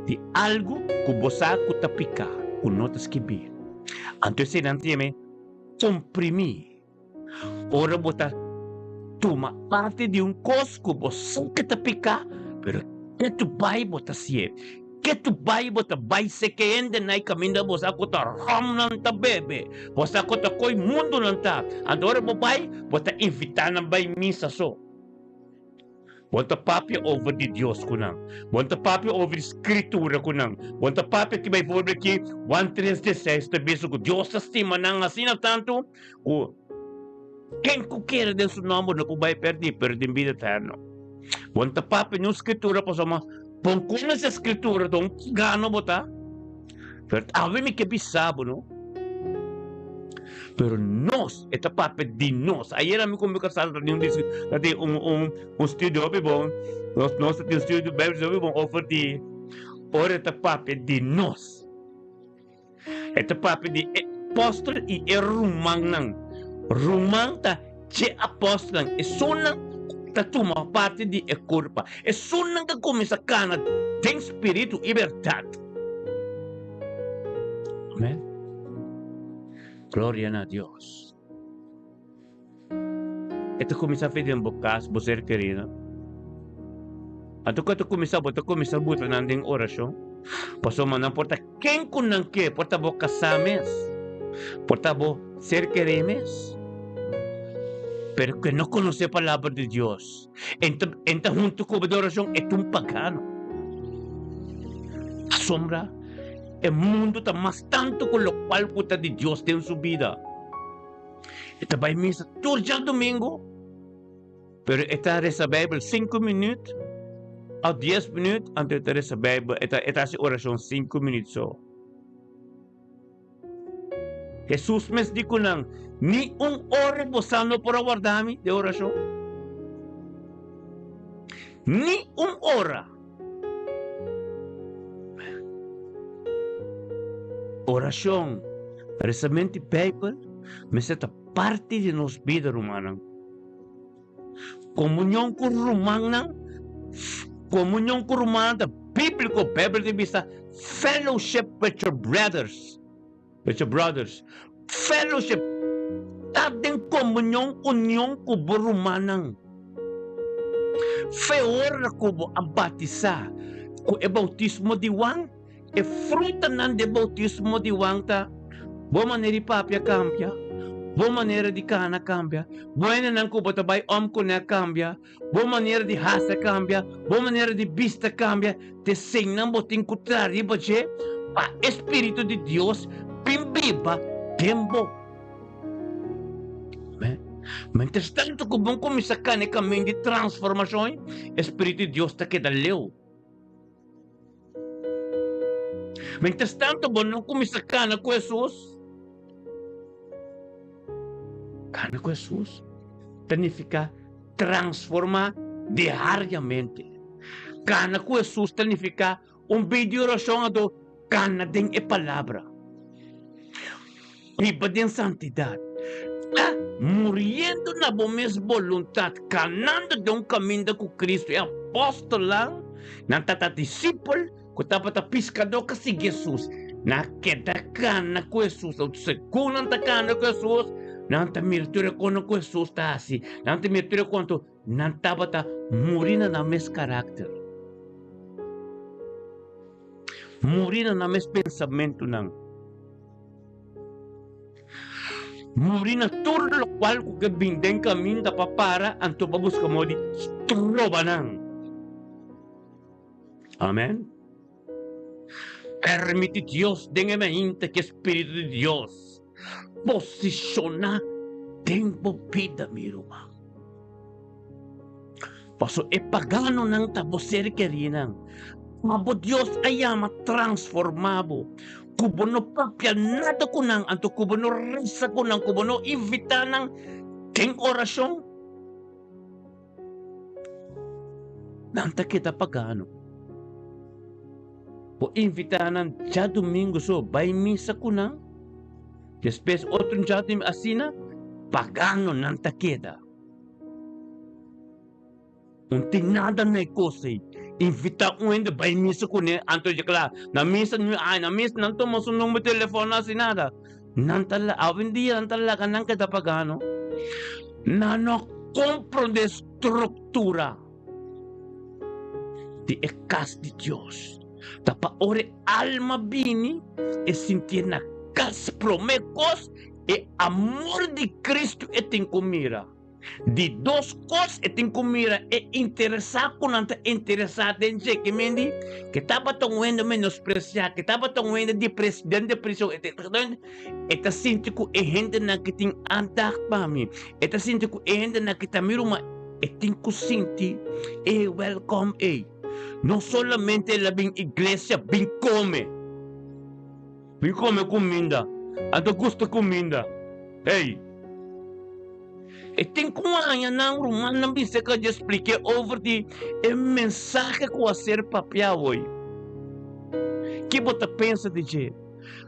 di algu ku bo sa ku ta piká, ku no ta skibí. Anto eseinan ta yama e komprimí. Ora bo ta tuma parti di un kos ku bo sa ke ta piká, pero ke tu bai bo ta sié. Ke tu bai bo ta bai seke hende na e kaminda bo sa ku ta ròm nan ta bebe, bo sa ku ta koi mundu nan ta. Anto ora bo bai, bo ta invitá nan bai misa so. Bo ta papia over di Dios ku nan. Bo ta papia over di Skritura ku nan. Bo ta papia ki bijvoorbeeld ki Juan tres dieseis ta bisa ku Dios ta stima nan asina tantu ku ken ku kere den su nòmber no por bai pèrdí pero tin bida eterno. Bo ta papia niun Skritura pasobra pon konosé Skritura ta un pagano bo ta. Pero awe mi ke bisa bo no. Pero nos, e ta papia di nos. Ayer ami ku mi kasá ta tin un disku, ta tin un un un studio hopi bon. Nos nos ta tin un studio Bijbel hopi bon over di ora e ta papia di nos. E ta papia di e apòstel i e rumannan. Ruman ta dje apòstelnan, esunnan ku ta tuma parti di e kurpa, esunnan ku a kuminsá kana den spiritu i bèrdat. Amèn. Gloria na Dios. E ta kuminsá fe den bo kas, bo ser kerido. Anto ku e ta kuminsá, bo ta kuminsá buta nan den orashon. Pasobra nan por ta ken ku nan ke, por ta bo kasá mes, por ta bo ser kerí mes. Pero ku e no konosé palabra di Dios, e ta huntu ku bo den orashon, e ta un pagano. Pasobra e mundu ta mas tantu ku lokual ku ta di Dios den su bida. E ta bai misa tur djadumingu, pero e ta resa Bijbel sinku minüt òf dies minüt, anto e ta resa Bijbel, e ta e ta hasi orashon sinku minüt so. Hesus mes di ku nan, Ni un ora boso no por a warda mi den orashon? Ni un ora. Orashon, resamentu di Beibel mester ta parti di nos bida, rumannan. Komunion ku rumannan, komunion ku rumannan ta bíbliko. Beibel ta bisa, Fellowship with your brothers, with your brothers. Fellowship, ta den komunion, union ku bo rumannan. Fe ora ku bo a batisá ku e boutismo di Juan, e frutanan di e boutismo di Juan ta, bo manera di papia kambia, bo manera di kana kambia, bo hendenan ku bo ta bai om kuné a kambia, bo manera di hasi a kambia, bo manera di bista a kambia, te eseinan bo tin ku traha riba dje pa e spiritu di Dios bin biba den bo. Amén. Mientras tanto ku bo kuminsá kana e kamin di transformashon, e spiritu di Dios ta keda leu. Mientras tanto bo no kuminsá kana ku Hesus. Kana ku Hesus ta nifiká transformá diariamente. Kana ku Hesus ta nifiká un bida di orashon anto kana den e palabra. Biba den santidat. Ta muriendo na bo mes boluntat, kanando den un kaminda ku Kristu. E apòstelnan, nan tabata disipel ku tabata piskadó ku a sigui Hesus. Nan a keda kana ku Hesus. Segun nan ta kana ku Hesus, nan ta mira tur e kosnan ku Hesus ta hasi. Nan ta mira tur e konto nan tabata muri na nan mes karakter. Muri na nan mes pensamentunan. Muri na tur lokual ku ke bin den kaminda pa para anto pa buska moda di stroba nan. Amen. Permiti Dios den e mainta ki e Spiritu di Dios posishoná den bo bida, mi ruman. Paso e paganonan ta bo ser kerinan. Abo Dios a yama transformá bo. Ku bo no papia nada ku nan, anto ku bo no resa ku nan, ku bo no invitá nan den orashon, nan ta keda pagano. Bo invitá nan djadumingu so bai misa ku nan, despues otro djadumingu asina, pagano nan ta keda. Un tin nada na e kos ei. Invitá un hende bai misa kuné, anto dje kla, na misa nu ai, na misa nan tuma su number telefòn no hasi nada. Nan ta awendia nan ta laga nan keda pagá no. Nan no komprondé struktura di e kas di Dios. Ta pa ora e alma bini e sintié na kas promé kos e amor di Kristu e tin ku mira. Di dos kos e tin ku mira e interesá ku nan ta interesá den dje. Ke men di ke tabata un hende menospresiá, ke tabata un hende depres den depreshon, e e ta sinti ku e hendenan ke tin aandacht pa mi, e ta sinti ku e hendenan ke ta mi ruman, e tin ku sinti e wèlkòm ei. No solamente el a bin iglesia bin kome. Bin kome kuminda. Anto gusta kuminda. Hey! E tin ku haña nan rumannan bisa ka dje splik'é over di e mensahe ku a ser papiá awor. Ki bo ta pensa di dje?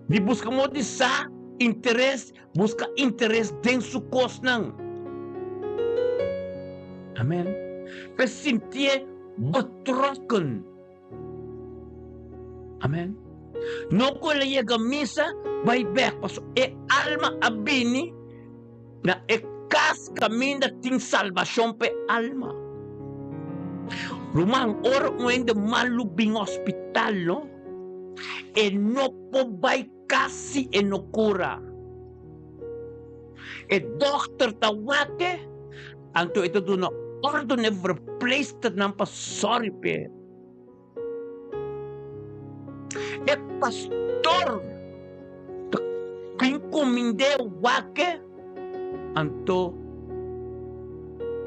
Di buska modo di sa interes, buska interes den su kosnan. Amen. P'e sintié betrokken. Amen. No ku el a yega misa bai bek, pasobra e alma a bini na e kas kaminda tin salbashon pa e alma. Ruman, ora un hende malu bin hospital, no, e no por bai kas si e no kura. E dòkter ta wak e, anto e ta duna òrdu na e verpleegsternan pa sòri p'e. E pastor ta bin kumind'é wak e, anto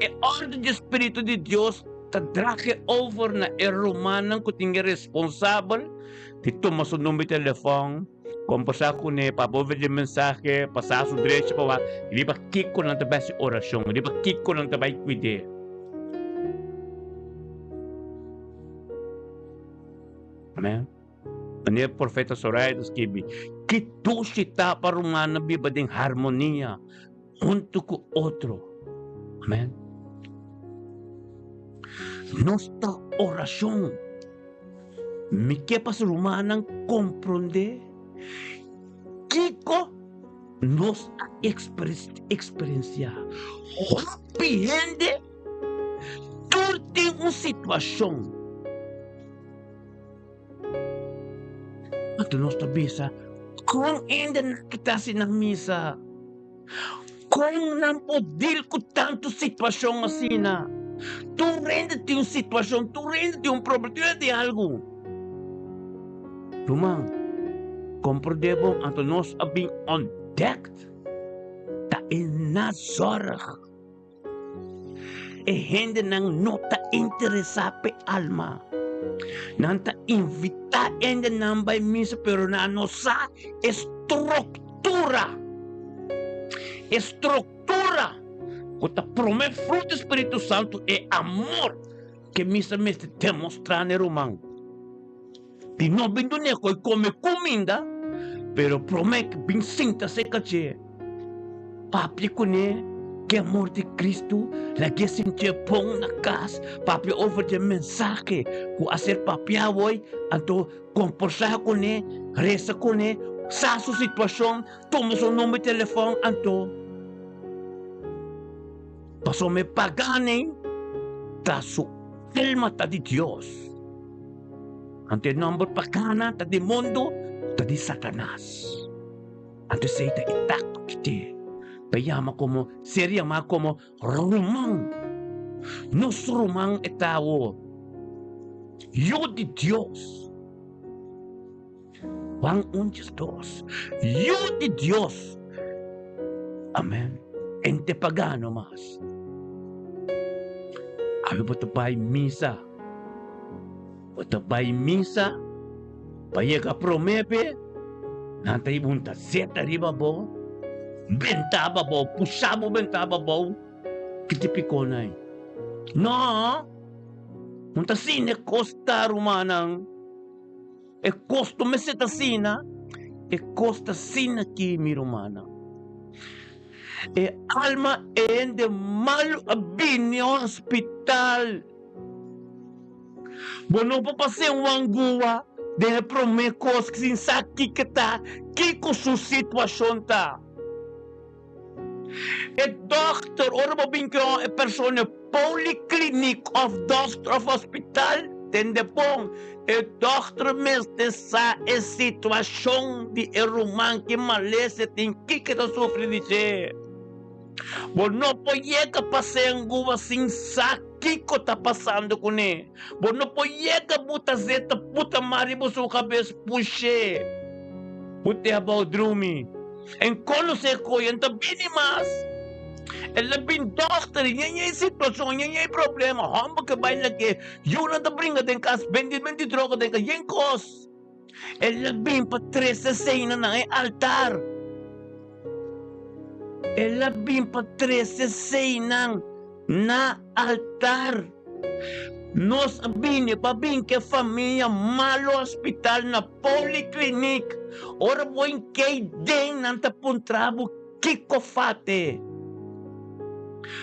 e òrdu di spiritu di Dios ta drag'é over na e rumannan ku tin e responsabel di tuma su number di telefòn. Kombersá kuné pa bo di mensahe, pasá su drechi pa wak riba kiko nan ta bai hasi orashon, riba kiko nan ta bai kuid'é. Amèn. Manera profeta Soraya ta skibi, Ki dushi ta pa rumannan biba den harmonia huntu ku otro. Amèn. Nos ta orashon. Mi ke pa su rumannan komprondé kiko nos a eksperensiá. Hopi hende tur tin un situashon. Anto nos ta bisa, Kon hende nan kita hasi nan misa? Kon nan por deal ku tantu situashon asina? Tur hende tin un situashon, tur hende tin un problema, tur hende tin algu. Ruman, komprendé bon, anto nos a bin ontdekt ta e nazorg. E hendenan no ta interesá p'e alma. Nan ta invitá hendenan bai misa pero nan no sa e struktura. E struktura ku ta promé fruto di Spiritu Santu e amor ku e misa mester demostrá na e ruman. Di no bin dun'é ku e kome kuminda, pero promé ku bin sinta serka dje, papia kuné ku e amor di Kristu, lag'é sintié bon na kas, papia over di e mensahe ku a ser papiá awor, anto kombersá kuné, resa kuné, sa su situashon, tuma su number di telefòn, anto pasobra e pagá n'ei ta su alma ta di Dios. Anto e nòmber pagana ta di mundu, ta di Satanas. Anto esei ta e táktik pa yama komo, ser yamá komo ruman. Nos ruman e ta awor, yu di Dios. Juan un 12, Yu di Dios. Amen. Ente pagano mas. Awe bo ta bai misa. Bo ta bai misa pa yega prome be, nan ta hiba un taseta riba bo, benta bo abou, pusha bo benta bo abou. Ki te piko nan? No! No ta asina e kos ta, rumannan. E kos no mester ta asina. E kos ta asina aki, mi rumannan. E alma e hende malu a bini hospital. Bo no por pas'é un angua den e promé kos sin sa kiko ta, kiko su situashon ta. E dòkter, ora bo bin ku e persona poliklinik òf dòkter òf hospital, tende bon, e dòkter mester sa e situashon di e ruman ki malesa tin, kiko e ta sufri di dje. Bo no por yega pas'é angua sin sa kiko ta pasando kuné. Bo no por yega buta zeta puta mar riba su kabes push'é. Bo te abou drumi. En konosé koe en ta bini mas. El a bin dòkter, ña ña e situashon, ña ña e problema, hòmber ke bai lag'é, yunan ta bringa den kas, bendimento di droga den kas, yen kos. El a bin pa trese eseinan na e altar. El a bin pa trese eseinan na altar. Nos a bini pa bin ku e famia malu hospital na poliklinik. Ora bo in kei den nan ta puntra bo kiko fate.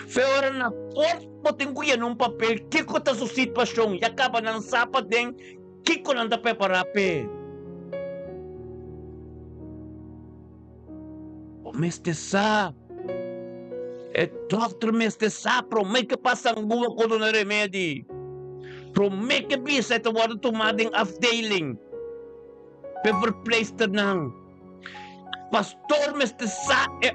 Fe ora na port bo tin ku yena un papel kiko ta su situashon. Ya kaba nan sa paden kiko nan ta prepara p'e. Bo mester sa. E dòkter mester sa promé ke pasa angua ku duna remedi. Promé ke bisa e ta wòrdu tumá den afdeling p'e verpleegsternan. Pastor mester sa e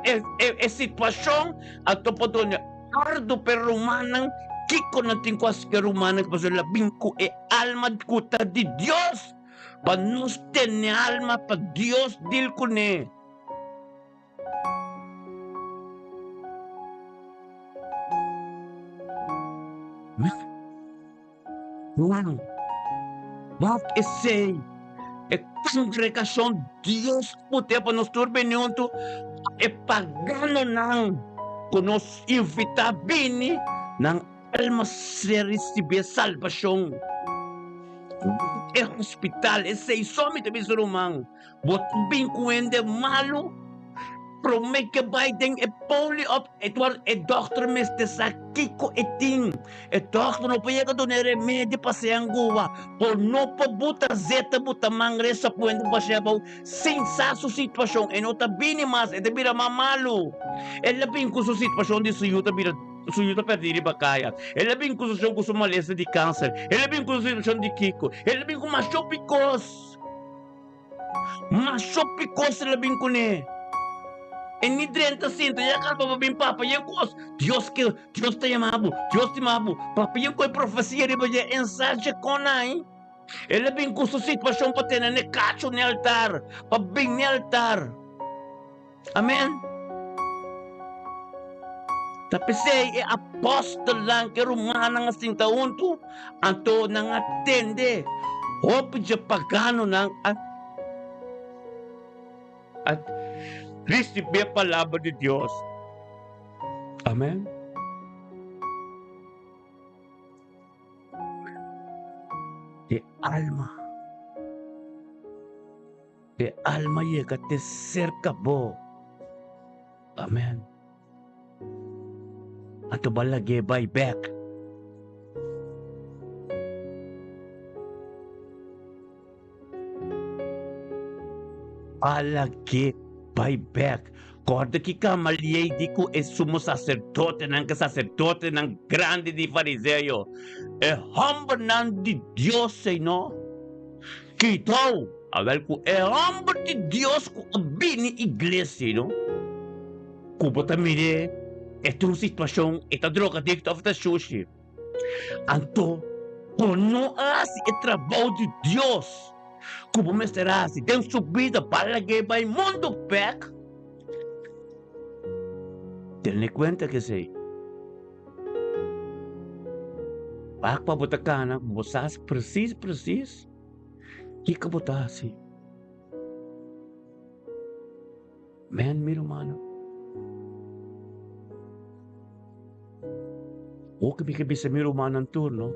e e situashon anto por duna òrdu p'e rumannan kiko nan tin ku hasi ku e rumannan pasobra el a bin ku e alma ku ta di Dios. Pa nos tene alma pa Dios dil kuné. Juan, wak esei, e kongregashon Dios put'é pa nos tur bini huntu, e paganonan ku nos invitá bini, nan alma ser risibí e salbashon. E hospital esei so mi ta bisa ruman, bo ta bin ku hende malu prome ke bai den e poli of e dokter mester sa kiko e tin. E dokter no por yega duna e remedi pa se angua, por no por buta zeta buta man resa ku hende basha abou sin sa su situashon. E no ta bini mas, e ta bira mas malu. El a bin ku su situashon di su yu ta bira. Su yu ta pèrdí riba kaya. El a bin ku su shon ku su malesa di kanser. El a bin ku su situashon di kiko. El a bin ku masho pikos. Masho pikos el a bin kuné. E ni drenta sinta, ya kalba pa bin papa yen kos. Dios ke, Dios ta yama bo, Dios stima bo. Papa yen ku e profesia riba dje, ensacha kon ai. El a bin ku su situashon pa tene n'e kacho n'e altar, pa bin n'e altar. Amen. Ta p'esei e apòstelnan ku e rumannan a sinta huntu, anto nan a tende hopi dje paganonan a a risibí e palabra di Dios. Amen. E alma. E alma yega te serka bo. Amen. Anto bo a lag'é bai bek. A lag'é bai bek. Kòrda ki Gamaliel di ku e sumo saserdotenan, ku e saserdotenan grandi di fariseo, e hòmbernan di Dios, Señor. Kitou! Awel ku e hòmber di Dios ku a bini iglesia no, ku bo ta mir'é e ta un situashon, e ta drogadikto òf e ta shushi. Anto bo no a hasi e trabou di Dios ku bo mester hasi den su bida pa lag'é bai mundu bèk. Tene kuenta ku esei. Wak pa bo ta kana, bo sa presis presis kiko bo ta hasi. Men, mi rumannan. Oke mi ke bisa mi rumannan tur no.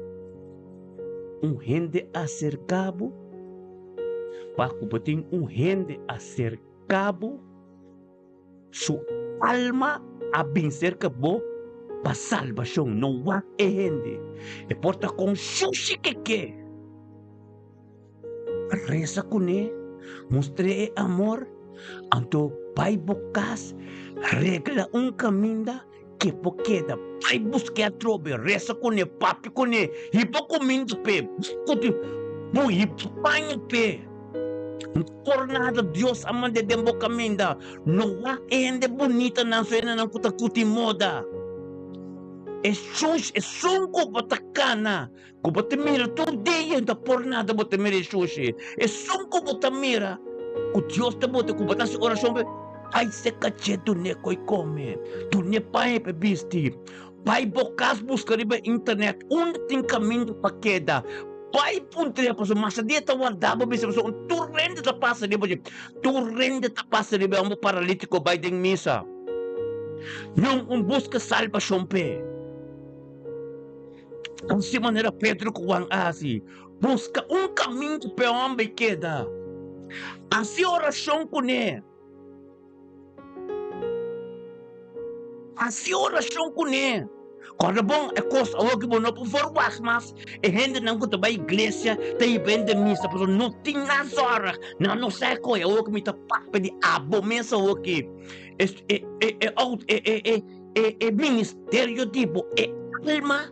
Un hende aserka bo, pa ku bo tin un hende aserka bo, Su alma a bin serka bo pa salbashon, no wak e hende. E por ta kon shushi ke ke. Resa kuné, mustr'é e amor, anto bai bo kas, regla un kaminda ke por keda. Bai busk'é atrobe, resa kuné, papia kuné, hiba kuminda p'e, bo hiba paña p'e. Por nada Dios a mand'é den bo kaminda. No wak e hende bunitanan so hendenan ku ta kuti moda. E shushi, esun ku bo ta kana, ku bo ta mira tur dia, no ta por nada bo ta mira e shushi. Esun ku bo ta mira, ku Dios ta bota, ku bo ta hasi orashon p'e, bai se kach'é dun'é koi kome, dun'é paña p'e bisti. Bai bo kas buska riba internet unda tin kaminda pa keda. Bai puntra pasobra masa dia ta warda bo bisa pasobra un tur rende ta pasa riba dje. Tur rende ta pasa riba e homber paralítiko bai den misa. Ñon un buska salbashon p'e. Así manera Pedro ku Juan a hasi, buska un kaminda p'e homber keda. Hasi orashon kuné. Hasi orashon kuné. Kòrda bon e kos awor ku bo no por verwagt mas e hendenan ku ta bai iglesia ta hiba hende misa pasobra no tin nan zòrg, nan no sa e koe. Awor ku mi ta papia di abo mes awor ki e e e e e e e ministerio di bo e alma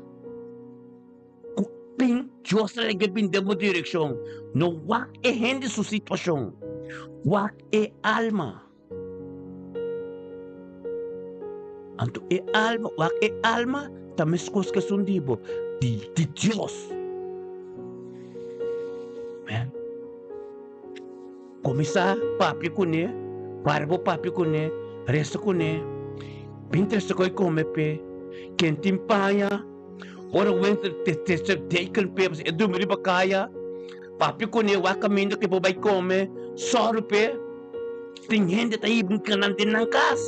ku bin Dios ta lege bin den bo direkshon. No wak e hende su situashon, wak e alma. Anto e alma, wak e alma ta meskos ku esun di bo, di di Dios. Amen. Kuminsá papia kuné, para bo papia kuné, resa kuné, bin trese koi kome p'e, ken tin paña, ora wenter te trese deken p'e, pasobra e durmi riba kaya, papia kuné, wak kaminda ke bo bai kome, sòru p'e. Tin hende ta hiba un kanan den nan kas.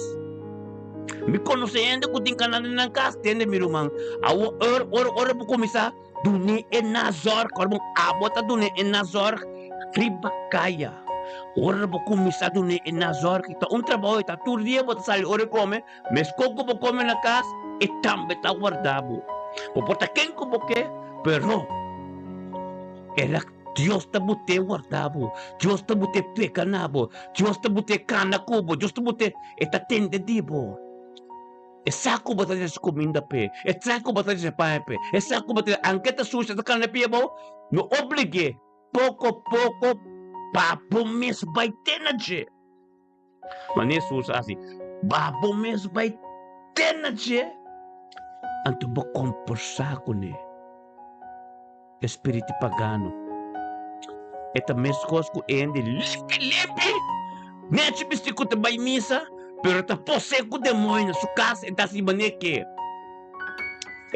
Mi konosé hende ku tin kanan den nan kas, tende mi ruman. Awor ora ora ora bo kuminsá dun'é e nazòrg, ora bo abo ta dun'é e nazòrg riba kaya. Ora bo kuminsá dun'é e nazòrg, ta un trabou, ta tur dia bo ta sali ora e kome, meskos ku bo kome na kas, e tambe ta warda bo. Bo por ta ken ku bo ke, pero el a. Dios ta bot'é warda bo, Dios ta bot'é peka na bo, Dios ta bot'é kana ku bo, Dios ta bot'é, e ta tende di bo. E sa ku bo ta trese kuminda p'e, e sa ku bo ta trese paña p'e, e sa ku bo ta, anke ta susha ta kana pia bo, no oblig'é, poko poko pa bo mes bai te na dje. Mane Hesus a hasi, Ba bo mes bai te na dje, anto bo kombersá kuné. E spiritu pagano e ta meskos ku e hende limpi limpi, nechi bisti ku ta bai misa, pero ta posee ku demoño na su kas, e ta hasi manera ke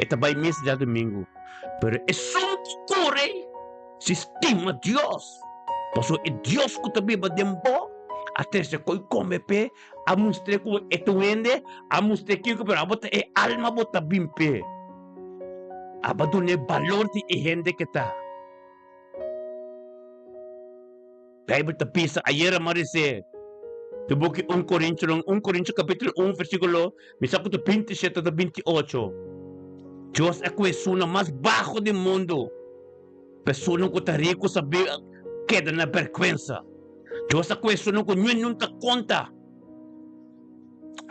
e ta bai misa djadumingu, pero esun ku kore si stima Dios, pasobra e Dios ku ta biba den bo a trese koi kome p'e, a mustr'é ku e ta un hende, a mustr'é kiko, pero abo ta e alma bo ta bin p'e. Aba dun'é balor di e hende ke ta. Bijbel ta bisa, ayera mi a res'é den buki un Korintionan, un Korintio kapítulo un versíkulo, mi sa ku ta 27 ta 28. Dios a kohe esunnan mas baho den mundu, pa esunnan ku ta riku sabí keda na bèrgwensa. Dios a kohe esunnan ku niun niun ta konta.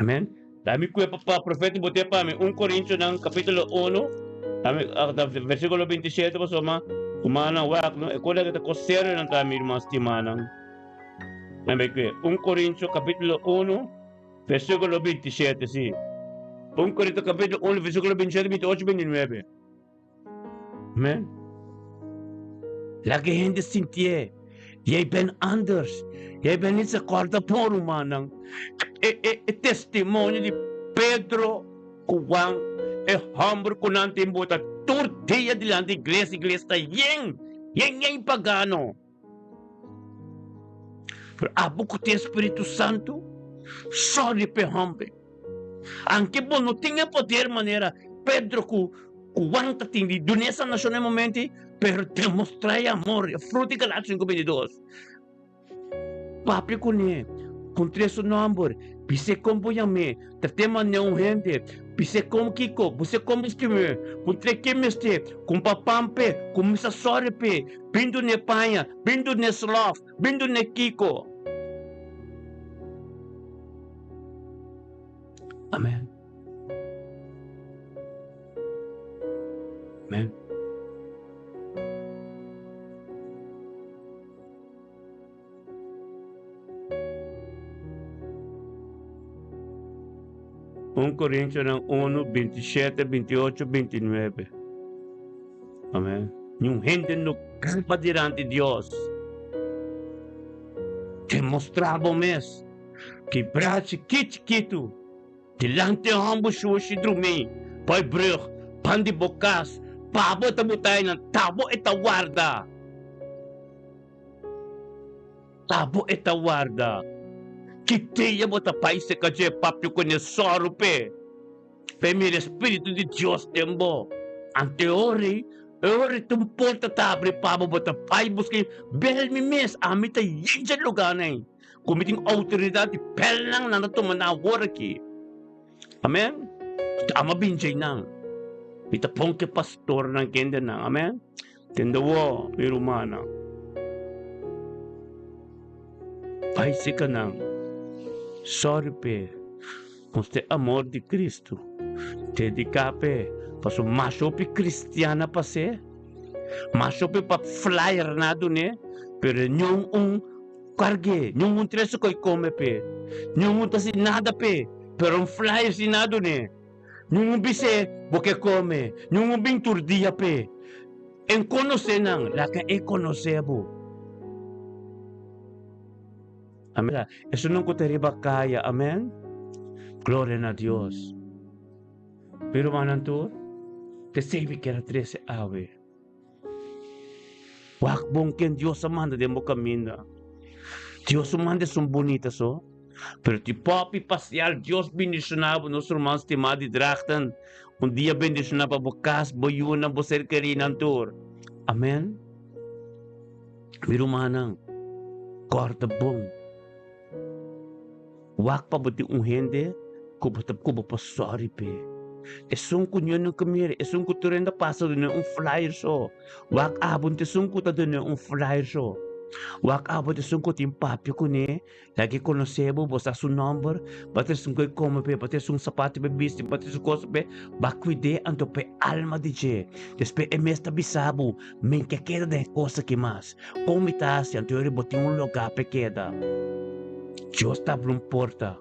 Amen. Dami kue pa pa profeta bo te pa mi un Korintionan kapítulo uno, dami versíkulo 27 pasobra. Rumannan, wak no, e kolega ta kos serio nan ta mi ruman stimanan. Nan bai kue un Korintio kapitulo uno versíkulo bintishete, si. Un Korintio kapitulo uno versíkulo bintishete, binti ocho, binti nuebe. Amen. Laga e hende sintié. Jij bent anders. Jij bent niet zo kòrda bon, rumannan. E, e, e testimonio di Pedro ku Juan, e hòmber ku nan tin bota tur dia dilanti iglesia, iglesia ta yen, yen, yen pagano. Pero abo ku tin Spiritu Santu, sòri p'e hòmber. Anke bo no tin e poder manera Pedro ku Juan ta tin di duna e sanashon na e momento ei, pero demostrá e amor, e fruta di Galatia sinku bintidos. Papia kuné, puntr'é su nòmber, bis'é kon bo yam'é, trat'é manera un hende, bis'é kon kiko, bis'é kon bo stim'é, puntr'é ke mester, kumpra pan p'e, kuminsá sòri p'e, bin dun'é paña, bin dun'é slòf, bin dun'é kiko. Amèn. Amèn. Un Korintionan unu, bintishete, bintiocho, bintinuebe. Amen. Niun hende no kaba dilanti Dios. Demostrá bo mes kibrá chikí chikitu dilanti e hòmber shushi drumí pa e brùg pan di bo kas, pa bo ta botá einan, ta bo e ta warda. Abo e ta warda. Ki dia bo ta bai seka dje papia ku ne sòru p'e, p'e mira e spiritu di Dios den bo? Ante ora ei, e ora ei ta un porta ta abri pa bo, bo ta bai buska i bel mi mes, ami ta yen dje lugánan ei, ku mi tin outoridat di bel nan, nan ta tuma nan awor aki. Amen. Ama bin dje nan. Mi ta pon ku e pastornan kendenan. Amen. Tende wo, mi rumannan. Bai seka nan. Sòri p'e. Nos tin amor di Kristu. Dediká p'e. Pasobra mas hopi kristian a pas'é, mas hopi pa flyer nan a dun'é, pero niun un karg'é, niun un trese ku e kome p'e, niun un ta hasi nada p'e, pero un flyer si nan a dun'é. Niun un bis'é, Bo ke kome. Niun un bin tur dia p'e. En konosé nan, laga e konosé bo. Amen. Esunnan ku ta riba kaya, amen. Gloria na Dios. Mi rumannan tur, p'esei mi kier a trese awe. Wak bon ken Dios a manda den bo kaminda. Dios a manda esun bunita so. Pero ti popi pasial Dios bendiciona bo nos ruman stima di Drachten. Un dia bendiciona pa bo kas, bo yunan, bo ser kerinan tur. Amen. Mi rumannan, kòrda bon. Wak pa bo tin un hende ku bo ta ku bo por sòri p'e. Esun ku niun nunka mira, esun ku tur hende a pasa dun'é un flyer so. Wak abo no ta esun ku ta dun'é un flyer so. Wak abo ta esun ku tin papia kuné, laga e konosé bo, bo sa su nòmber, bo ta esun ku e kome p'e, bo ta esun sapato p'e bisti, bo ta esun kos p'e, bo a kuid'é anto p'e alma di dje. Despues e mes ta bisa bo, Mi ke keda den e kos aki mas. Kon mi ta hasi anto yori bo tin un lugá p'e keda? Dios ta abri un porta.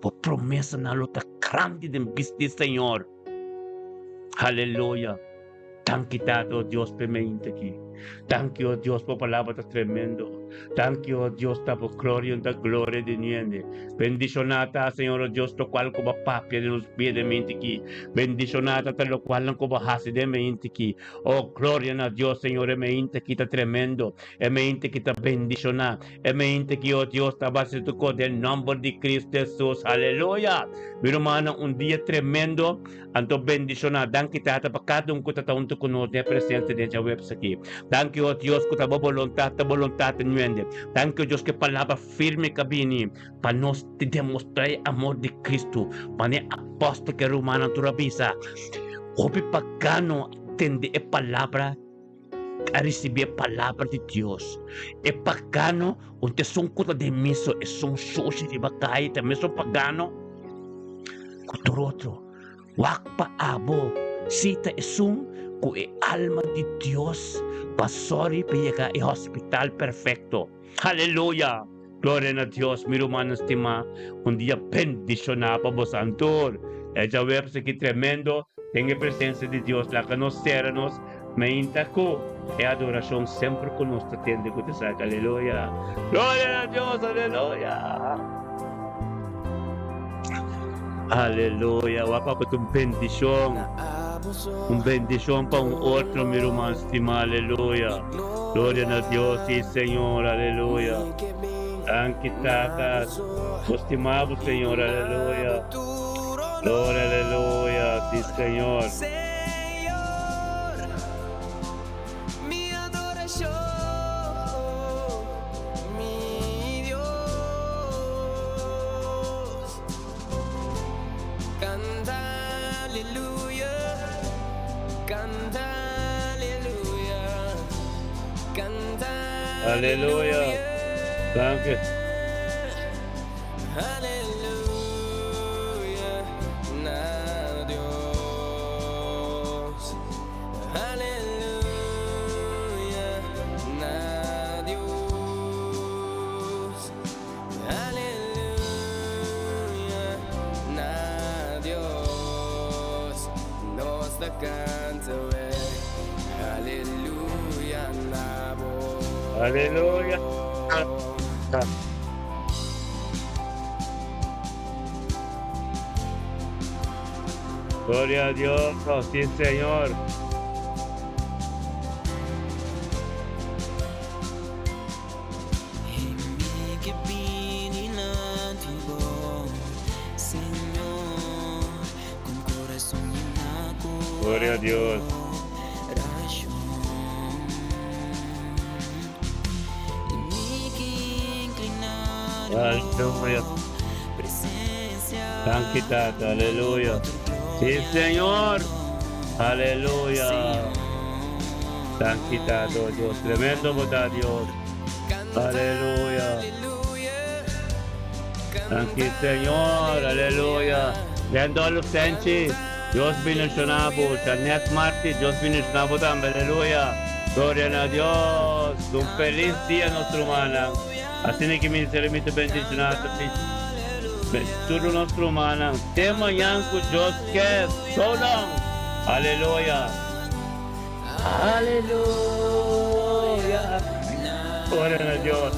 Bo promesanan lo ta grandi den bista di Señor. Aleluya! Danki Tata, o Dios, p'e mente aki. Danki, o Dios, bo palabra ta tremendo. Danki, o Dios, ta bo gloria ta gloria di niende. Bendishoná ta, Señor, o Dios, lokual ku bo papia den nos bida e mente aki. Bendishoná ta ta lokualnan ku bo hasi den mente aki. O gloria na Dios, Señor, e mente aki ta tremendo. E mente ki ta bendishoná. E mente ki, o Dios, ta base tur kos den nòmber di Cristo Jesus. Aleluya! Mi rumannan, un dia tremendo, anto bendishoná. Danki, Tata, pa kada un ku ta ta huntu ku nos den e presensia den djaweps aki. Danki, o Dios, ku ta bo boluntat, ta boluntat ta nuende. Danki, o Dios, ku e palabra firme ka bini pa nos demostrá e amor di Cristo. Manera apòstel ku e rumannan tur a bisa, Hopi pagano a tende e palabra. A ricibi e palabra di Dios. E pagano, un ta esun cu ta den miso, esun sushi riba caya ta mesun pagano cu tur otro. Wak pa abo. Sí ta esun ku e alma di Dios pa sòri pa yega e hospital perfekto. Aleluya! Gloria na Dios, mi rumannan stimá, un dia bendishoná pa bosan tur. E djaweps aki tremendo den e presensia di Dios. Laga nos sera nos meinta ku e adorashon semper ku nos ta tende ku ta saka. Aleluya! Gloria na Dios! Aleluya! Aleluya! Wak pa ta un bendishon, un bendishon pa un otro, mi ruman stimá. Aleluya! Gloria na Dios, sí Señor, aleluya. Danki Tata, bo stima bo Señor, aleluya. Gloria, aleluya, sí Señor. Aleluya. Danki. Aleluya. Gloria a Dios, sí Señor. Gloria a Dios. Aleluya. Danki Tata, aleluya. Sí, Señor. Aleluya. Danki Tata, oh Dios. Tremendo bo ta, Dios. Aleluya. Danki Señor, aleluya. Randolph Senchi, Dios bendiciona bo. Janet Marti, Dios bendiciona bo tambe, aleluya. Gloria na Dios. Un feliz dia nos rumannan. Asina ki ministerio mi ta bendiciona tur nos rumannan. Te mañan cu Dios ke. So long. Aleluya. Aleluya. Gloria na Dios.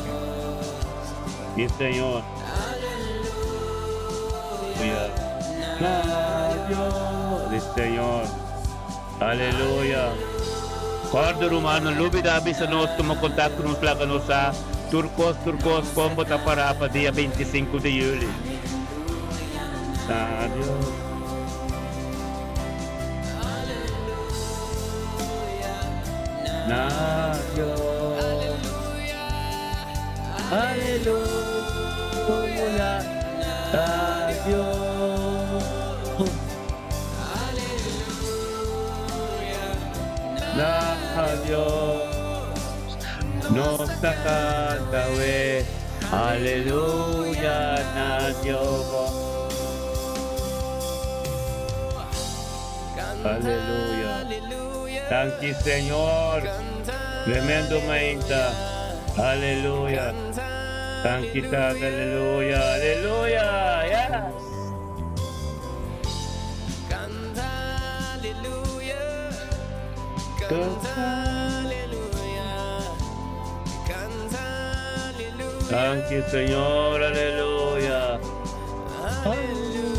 Sí, Señor. Aleluya. Na Dios. Sí, Señor. Aleluya. Corda rumano, lubida bisa nos tuma contacto nos laga nos sa tur cos tur cos con bo ta para pa dia 25 di juli. Na Dios. Na Dios. Aleluya. Na Dios. Na Dios. Nos ta canta we. Aleluya na Dios. Aleluya. Danki Señor. Tremendo mainta. Aleluya. Danki Tata. Aleluya. Aleluya. Yes. Canta aleluya. Canta aleluya. Canta aleluya. Danki Señor. Aleluya. Aleluya.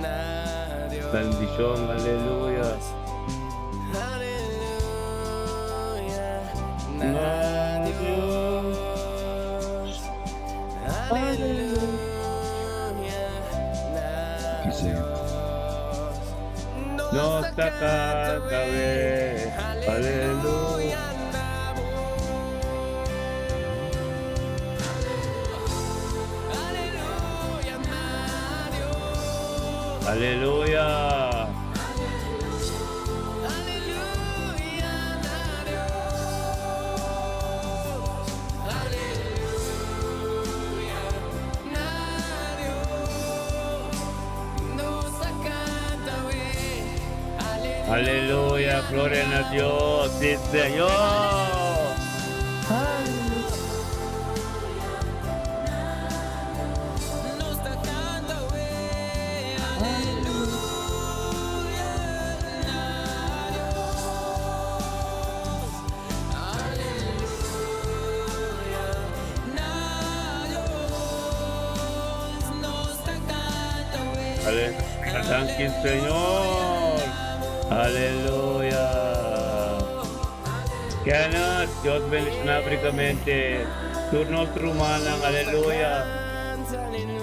Na Dios. Bendición. Aleluya. Aleluya. Na Na Dios. Dios. Aleluya. Na Señor. Dios. Nos ta canta we. Aleluya. Aleluya, na Dios. Aleluya. Aleluya, na Dios. Aleluya, na Dios. Nos ta canta we. Aleluya, gloria na Dios, si Señor. Aleluya, danki Señor. Aleluya. Kenneth, Dios bendishoná rikamente. Tur nos rumannan, aleluya.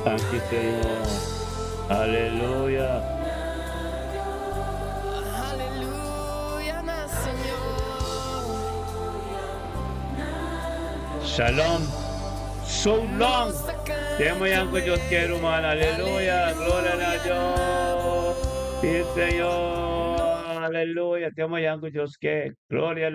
Danki Señor. Aleluya. Aleluya, na Señor. Shalom. So long. Te mañan ku Dios ke, ruman. Aleluya. Gloria na Dios. Si Señor. Aleluya. Te mañan ku Dios ke. Gloria.